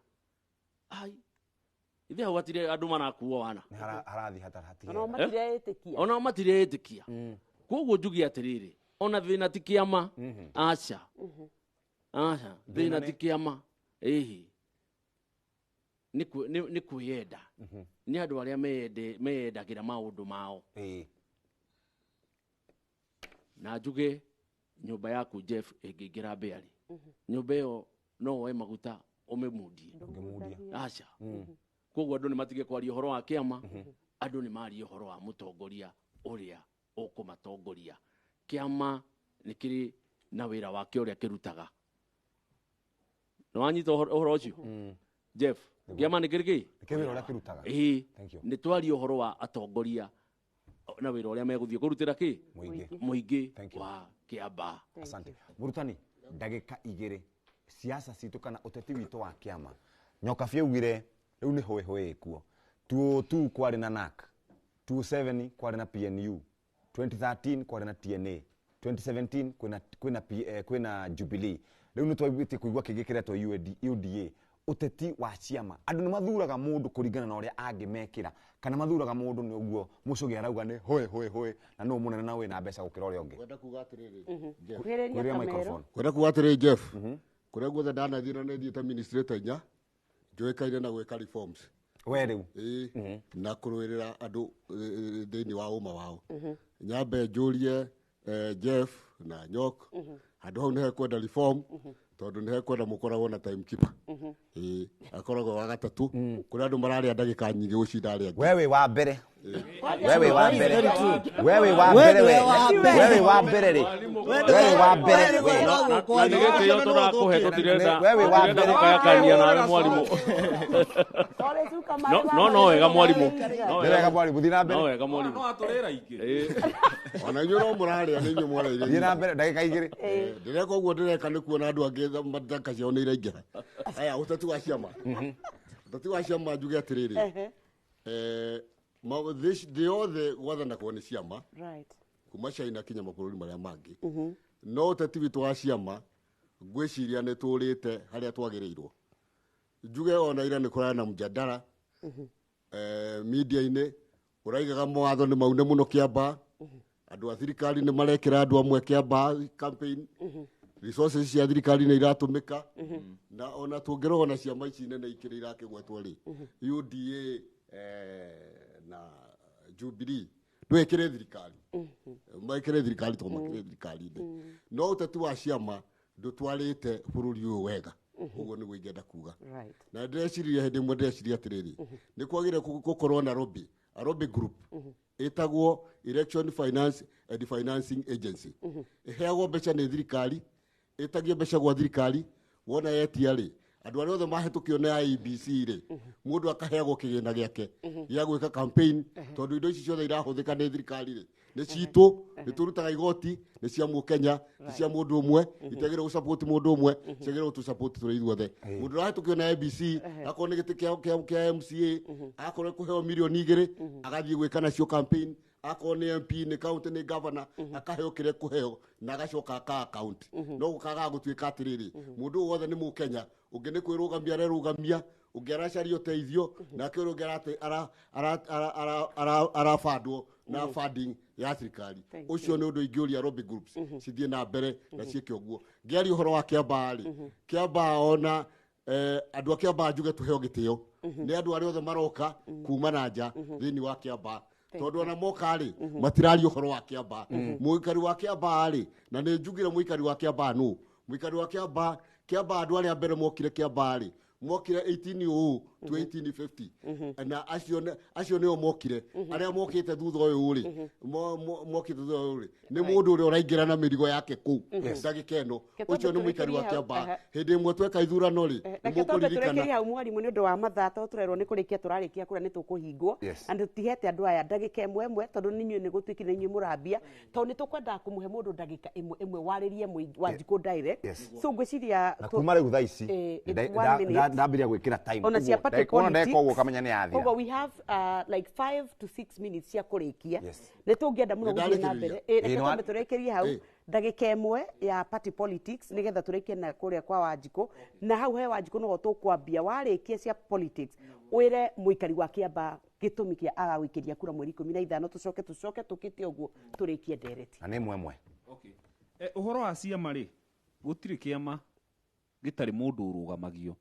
Ai, ithe hau hatirĩ andũ marakuo wana. Harathiĩ hatirĩ. Ona matireĩtĩkia. Ona matireĩtĩkia. Koguo njuge atĩrĩrĩ, ona thĩna ti kĩama, aca. Aca, thĩna ti kĩama. Ĩhĩ. Nĩ kwĩyenda. Nĩ andũ arĩa meyendagĩra maũndũ mao. Na njuge nyũmba yaku Jeff ĩngĩingĩra mbĩa-rĩ, nyũmba ĩyo no woe maguta ũmĩmundie. Aca. Koguo andũ nĩ matige kwaria ũhoro wa kĩama, andũ nĩ marie ũhoro wa mũtongoria ũrĩa ũkũmatongoria. Kĩama nĩ kĩrĩ na wĩra wake ũrĩa kĩrutaga. Nĩ wanyita ũhoro ũcio? Jeff, kĩama nĩ kĩrĩ kĩ? Nĩ kĩrĩ wĩra ũrĩa kĩrutaga. Ĩĩ. Nĩ twarie ũhoro wa atongoria na wĩra ũrĩa megũthiĩ kũrutĩra kĩ? Mũingĩ. Mũingĩ wa Kĩambaa. Asante. Mũrutani, ndagĩka 2 siasa citũ kana ũteti witũ wa kĩama. Nyokabi augire rĩu nĩ hũĩ hũĩ ĩkuo. 2002 kwarĩ na NAC, 2007 kwarĩ na PNU, 2013 kwarĩ na TNA, 2017 kwĩna Jubilee. Rĩu nĩ twambĩtie kũigua kĩngĩ kĩretwo UDA. Ũteti wa ciama andũ nĩ mathuraga mũndũ kũringana na ũrĩa angĩmekĩra, kana mathuraga mũndũ nĩ ũguo Mũcũgĩ arauga nĩ hũĩ hũĩ hũĩ na nũ mũnene na wĩna mbeca gũkĩra ũrĩa ũngĩ. Ngwenda kuga atĩrĩrĩ, Jeff. Kuhĩrĩria Kuhĩrĩria kamero. microphone. Ngwenda kuga atĩrĩrĩ, Jeff, kũrĩa guothe ndanathiĩ na nĩthiĩte administrator inya njũĩkaine na gwĩka reforms. We rĩu. Ĩĩ, na kũrũĩrĩra andũ thĩinĩ wa ũma wao. Nyambe njũrie Jeff na Nyok, handũ hau nĩ hekwenda reform, tondũ nĩ hekwenda mũkoragwo na timekeeper. Ĩĩ, akoragwo wa gatatũ, kũrĩa andũ mararĩa ndagĩka nyingĩ gũcinda arĩa angĩ. Wewe wa mbere. Wewe wa mbere. Wewe wa We mbere nĩwe we. wa mbere. Wewe wa mbere rĩ. Wewe wa mbere we. Na nĩ gĩtĩo tũrakũhe tũtirenda Wewe wa tũtirenda mbere. gũkayakania nawe mwarimũ. Sorry, cuka No maĩ no no wega mwarimũ. No Nĩ wega mwarimũ, thiĩ na mbere. No wega mwarimũ. No atũrĩra ingĩ. Ĩĩ. Ona inyuĩ no mũrarĩa, nĩ inyuĩ mwarĩire. Thiĩ na mbere ndagĩka 2. Ndĩreka ũguo ndĩreka nĩ kuona andũ angĩ ndagĩka ciao nĩ iraingĩra. Aya, ũteti wa ciama. Ũteti wa ciama njuge atĩrĩrĩ. Thĩ yothe gwathanagwo nĩ ciama. Right. Kuma China kinya mabũrũri marĩa mangĩ. No ũteti witũ wa ciama ngwĩciria nĩ tũrĩte harĩa twagĩrĩirwo. Njuge ona ira nĩ kũrarĩ na mjadala media-inĩ ũraigaga mawatho nĩ maune mũno Kĩambaa. Andũ a thirikari nĩ marekĩra andũ amwe Kĩambaa campaign. Resources cia thirikari nĩ iratũmĩka. Na ona tũngĩrora na ciama ici nene ikĩrĩ irakĩgwetwo rĩ, UDA na Jubilee ndwĩkĩre thirikari. Mekĩre thirikari tondũ makĩrĩ thirikari-inĩ. No ũteti wa ciama ndũtwarĩte bũrũri ũyũ wega. Ũguo nĩguo ingĩenda kuga. Right. Na ndĩreciria hĩndĩ ĩmwe ndĩreciria atĩrĩrĩ, nĩ kwagĩrĩire gũkorwo na lobby, a lobby group ĩtagwo Election Finance and Financing Agency. Ĩheagwo mbeca nĩ thirikari, ĩtagie mbeca gwa thirikari, wona yetia rĩ, andũ arĩa othe mahĩtũkio nĩ IEBC rĩ, mũndũ akaheagwo kĩgĩna gĩake gĩa gwĩka campaign, tondũ indo ici ciothe irahũthĩka nĩ thirikari rĩ, nĩ citũ, nĩ tũrutaga igoti, nĩ cia mũkenya, nĩ cia mũndũ ũmwe, itiagĩrĩirwo gũsupport mũndũ ũmwe, ciagĩrĩirwo gũtũsupport tũrĩ ithuothe. Mũndũ ũrahĩtũkio na IEBC, akorwo nĩ gĩtĩ kĩa MCA, akorwo kũheo mirioni 2, agathiĩ gwĩka nacio campaign, akorwo nĩ MP, nĩ county, nĩ governor, akaheo kĩrĩa kũheo na agacoka aka account. No gũkagaga gũtuĩka atĩrĩrĩ, mũndũ wothe nĩ mũkenya, ũngĩ nĩ kwĩrũgamia arerũgamia, ũngĩ aracaria ũteithio, nake ũrĩa ũngĩ arabandwo na funding ya thirikari. Ũcio nĩ ũndũ ingĩũria lobby groups cithiĩ na mbere na ciĩke ũguo. Ngĩaria ũhoro wa Kĩambaa rĩ, Kĩambaa ona andũ a Kĩambaa njuge tũheo gĩtĩo nĩ andũ arĩa othe maroka kuma na nja thĩinĩ wa Kĩambaa, tondũ ona moka rĩ matiraria ũhoro wa Kĩambaa. Mũikari wa Kĩambaa rĩ, na nĩ njugire mũikari wa Kĩambaa nũ? Mũikari wa Kĩambaa, Kĩambaa andũ arĩa mbere mokire Kĩambaa rĩ, mokire 1800 to 1850, na acio nĩo mokire. Arĩa mokĩte thutha ũyũ rĩ, mokĩte thutha ũyũ rĩ, nĩ mũndũ ũrĩa ũraingĩra na mĩrigo yake kũu ndagĩka ĩno. Ũcio nĩ mũikari wa Kĩambaa. Hĩndĩ ĩmwe tweka ithurano rĩ, Reke twambe tũrĩkĩrie hau mwarimũ nĩ ũndũ wa mathaa, tondũ tũrerwo nĩ kũrĩkia tũrarĩkia kũrĩa nĩ tũkũhingwo. Na tũtihete andũ aya ndagĩka ĩmwe ĩmwe, tondũ nĩ inyuĩ nĩ gũtuĩkire inyuĩ mũrambia, tondũ nĩ tũkwendaga kũmũhe mũndũ ndagĩka ĩmwe ĩmwe warĩrie Wanjikũ direct. So ngwĩciria na kuma rĩu thaa ici ndambiria gwĩkĩra time. Ona cia party Ndagĩka politics. ũguo ũkamenya nĩ yathira. Koguo we have like 5 to 6 minutes cia kũrĩkia. Nĩ tũngĩenda mũno Nĩ gũthiĩ na ndarĩkĩrĩria. mbere. Reke Ĩ, nĩ twambe tũrĩkĩrie hau ndagĩka ĩmwe ya party politics nĩgetha tũrĩkie na kũrĩa kwa Wanjikũ. Na hau he Wanjikũ noho tũkwambia warĩkia cia politics wĩre mũikari wa Kĩambaa gĩtũmi kĩa agagũikĩria kura mweri 15, tũcoke tũkĩte ũguo tũrĩkie ndereti. Na nĩ ĩmwe ĩmwe. Okay. Ũhoro wa ciama rĩ, gũtirĩ kĩama gĩtarĩ mũndũ ũrũgamagio.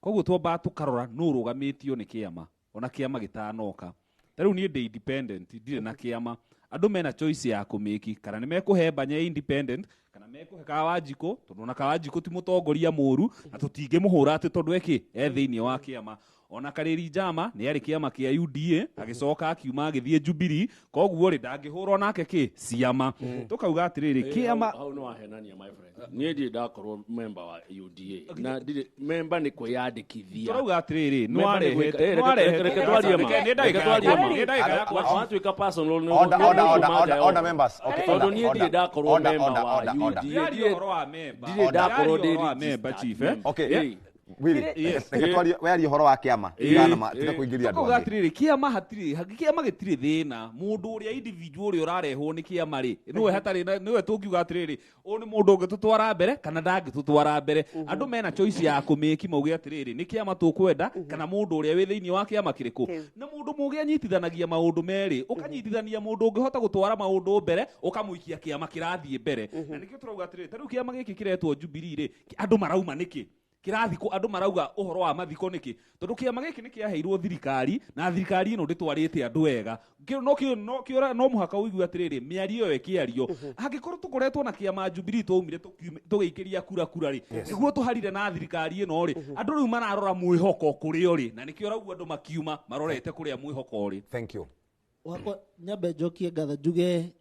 Koguo twambaga tũkarora nũ ũrũgamĩtio nĩ kĩama, ona kĩama gĩtanoka. Ta rĩu niĩ ndĩ independent, ndirĩ na kĩama. Andũ mena choice ya kũmĩki, kana nĩ mekũhe Mbanya independent, kana mekũhe Kawanjikũ, tondũ ona Kawanjikũ ti mũtongoria mũru, na tũtingĩmũhũra atĩ tondũ eki e thĩinĩ wa kĩama. Ona Karĩri Njama nĩ arĩ kĩama kĩa UDA, agĩcoka akiuma agĩthiĩ Jubilee, koguo rĩ ndangĩhũrwo nake kĩ ciama. Tũkauga atĩrĩrĩ, kĩama hau nĩ wahenania, my friend. Niĩ ndirĩ ndakorwo member wa UDA na ndirĩ member, nĩ kwĩyandĩkithia. Tũrauga atĩrĩrĩ, nĩ Member nĩ gwĩka- warehete eh, reke twarie ma. nĩ ndagĩka Reke twarie ma. nĩ ndagĩka yakwa. Watuĩka personal nĩ Order, nĩ order, order, ũkũmanja order, yothe. order, members. Okay, Tondũ order, niĩ ndirĩ order, ndakorwo order, member order, wa order, order. UDA. Ndĩraria ũhoro wa member. Ndirĩ ndakorwo Ndĩraria ndĩ ũhoro wa member, registered chief, eh? member. Okay. Eh. Willy, Yes. reke twarie, wearie ũhoro wa kĩama. Tigana ma, tiga kũingĩria andũ Tũkauga angĩ. atĩrĩrĩ, kĩama hatirĩ kĩama gĩtirĩ thĩna. Mũndũ ũrĩa individual ũrĩa ũrarehwo nĩ kĩama rĩ, nĩwe hatarĩ nĩwe tũngiuga atĩrĩrĩ, ũyũ nĩ mũndũ ũngĩtũtwara mbere kana ndangĩtũtwara mbere. Andũ mena choice ya kũmĩki, mauge atĩrĩrĩ, nĩ kĩama tũkwenda kana mũndũ ũrĩa wĩ thĩinĩ wa kĩama kĩrĩkũ. Kĩu. Na mũndũ mũgĩ anyitithanagia maũndũ merĩ, ũkanyitithania mũndũ ũngĩhota gũtwara maũndũ mbere, ũkamũikia kĩama kĩrathiĩ mbere. Na nĩkĩo tũrauga atĩrĩrĩ, ta rĩu kĩama gĩkĩ kĩretwo Jubilee rĩ, andũ marauma nĩkĩ kĩrathikwo? Andũ marauga ũhoro wa mathiko nĩkĩ? Tondũ kĩama gĩkĩ nĩ kĩaheirwo thirikari, na thirikari ĩno ndĩtwarĩte andũ wega. No mũhaka ũigue atĩrĩrĩ, mĩario ĩyo ĩkĩario, angĩkorwo tũkoretwo na kĩama Jubilee, twaumire tũgĩikĩria kura kura rĩ, nĩguo tũharire na thirikari ĩno rĩ, andũ rĩu mararora mwĩhoko kũrĩa ũrĩ, na nĩkĩo raugua andũ makiuma marorete kũrĩa mwĩhoko ũrĩ. Thank you. Wakwa nyambe njokie ngatho, njuge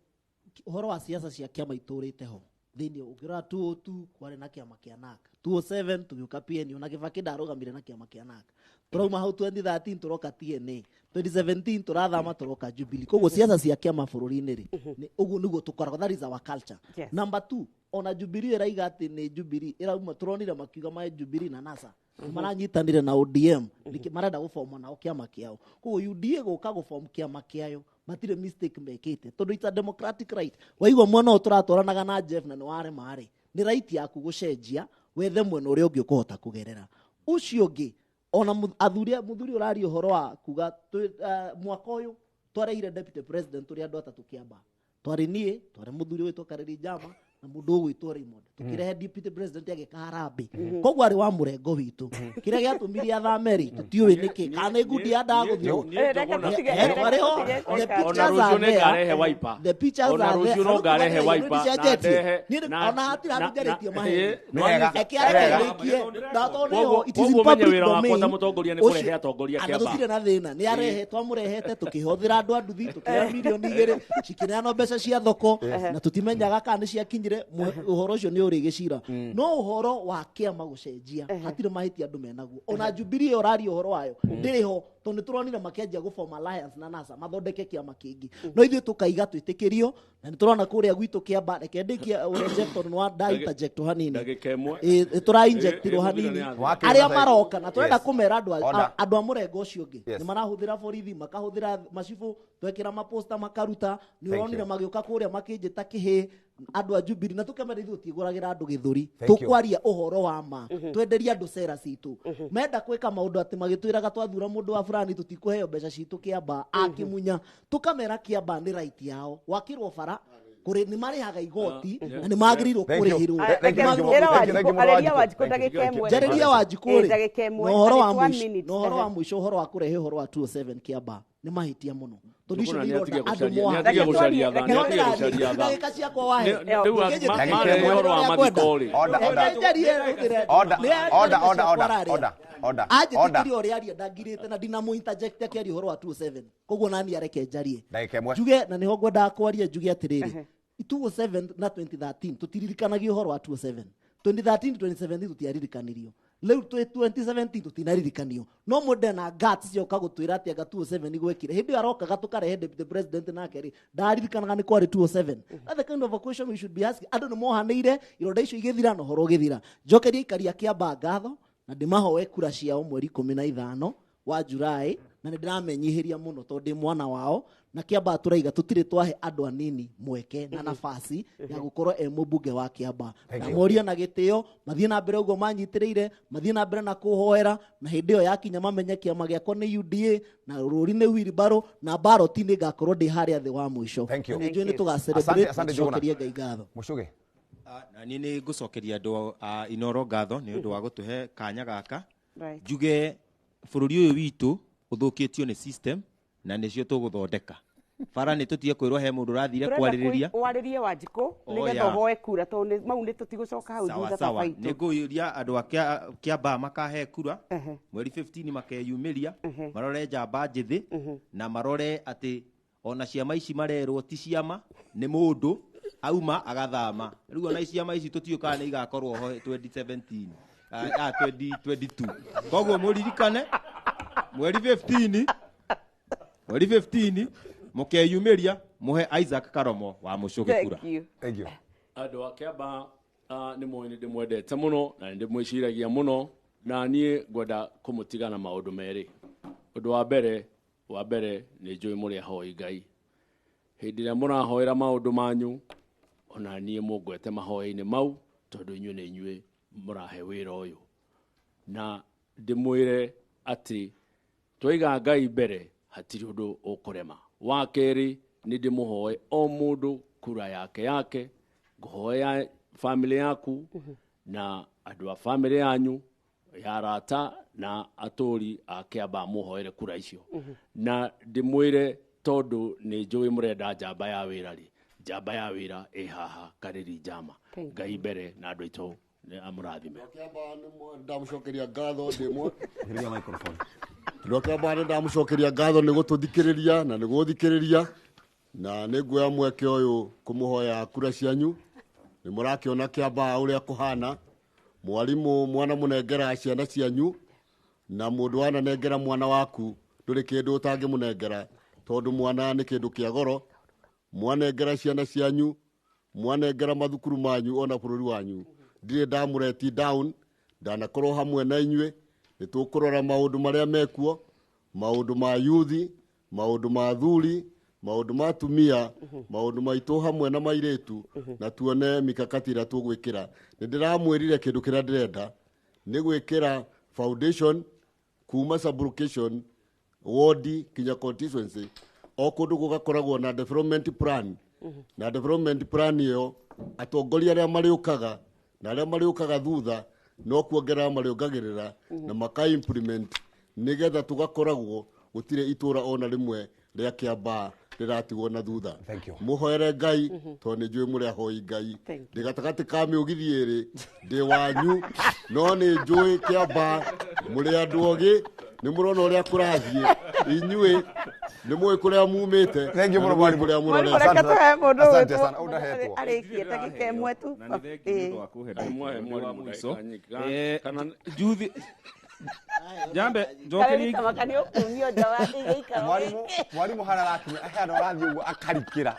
ũhoro wa siasa cia kĩama itũrĩte ho thĩinĩ. Ũngĩrora 202 kwarĩ na kĩama kĩa NARC, 207 tũgĩũka PNU na Kĩbakĩ ndarũgamire na kĩama kĩa NARC. Tũrauma hau 2013 tũroka TNA, 2017 tũrathama tũroka Jubilee. Koguo siasa cia kĩama bũrũri-inĩ rĩ, nĩ ũguo nĩguo tũkoragwo, that is our culture. Number two, ona Jubilee ĩraiga atĩ nĩ Jubilee ĩrauma, tũronire makiuga mae Jubilee na NASA maranyitanire na ODM nĩkĩ marenda gũboma nao kĩama kĩao. Koguo UDA gũka gũbom kĩama kĩayo matirĩ mistake mekĩte, tondũ it's a democratic right. Waigua mwena ũyũ tũratwaranaga na Jeff na nĩ warema rĩ, nĩ right yaku gũcenjia wethe mwena ũrĩa ũngĩ ũkũhota kũgerera ũcio ũngĩ. Ona athuri, mũthuri ũraria ũhoro wa kuga mwaka ũyũ twarehire deputy president tũrĩ andũ atatũ Kĩamba. Twarĩ niĩ, twarĩ mũthuri wĩtwo Karĩri Njama na mũndũ ũgwĩtwo Raymond, tũkĩrehe deputy president agĩka harambĩ. Koguo arĩ wa mũrengo witũ. Kĩrĩa gĩatũmire athame rĩ, tũtiũĩ nĩkĩ, kana nĩ ngundi ya ndagũthirwo. Eh, reke Twarĩ ho. tũtige The Oscar. Ona pictures rũciũ are there. nĩngarehe wiper. The pictures Ona are there. rũciũ no ngarehe wiper na Niĩ ndehe ona hatirĩ handũ njarĩtie maheni. Nĩ wega. Reke areke ndĩkie. Na tondũ nĩho, it is in Koguo menye public wĩra wakwa domain. ta mũtongoria nĩ Ũcio- kũrehe atongoria Ana Kĩamba. tũtirĩ na thĩna, nĩ arehe, twamũrehete tũkĩhũthĩra andũ a nduthi, tũkĩoya mirioni 2 cikĩneanwo mbeca cia thoko na tũtimenyaga kana nĩ ciakinyire. Ũhoro ũcio nĩ ũrĩ gĩcira. No ũhoro wa kĩama gũcenjia hatirĩ mahĩtia andũ menaguo. Ona Jubilee ĩyo ũraria ũhoro wayo ndĩrĩ ho, tondũ nĩ tũronire makĩanjia gũform alliance na NASA mathondeke kĩama kĩngĩ, no ithuĩ tũkaiga twĩtĩkĩrio na nĩ tũrona kũrĩa gwitũ Kĩamba. Reke ndĩkie ũrĩa Jeff, tondũ nĩ wa nda interject hanini. Ndagĩka ĩmwe. Ĩ, tũra injectirwo Ĩ, hanini. Wakĩrĩ Arĩa maroka na tũrenda kũmera andũ Order. andũ a mũrengo ũcio ũngĩ nĩ marahũthĩra borithi, makahũthĩra macibũ, twekĩra maposta makaruta. Nĩ Thank ũronire you. magĩũka kũrĩa makĩnjĩta kĩhĩ andũ a Jubilee, na tũkemera ithuĩ tũtigũragĩra andũ gĩthũri. Thank you. Tũkwaria ũhoro wa ma, twenderie andũ cera citũ. Menda gwĩka maũndũ atĩ magĩtwĩraga twathura mũndũ wa fulani tũtikũheo mbeca citũ Kĩamba akĩmunya, tũkamera Kĩamba nĩ right yao gwakĩrwo bara kũrĩ nĩ marĩhaga igoti na nĩ magĩrĩirwo Thank you. kũrĩhĩrwo. Thank you, Ĩra thank you, thank you, Wanjikũ, arĩria Wanjikũ. Wanjikũ Thank you. ndagĩka ĩmwe. Njarĩria Wanjikũ Ĩ, rĩ, ndagĩka ĩmwe. na ũhoro wa Harĩ one mũico, minute. na ũhoro wa mũico, ũhoro wa kũrehe ũhoro wa 207 Kĩamba nĩ mahĩtia mũno, tondũ icio Njũgũna nĩ nĩ ironda atige andũ gũcaria- nĩ mohaga. atige gũcaria tha, nĩ atige gũcaria tha. Ndagĩka ciakwa wahe. Rĩu Ndagĩka marehe ĩmwe. ũhoro wa mathiko rĩ. Order, order. Order, order, order, order, order, order, order. Anjĩtĩkĩrie ũrĩa aria ndangirĩte na ndinamũ interject akĩaria ũhoro wa 207, koguo nani areke njarie. Ndagĩka ĩmwe. Njuge na nĩho ngwendaga kwaria, njuge atĩrĩrĩ, 207 na 2013 tũtiririkanagia ũhoro wa 207. 2013 2017 tũtiaririkanirio, rĩu twĩ 2017 tũtinaririkanio. No mũndũ na guts cioka gũtwĩra atĩ anga 207 gwekire hĩndĩ ĩyo arokaga tũkarehe deputy president nake rĩ, ndaririkanaga nĩ kwarĩ 207. That's the kind of a question we should be asking. Andũ nĩ mohanĩire ironda icio igĩthira na ũhoro ũgĩthira. Njokerie aikari a Kĩamba ngatho na ndĩmahoe kura ciao mweri 15 wa Julai, na nĩ ndĩramenyihĩria mũno tondũ ndĩ mwana wao. Na Kĩamba tũraiga tũtirĩ twahe andũ anini mweke na nafasi ya gũkorwo e mũmbunge wa Kĩamba. Thank you. Ndamoria na gĩtĩo mathiĩ na mbere ũguo manyitĩrĩire, mathiĩ na mbere na kũhoera, na hĩndĩ ĩyo yakinya mamenye kĩama gĩakwa nĩ UDA na rũri nĩ wheelbarrow na baroti nĩ ngakorwo ndĩ harĩa thĩ wa mũico. Thank you. Na nĩ njũĩ nĩ Thank you. tũga Asante, celebrate na asante, Njũgũna. tũcokerie Ngai ngatho. Mũcũgĩ. Na niĩ nĩ ngũcokeria andũ a Inoro ngatho nĩ ũndũ wa gũtũhe kanya gaka. Njuge bũrũri ũyũ witũ ũthũkĩtio nĩ system na nĩcio tũgũthondeka. Bara nĩ tũtige kwĩrwo he mũndũ ũrathire Tũrenda kwarĩrĩria. Warĩrie Wanjikũ Oh, nĩgetha yeah. ũhoe kura tondũ mau nĩ tũtigũcoka hau Sawa thutha sawa. baba itũ. Nĩ ngũria andũ a Kĩambaa makahe kura mweri 15 makeyumĩria, marore njamba njĩthĩ na marore atĩ ona ciama ici marerwo ti ciama, nĩ mũndũ auma agathama. Rĩu ona ciama ici tũtiũĩ kana nĩ igakorwo ho 2017, 2022. Koguo mũririkane mweri 15, mweri 15 mũkeyumĩria mũhe Isaac Karomo wa Mũcũgĩ kura. Thank you. Thank you. Andũ a Kĩambaa, nĩ moĩ nĩ ndĩmwendete mũno na nĩ ndĩmwĩciragia mũno, na niĩ ngwenda kũmũtiga na maũndũ merĩ. Ũndũ wa mbere nĩ njũĩ mũrĩ ahoi Ngai. Hĩndĩ ĩrĩa mũrahoera maũndũ manyu, ona niĩ mũngwete mahoya-inĩ mau, tondũ inyuĩ nĩ inyuĩ mũrahe wĩra ũyũ. Na ndĩmwĩre atĩ twaiga Ngai mbere hatirĩ ũndũ ũkũrema. Wa kerĩ, nĩ ndĩmũhoe o mũndũ kura yake, ngũhoe ya family yaku na andũ a family yanyu ya arata na atũri a Kĩambaa, mũhoere kura icio. Na ndĩmwĩre tondũ nĩ njũĩ mũrenda njamba ya wĩra rĩ, njamba ya wĩra ĩ haha Karĩri Njama. Thank Ngai mbere na andũ aitũ nĩ amũrathime. Kĩambaa nĩ ndamũcokeria ngatho ndĩ Hiria microphone. Andũ a Kĩambaa nĩ ndamũcokeria ngatho nĩ gũtũthikĩrĩria na nĩ gũthikĩrĩria, na nĩ nguoya mweke ũyũ kũmũhoya kura cianyu. Nĩ mũrakĩona Kĩambaa ũrĩa kũhana. Mwarimũ mwana mũnengera ciana cianyu, na mũndũ wananengera mwana waku ndũrĩ kĩndũ ũtangĩmũnengera, tondũ mwana nĩ kĩndũ kĩa goro. Mwanengera ciana cianyu, mwanengera mathukuru manyu ona bũrũri wanyu, ndirĩ ndamũreti down, ndanakorwo hamwe na inyuĩ. Nĩ tũkũrora maũndũ marĩa mekuo, maũndũ ma yuthi, maũndũ ma athuri, maũndũ ma atumia, maũndũ maitũ hamwe na mairĩtu, na tuone mikakati ĩrĩa tũgwĩkĩra. Nĩ ndĩramwĩrire kĩndũ kĩrĩa ndĩrenda nĩ gwĩkĩra foundation kuma sublocation, ward kinya constituency, o kũndũ gũgakoragwo na development plan, na development plan ĩyo atongoria arĩa marĩũkaga na arĩa marĩũkaga thutha no kuongerera marĩongagĩrĩra na maka implement, nĩgetha tũgakoragwo gũtirĩ itũra ona rĩmwe rĩa Kĩambaa rĩratigwo na thutha. Thank you. Mũhoere Ngai tondũ nĩ njũĩ mũrĩ ahoi Ngai. Thank you. Ndĩ gatagatĩ ka mĩũgithi ĩrĩ, ndĩ wanyu, no nĩ njũĩ Kĩambaa mũrĩ andũ ogĩ, nĩ mũrona ũrĩa kũrathiĩ. Inyuĩ nĩ mũĩ kũrĩa mumĩte Thank you na mũno nĩ mũĩ mwarimũ. kũrĩa Mwarimũ, mũrorete. reke tũhe mũndũ Asante ũgwĩtwo sana. Ũũ ndahetwo. arĩkie ndagĩka ĩmwe tu. Na nĩ thengiũ nĩ ũndũ wa kũhe ndagĩka Mwahe ĩmwe wa mwarimũ mũico. ndagĩka nyingĩ. Juthi njambe njokerie. Karĩri tamaka nĩ ũkumio nja wa gĩikaro Mwarimũ gĩkĩ. Mwarimũ harĩa arakinya, harĩa arathiĩ ũguo akarikĩra.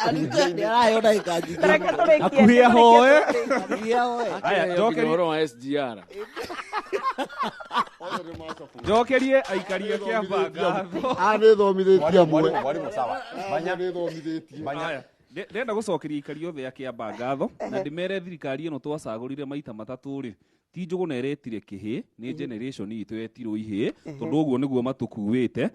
Nĩaraheo ndagĩka nyingĩ. Reke tũrĩkie. Hakuhĩ ahoe. Hakuhĩ ahoe. Aya, njokerie. Ũhoro wa SGR. Njokerie aikaria Kĩambaa ngatho. Nĩ thomithĩtie Mwarimũ, amwe. mwarimũ, mwarimũ, sawa. Manya. Nĩ thomithĩtie. Manya. Aya, ndĩrenda gũcokeria aikari othe a Kĩambaa ngatho na ndĩmere thirikari ĩno twacagũrire maita matatũ rĩ, ti Njũgũna ĩretire kĩhĩ, nĩ generation itũ yetirwo ihĩ, tondũ ũguo nĩguo matũkuĩte.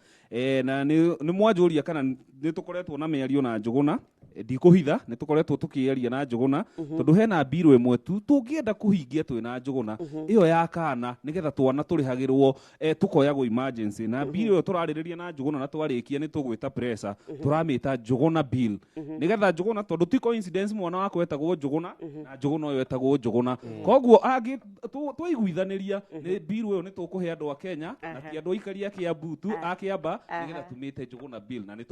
Na nĩ mwanjũria kana nĩ tũkoretwo na mĩario na Njũgũna. Ndikũhitha nĩ tũkoretwo tũkĩaria na Njũgũna, tondũ hena mbirũ ĩmwe tu tũngĩenda kũhingia twĩ na Njũgũna, ĩyo ya kana nĩgetha twana tũrĩhagĩrwo, tũkoyagwo emergency. Na mbirũ ĩyo tũrarĩrĩria na Njũgũna, na twarĩkia nĩ tũgwĩta pressure, tũramĩta Njũgũna bill, nĩgetha Njũgũna, tondũ ti coincidence mwana wakwa etagwo Njũgũna na Njũgũna ũyũ etagwo Njũgũna, koguo angĩ twaiguithanĩria nĩ mbirũ ĩyo nĩ tũkũhe andũ a Kenya na ti andũ aikari a Kiambu tu, a Kĩamba, nĩgetha tumĩte Njũgũna bill. Na nĩ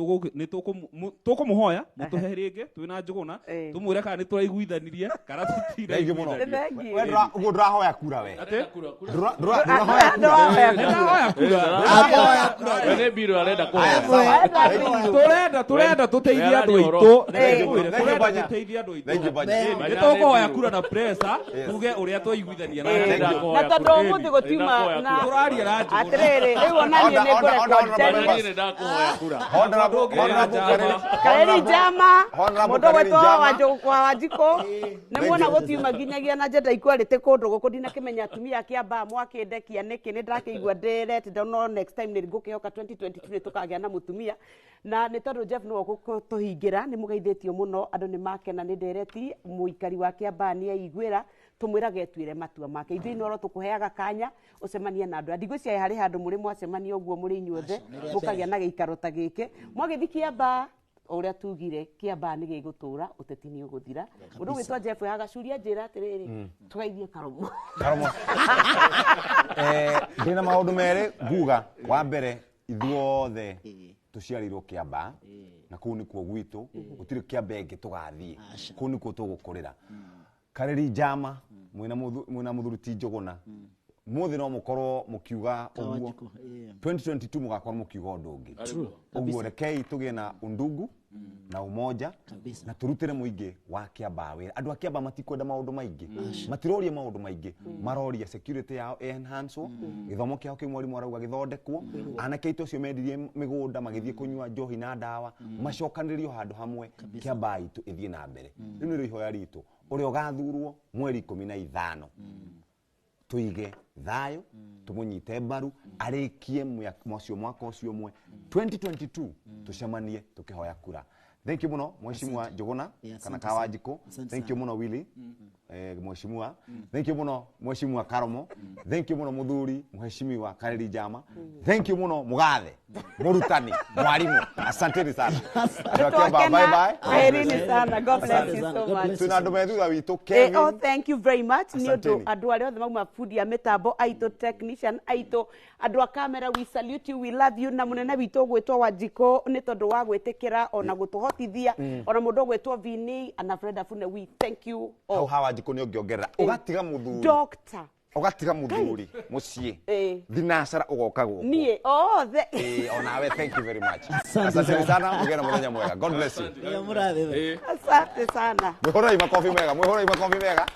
tũkũmũhoya mũtũhe rĩngĩ twĩna Njũgũna, tũmwĩre kana nĩ tũraiguithanirie kana Thank you mũno. tũtiraiguithania. Thank you. We ũguo ndũrahoya kura we? Kura. Ndũrahoya kura? Ndũrahoya kura. Nĩndahoya kura. Ahoya kura. We nĩ mbirũ arenda kũhoya. Turenda tũteithie andũ aitũ. Thank you. Thank you, Turenda Banya. tũteithie andũ Thank you, aitũ. Banya. Nĩ tũkũhoya kura na pressure, tuge ũrĩa twaiguithania na Thank Njũgũna. you. Na tondũ ũmũthĩ gũtiuma na Tũraria na Njũgũna. Atĩrĩrĩ, rĩu ona niĩ nĩ Order, order, ngũrecord. order, Na niĩ nĩ ndakũhoya kura. Honorable, Honorable Kareri. Kareri Njama, Honorable mũndũ Kareri gwĩtwo Njama. wa Wanjikũ, nĩ muona gũtiuma nginyagia na njenda equality kũndũ gũkũ. Ndinakĩmenya atumia a Kĩambaa mwakĩndekia nĩkĩ, nĩ ndakĩigua ndĩrete, no next time nĩ ngũkĩhoka 2022 nĩ tũkagĩa na mũtumia. Na nĩ tondũ Jeff nĩwe ũgũtũhingĩra, nĩ mũgeithĩtio mũno, andũ nĩ makena nĩ ndereti. Mũikari wa Kĩambaa nĩ aiguĩra, tũmwĩrage etuĩre matua make. Ithuĩ inoro tũkũheaga kanya ũcemanie na andũ aya. Ndigwĩciria harĩ handũ mũrĩ mwacemania ũguo mũrĩ inyuothe Aca, nĩ rĩa mũkagĩa na gĩikaro ta gĩkĩ. Mwagĩthiĩ Kĩambaa Ũrĩa tugire Kĩambaa nĩ gĩgũtũra, ũteti nĩ ũgũthira. Mũndũ ũgwĩtwo Jeff Hagacuria, njĩra atĩrĩrĩ, tũgeithie Karomo. Karomo. Ndĩna maũndũ merĩ nguga. Wa mbere, ithuothe tũciarĩirwo Kĩambaa na kũu nĩkuo gwitũ, gũtirĩ Kĩamba ĩngĩ tũgathiĩ, kũu nĩkuo tũgũkũrĩra. Karĩri Njama mwĩna mũthuri ti Njũgũna, mũthĩ no mũkorwo mũkiuga ũguo, 2022 mũgakorwo mũkiuga ũndũ ũngĩ. Ũguo rekei tũgĩe na undugu na umoja na tũrutĩre mũingĩ wa Kĩambaa wĩra. Andũ a Kĩambaa matikwenda maũndũ maingĩ, matiroria maũndũ maingĩ, maroria security yao enhance, gĩthomo kĩao kĩu mwarimũ arauga gĩthondekwo, anake aitũ acio mendirie mĩgũnda magĩthiĩ kũnyua njohi na ndawa macokanĩrĩrio handũ hamwe, Kĩambaa itũ ĩthiĩ na mbere. Rĩu nĩrĩo ihoya ritũ, ũrĩa ũgathurwo mweri 15 tuige thayũ, tũmũnyite mbaru arĩkie mwacio mwaka ũcio ũmwe 2022, tũcemanie tũkĩhoya kura. Thank you mũno Mheshimiwa Njũgũna kana Kawanjikũ. Thank you mũno Willy, Mheshimiwa. Thank you mũno Mheshimiwa Karomo. Thank you mũno mũthuri Mheshimiwa Kareri Njama. Thank you mũno mũgathe mũrutani mwalimu, asanteni sana. Bye bye. Kwaherini sana. God bless you so much. Twĩna andũ me thutha witũ, Kevin. Oh, thank you very much. Nĩ ũndũ andũ arĩa othe mauma bundi ya mĩtambo aitũ, technician aitũ, andũ a kamera, we salute you, we love you. Na mũnene witũ ũgwĩtwo Wanjikũ nĩ tondũ wa gwĩtĩkĩra ona gũtũhotithia, ona mũndũ ũgwĩtwo Vini na Fred Afune, we thank you all. Hau hawa Wanjikũ nĩ ũngĩongerera ũgatiga mũthuri, doctor, ũgatiga mũthuri mũciĩ thinacara ũgoka gũkũ niĩ othe. Onawe thank you very much, asante sana, mũgĩe na mũthenya mwega. God bless you. Asante sana. Mwĩhũrei makobi mega, mwĩhũrei makobi mega.